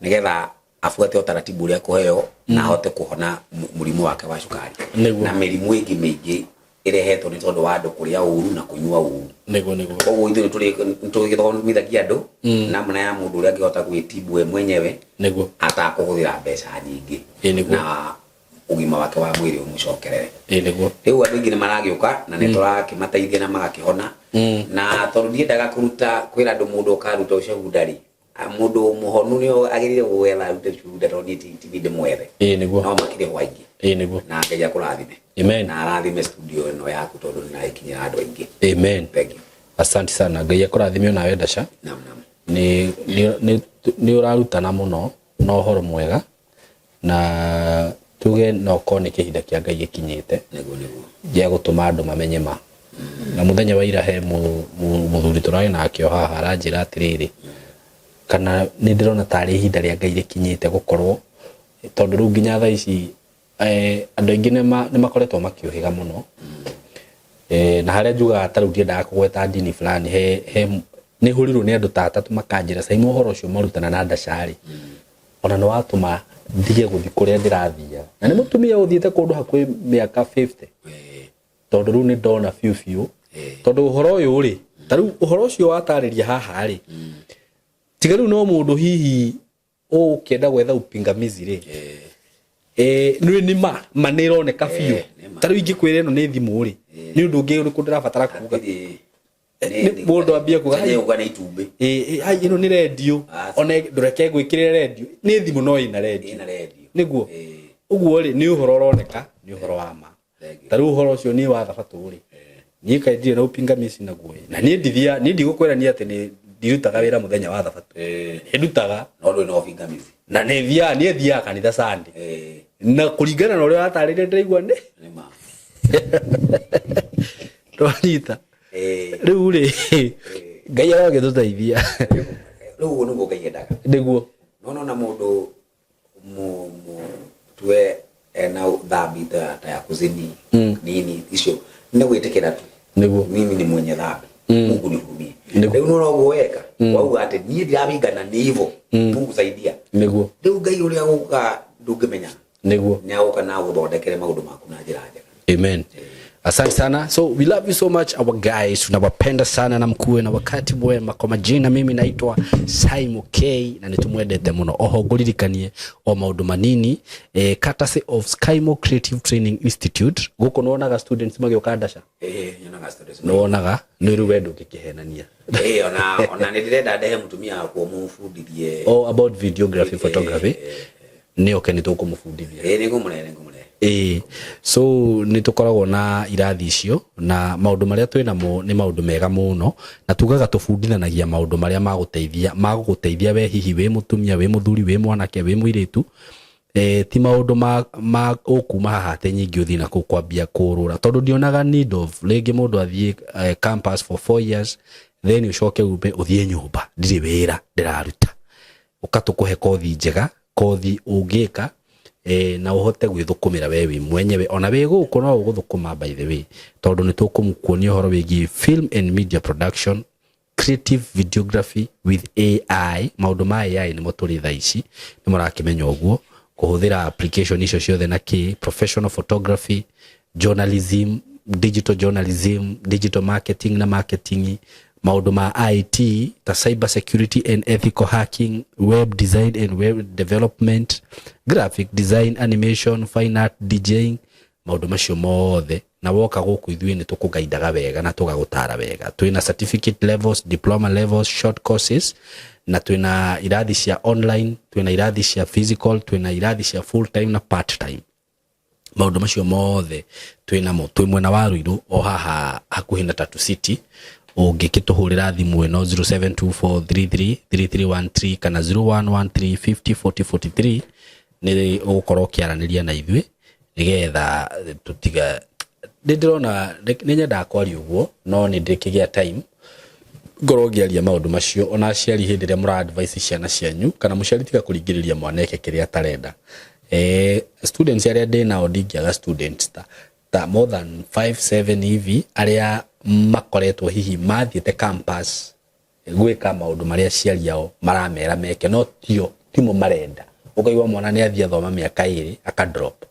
nĩgetha abuate utaratibu ũrĩa kũheo na ahote kũhona mũrimũ wake wa cukari, na mĩrimũ ĩngĩ mĩingĩ ĩrehetwo nĩ tondũ wa andũ kũrĩa ũru na kũnyua ũru. Nĩguo nĩguo. Koguo ithuĩ nĩ tũgĩthomithagia andũ namna ya mũndũ ũrĩa angĩhota gwĩtibu we mwenyewe atakũhũthĩra mbeca nyingĩ, na ũgima wake wa mwĩrĩ ũmũcokerere. Ĩĩ nĩguo. Rĩu andũ aingĩ nĩ maragĩũka na nĩ tũrakĩmateithia na magakĩhona. Na tondũ ndiendaga kũruta kwĩra andũ mũndũ ũkaruta ũcahuda rĩ, mũndũ mũhonu nĩ agĩrĩire gwetha arute ũcahuda, tondũ niĩ ti niĩ ndĩmwethe. Ĩĩ nĩguo. No makĩrĩ ho aingĩ. Ĩĩ nĩguo. Na Ngai akũrathime. Amen. Na arathime studio ĩno yaku, tondũ nĩ ĩrakinyĩra andũ aingĩ. Amen. Thank you. Asante sana, Ngai akũrathime onawe ndaca. Naam naam. Nĩ ũrarutana mũno na ũhoro mwega, na tuge no korwo nĩ kĩhinda kĩa Ngai gĩkinyĩte Nĩguo nĩguo. gĩa gũtũma andũ mamenye ma. Na mũthenya wa ira he mũthuri tũrarĩ nake o haha aranjĩra atĩrĩrĩ, kana nĩ ndĩrona tarĩ ihinda rĩa Ngai rĩkinyĩte gũkorwo, tondũ rĩu nginya thaa ici andũ aingĩ nĩ makoretwo makĩũhĩga mũno. Na harĩa njugaga ta rĩu ndiendaga kũgweta ndini fulani, he Nĩ hũrirwo nĩ andũ ta atatũ makanjĩra, "Caima, ũhoro ũcio marutana na ndacarĩ ona nĩ watũma ndige gũthiĩ kũrĩa ndĩrathiaga." Na nĩ mũtumia ũthiĩte kũndũ hakuhĩ mĩaka 50, tondũ rĩu nĩ ndona biũ biũ, tondũ ũhoro ũyũ rĩ, ta rĩu ũhoro ũcio watarĩria haha rĩ, tiga rĩu no mũndũ hihi ũkĩenda gwetha upingamizi rĩ, nĩ nĩ ma ma nĩ ĩroneka biũ. Nĩ ma. Ta rĩu ingĩkwĩra ĩno nĩ thimũ rĩ, nĩ ũndũ ũngĩ ũrĩkũ ndĩrabatara kuga? Nĩ mũndũ ambie kuga, "Ai, uga nĩ itumbĩ." Ĩ, ai, ĩno nĩ rendio. Aca. Ona ndũreke ngwĩkĩrĩre rendio, nĩ thimũ no ĩna rendio. Ĩna rendio. Nĩguo ũguo rĩ, nĩ ũhoro ũroneka nĩ ũhoro wa ma. Thank you. Ta rĩu ũhoro ũcio niĩ wa thabatũ rĩ, niĩ kaĩ ndirĩ na upingamizi naguo ĩ. Na niĩ ndithia, niĩ ndigũkwĩra niĩ atĩ nĩ ndirutaga wĩra mũthenya wa thabatũ. Nĩ ndutaga. No ndũrĩ na upingamizi. Na nĩ thiaga, niĩ thiaga kanitha Sunday. Na kũringana na ũrĩa watarĩria, ndĩraigua nĩ Nĩ ma. Twanyita. Rĩu rĩ, Ngai arogĩtũteithia. Rĩu ũguo nĩguo Ngai endaga. Nĩguo. No nona mũndũ mu tuwe ena dhambi ta ya kuzini, nini icio, nĩ gwĩtĩkĩra tu, "Mimi ni mwenye dhambi, Mungu nihurumie." Rĩu nona ũguo weka wauga atĩ niĩ ndirabingana, nĩ hivyo, Mungu saidia. Rĩu Ngai ũrĩa gũka ndũngĩmenya, nĩ agũka na agũthondekere maũndũ maku na njĩra njega. Amen. Asante sana. So we love you so much, our guys. Tunawapenda sana na mkuwe na wakati mwema. Kwa majina mimi naitwa Simon K na nitumwendete muno. Oho nguririkanie o maundu manini, courtesy of Skymo Creative Training Institute. Guku nwonaga students magioka ndasha. Ĩĩ, nyonaga stories. Nwonaga nĩ rĩu we ndũngĩkĩhenania. Ĩĩ, ona nĩ ndĩrenda ndehe mũtumia wakwa mũbundithie. All about videography, photography. Nĩ oke, nĩ tũkũmũbundithia. Ĩĩ, nĩ ngũmũrehe. Ĩĩ, so nĩ tũkoragwo na irathi icio na maũndũ marĩa twĩ namo nĩ maũndũ mega mũno, na tugaga tũbundithanagia maũndũ marĩa magũteithia, magũgũteithia we hihi wĩ mũtumia, wĩ mũthuri, wĩ mwanake, wĩ mũirĩtu. Ti maũndũ ma ũkuma haha atĩ nyingĩ ũthiĩ na kũu kwambia kũrũra, tondũ ndionaga need of rĩngĩ mũndũ athiĩ campus for 4 years, then ũcoke ume ũthiĩ nyũmba, ndirĩ wĩra ndĩraruta. Ũka tũkũhe kothi njega, kothi ũngĩka na ũhote gwĩthũkũmĩra we wĩ mwenyewe, ona wĩ gũkũ no ũgũthũkũma, by the way, tondũ nĩ tũkũmuonia ũhoro wĩgiĩ film and media production, creative videography with AI. Maũndũ ma AI nĩmo tũrĩ thaa ici, nĩ mũrakĩmenya ũguo kũhũthĩra application icio ciothe na kĩ, professional photography, journalism, digital journalism, digital marketing na marketing, maũndũ ma IT ta cyber security and ethical hacking, web design and web development, graphic design, animation, fine art, DJing, maũndũ macio mothe. Na woka gũkũ ithuĩ nĩ tũkũgaindaga wega na tũgagũtara wega. Twĩna certificate levels, diploma levels, short courses, na twĩna irathi cia online, twĩna irathi cia physical, twĩna irathi cia full time na part time. Maũndũ macio mothe twĩ namo. Twĩ mwena wa Ruiru o haha hakuhĩ na Tatu City. Ũngĩkĩtũhũrĩra thimũ ĩno 0724333313 kana 0113504043, nĩ ũgũkorwo ũkĩaranĩria na ithuĩ nĩgetha tũtiga. Nĩ ndĩrona nĩ nyendaga kwaria ũguo, no nĩ ndĩkĩgĩa time ngorwo ngĩaria maũndũ macio. Ona aciari, hĩndĩ ĩrĩa mũra advice ciana cianyu, kana mũciari, tiga kũringĩrĩria mwana eke kĩrĩa atarenda. Students arĩa ndĩ nao, ndingĩaga students ta more than 5 7 hivi arĩa makoretwo hihi mathiĩte campus gwĩka maũndũ marĩa aciari ao maramera meke, no tio timo marenda. Ũkaigua mwana nĩ athiĩ athoma mĩaka 2, aka drop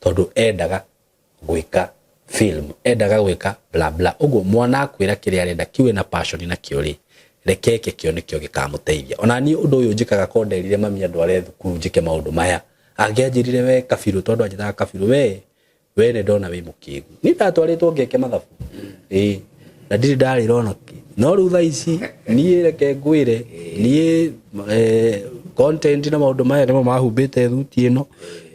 tondũ endaga gwĩka film, endaga gwĩka bla bla. Ũguo mwana akwĩra kĩrĩa arenda, kiu ena passion nakĩo rĩ, reke eke kĩo, nĩkĩo gĩkamũteithia. Ona niĩ ũndũ ũyũ njĩkaga, ko nderire mami andware thukuru njĩke maũndũ maya, angĩanjĩrire, "We kabirũ," tondũ anjĩtaga kabirũ, We nĩ ndona wĩ mũkĩgu." Niĩ ndatwarĩtwo ngeke mathabu, ĩĩ, na ndirĩ ndarĩra ona kĩ. No rĩu thaa ici niĩ reke ngwĩre, niĩ content na maũndũ maya nĩmo mahumbĩte thuti ĩno,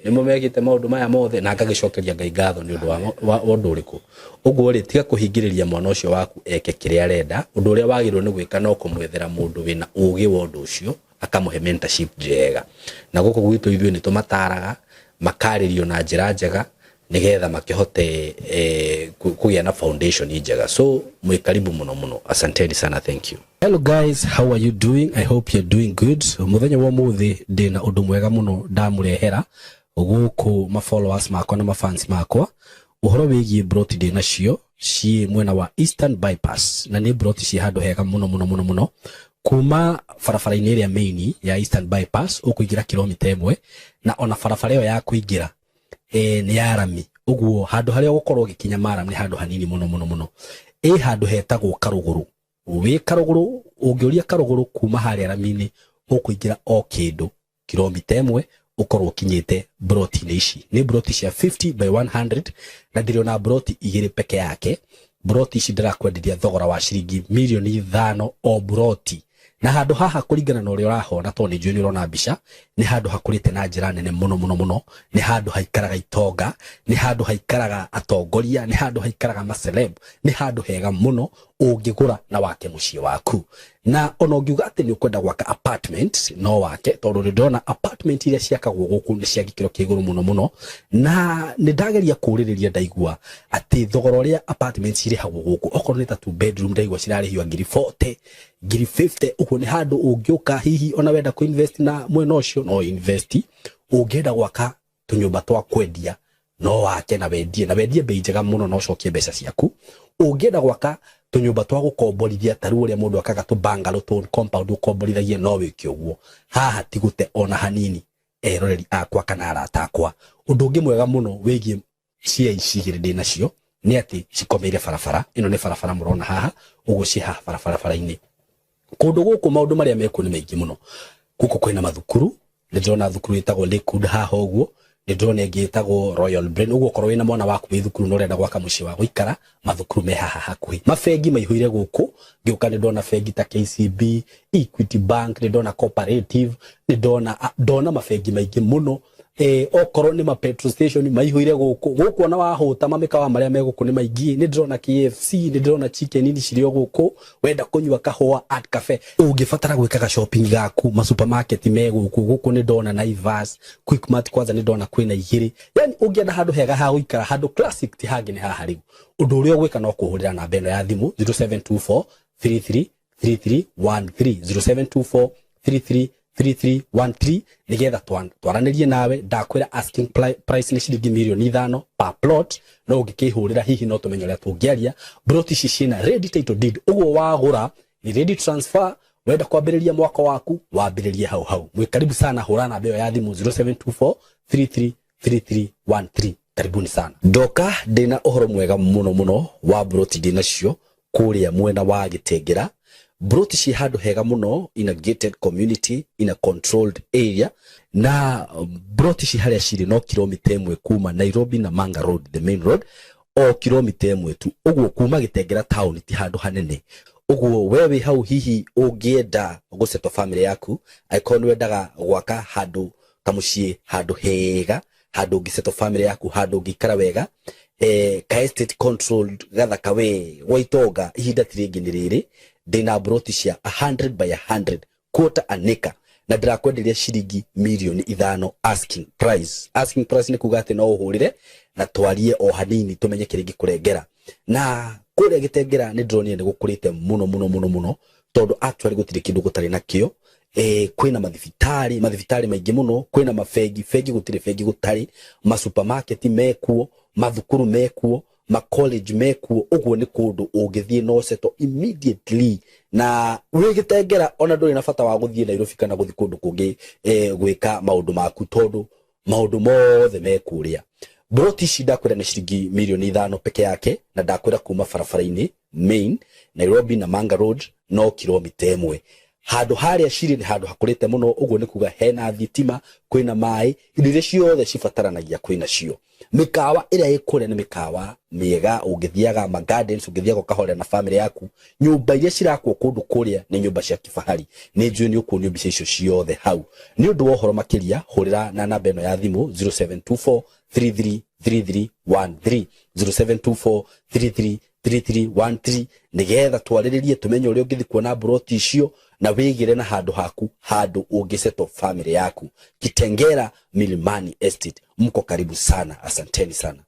nĩmo mekĩte maũndũ maya mothe, na ngagĩcokeria Ngai ngatho nĩ ũndũ wa ũndũ ũrĩkũ. Ũguo rĩ, tiga kũhingĩrĩria mwana ũcio waku eke kĩrĩa arenda. Ũndũ ũrĩa wagĩrĩirwo nĩ gwĩka no kũmwethera mũndũ wĩna ũgĩ wa ũndũ ũcio, akamũhe mentorship njega. Na gũkũ gwitũ ithuĩ nĩ tũmataraga, makarĩrio na njĩra njega nĩgetha makĩhote kũgĩa na foundation njega. So mwĩ karibu mũno mũno. Asanteni sana, thank you. Hello guys, how are you doing? I hope you're doing good. Mũthenya wa ũmũthĩ ndĩna ũndũ mwega mũno ndamũrehera gũkũ ma followers makwa na mafans makwa, ũhoro wĩgiĩ broti ndĩ nacio. Ciĩ mwena wa Eastern Bypass na nĩ broti ciĩ handũ hega mũno mũno mũno mũno. Kuma barabara-inĩ ĩrĩa main ya Eastern Bypass ũkũingĩra kilomita 1, na ona barabara ĩyo ya kũingĩra nĩ ya rami. Ũguo handũ harĩa ũgũkorwo ũgĩkinya maram nĩ handũ hanini mũno mũno mũno. Ĩ handũ hetagwo Karũgũrũ. Wĩ Karũgũrũ, ũngĩũria Karũgũrũ, kuma harĩa rami-inĩ ũkũingĩra o kĩndũ kilomita 1, ũkorwo ũkinyĩte broti-inĩ ici. Nĩ broti cia 50 by 100 na ndĩrĩ broti igĩrĩ peke yake. Broti ici ndĩrakwenderia thogora wa ciringi mirioni 5 o broti. Na handũ haha, kũringana na ũrĩa ũrahona, tondũ nĩ njũĩ nĩ ũrona mbica, nĩ handũ hakũrĩte na njĩra nene mũno mũno mũno. Nĩ handũ haikaraga itonga, nĩ handũ haikaraga atongoria, nĩ handũ haikaraga maceleb. Nĩ handũ hega mũno ũngĩgũra na wake mũciĩ waku. Na ona ũngiuga atĩ nĩ ũkwenda gwaka apartment, no wake, tondũ nĩ ndĩrona apartment iria ciakagwo gũkũ nĩ cia gĩkĩro kĩa igũrũ mũno mũno. Na nĩ ndageria kũrĩrĩria, ndaigua atĩ thogora ũrĩa apartment cirĩhagwo gũkũ, okorwo nĩ ta two bedroom, ndaigua cirarĩhio ngiri 40, ngiri 50. Ũguo nĩ handũ ũngĩũka, hihi ona wenda kũ invest na mwena ũcio, no invest. Ũngĩenda gwaka tũnyũmba twa kwendia, no wake na wendie bei njega mũno na ũcokie mbeca ciaku. Ũngĩenda gwaka tũnyũmba twa gũkomborithia, ta rĩu ũrĩa mũndũ akaga tũ bungalow, tũ compound ũkomborithagia, no wĩke ũguo. Haha ti gũte ona hanini, eroreri akwa kana arata akwa. Ũndũ ũngĩ mwega mũno wĩgiĩ cia ici igĩrĩ ndĩ nacio nĩ atĩ cikomeire barabara ĩno. Nĩ barabara mũrona haha ũguo, ciĩ haha barabara-inĩ. Kũndũ gũkũ maũndũ marĩa mekuo nĩ maingĩ mũno. Gũkũ kwĩna mathukuru. Nĩ ndĩrona thukuru ĩtagwo Lakewood haha ũguo, nĩ ndĩrona ĩngĩ ĩtagwo Royal Brain. Ũguo okorwo wĩna mwana waku wĩ thukuru na ũrenda gwaka mũciĩ wa gũikara, mathukuru me haha hakuhĩ. Mabengi maihũire gũkũ. Ngĩũka nĩ ndona bengi ta KCB, Equity Bank, nĩ ndona Cooperative, nĩ ndona mabengi maingĩ mũno. Okorwo nĩ ma petrol station, maihũire gũkũ. Gũkũ ona wahũta, mamĩkawa marĩa me gũkũ nĩ maingĩ. Nĩ ndĩrona KFC, nĩ ndĩrona Chicken Inn cirĩ o gũkũ. Wenda kũnyua kahũa, Art Cafe. Ũngĩbatara gwĩkaga shopping gaku, ma supermarket me gũkũ. Gũkũ nĩ ndona Naivas, Quickmart, kwanza nĩ ndona kwĩna igĩrĩ. Yani ũngĩenda handũ hega ha gũikara, handũ classic, ti hangĩ, nĩ haha. Rĩu ũndũ ũrĩa ũgwĩka no kũhũrĩra namba ĩno ya thimũ, 0724 33 3313, 0724 33 3313, nigetha twaranĩrie nawe. Ndakwĩra asking price nĩ ciringi mirioni 5 per plot. No ũngĩkĩhũrĩra, hihi no tũmenye ũrĩa tũngĩaria. Plot ici ciĩna ready title deed, ũguo wagũra ni ready transfer. Wenda kwambĩrĩria mwaka waku, wambĩrĩrie hau hau. Mwĩ karibu sana. Hũra namba ĩyo ya thimũ, 0724 33 3313. Karibuni sana. Ndoka ndĩna ũhoro mwega mũno mũno wa broti ndĩ nacio kũrĩa mwena wa Gĩtengera. Broti ciĩ handũ hega mũno, in a gated community, in a controlled area. Na broti ci harĩa cirĩ no kilomita 1 kuma Nairobi na Manga Road, the main road, o kilomita 1 tu. Ũguo kuma Gĩtengera town ti handũ hanene. Ũguo we wĩ hau, hihi ũngĩenda gũsettle family yaku, angĩkorwo nĩ wendaga gwaka handũ kamũciĩ, handũ hega, handũ ũngĩsettle family yaku, handũ ũngĩikara wega, ka estate controlled, gathaka we gwa itonga, ihinda ti rĩngĩ, nĩ rĩrĩ. Ndĩna broti cia 100 by 100, quarter an acre, na ndĩrakwenderia ciringi mirioni 5 asking price. Asking price nĩ kuga atĩ no ũhũrĩre na twarie o hanini, tũmenye kĩrĩa ingĩkũrengera. Na kũrĩa Gĩtengera nĩ ndĩronire nĩ gũkũrĩte mũno mũno mũno mũno, tondũ actually gũtirĩ kĩndũ gũtarĩ nakĩo. Kwĩna mathibitarĩ maingĩ mũno, kwĩna mabengi, bengi gũtirĩ bengi gũtarĩ, ma supermarket mekuo, mathukuru mekuo, ma college mekuo. Ũguo nĩ kũndũ ũngĩthiĩ no settle immediately. Na wĩ Gĩtengera, ona ndũrĩ na bata wa gũthiĩ Nairobi kana gũthiĩ kũndũ kũngĩ gwĩka maũndũ maku, tondũ maũndũ mothe me kũrĩa. Broti ici ndakwĩra nĩ ciringi mirioni 5 peke yake, na ndakwĩra kuma barabara-inĩ main Nairobi na Manga Road no kilomita 1. Handũ harĩa cirĩ nĩ handũ hakũrĩte mũno. Ũguo nĩ kuga hena thitima, kwĩna maĩ, indo iria ciothe cibataranagia kwĩna cio. Mĩkawa ĩrĩa ĩ kũrĩa nĩ mĩkawa mĩega. Ũngĩthiaga ma gardens, ũngĩthiaga ũkahorera na family yaku. Nyũmba iria cirakwo kũndũ kũrĩa nĩ nyũmba cia kifahari. Nĩ njũĩ nĩ ũkuonio mbica icio ciothe hau. Nĩ ũndũ wa ũhoro makĩria, hũrĩra na namba ĩno ya thimũ, 0724 333313, 0724 33 3313, nigetha twarĩrĩrie, tũmenye ũrĩa ũngĩthiĩ kuona broti icio na wĩgĩre na handũ haku, handũ ũngĩsettle family yaku. Kitengera Milimani Estate, mko karibu sana. Asanteni sana.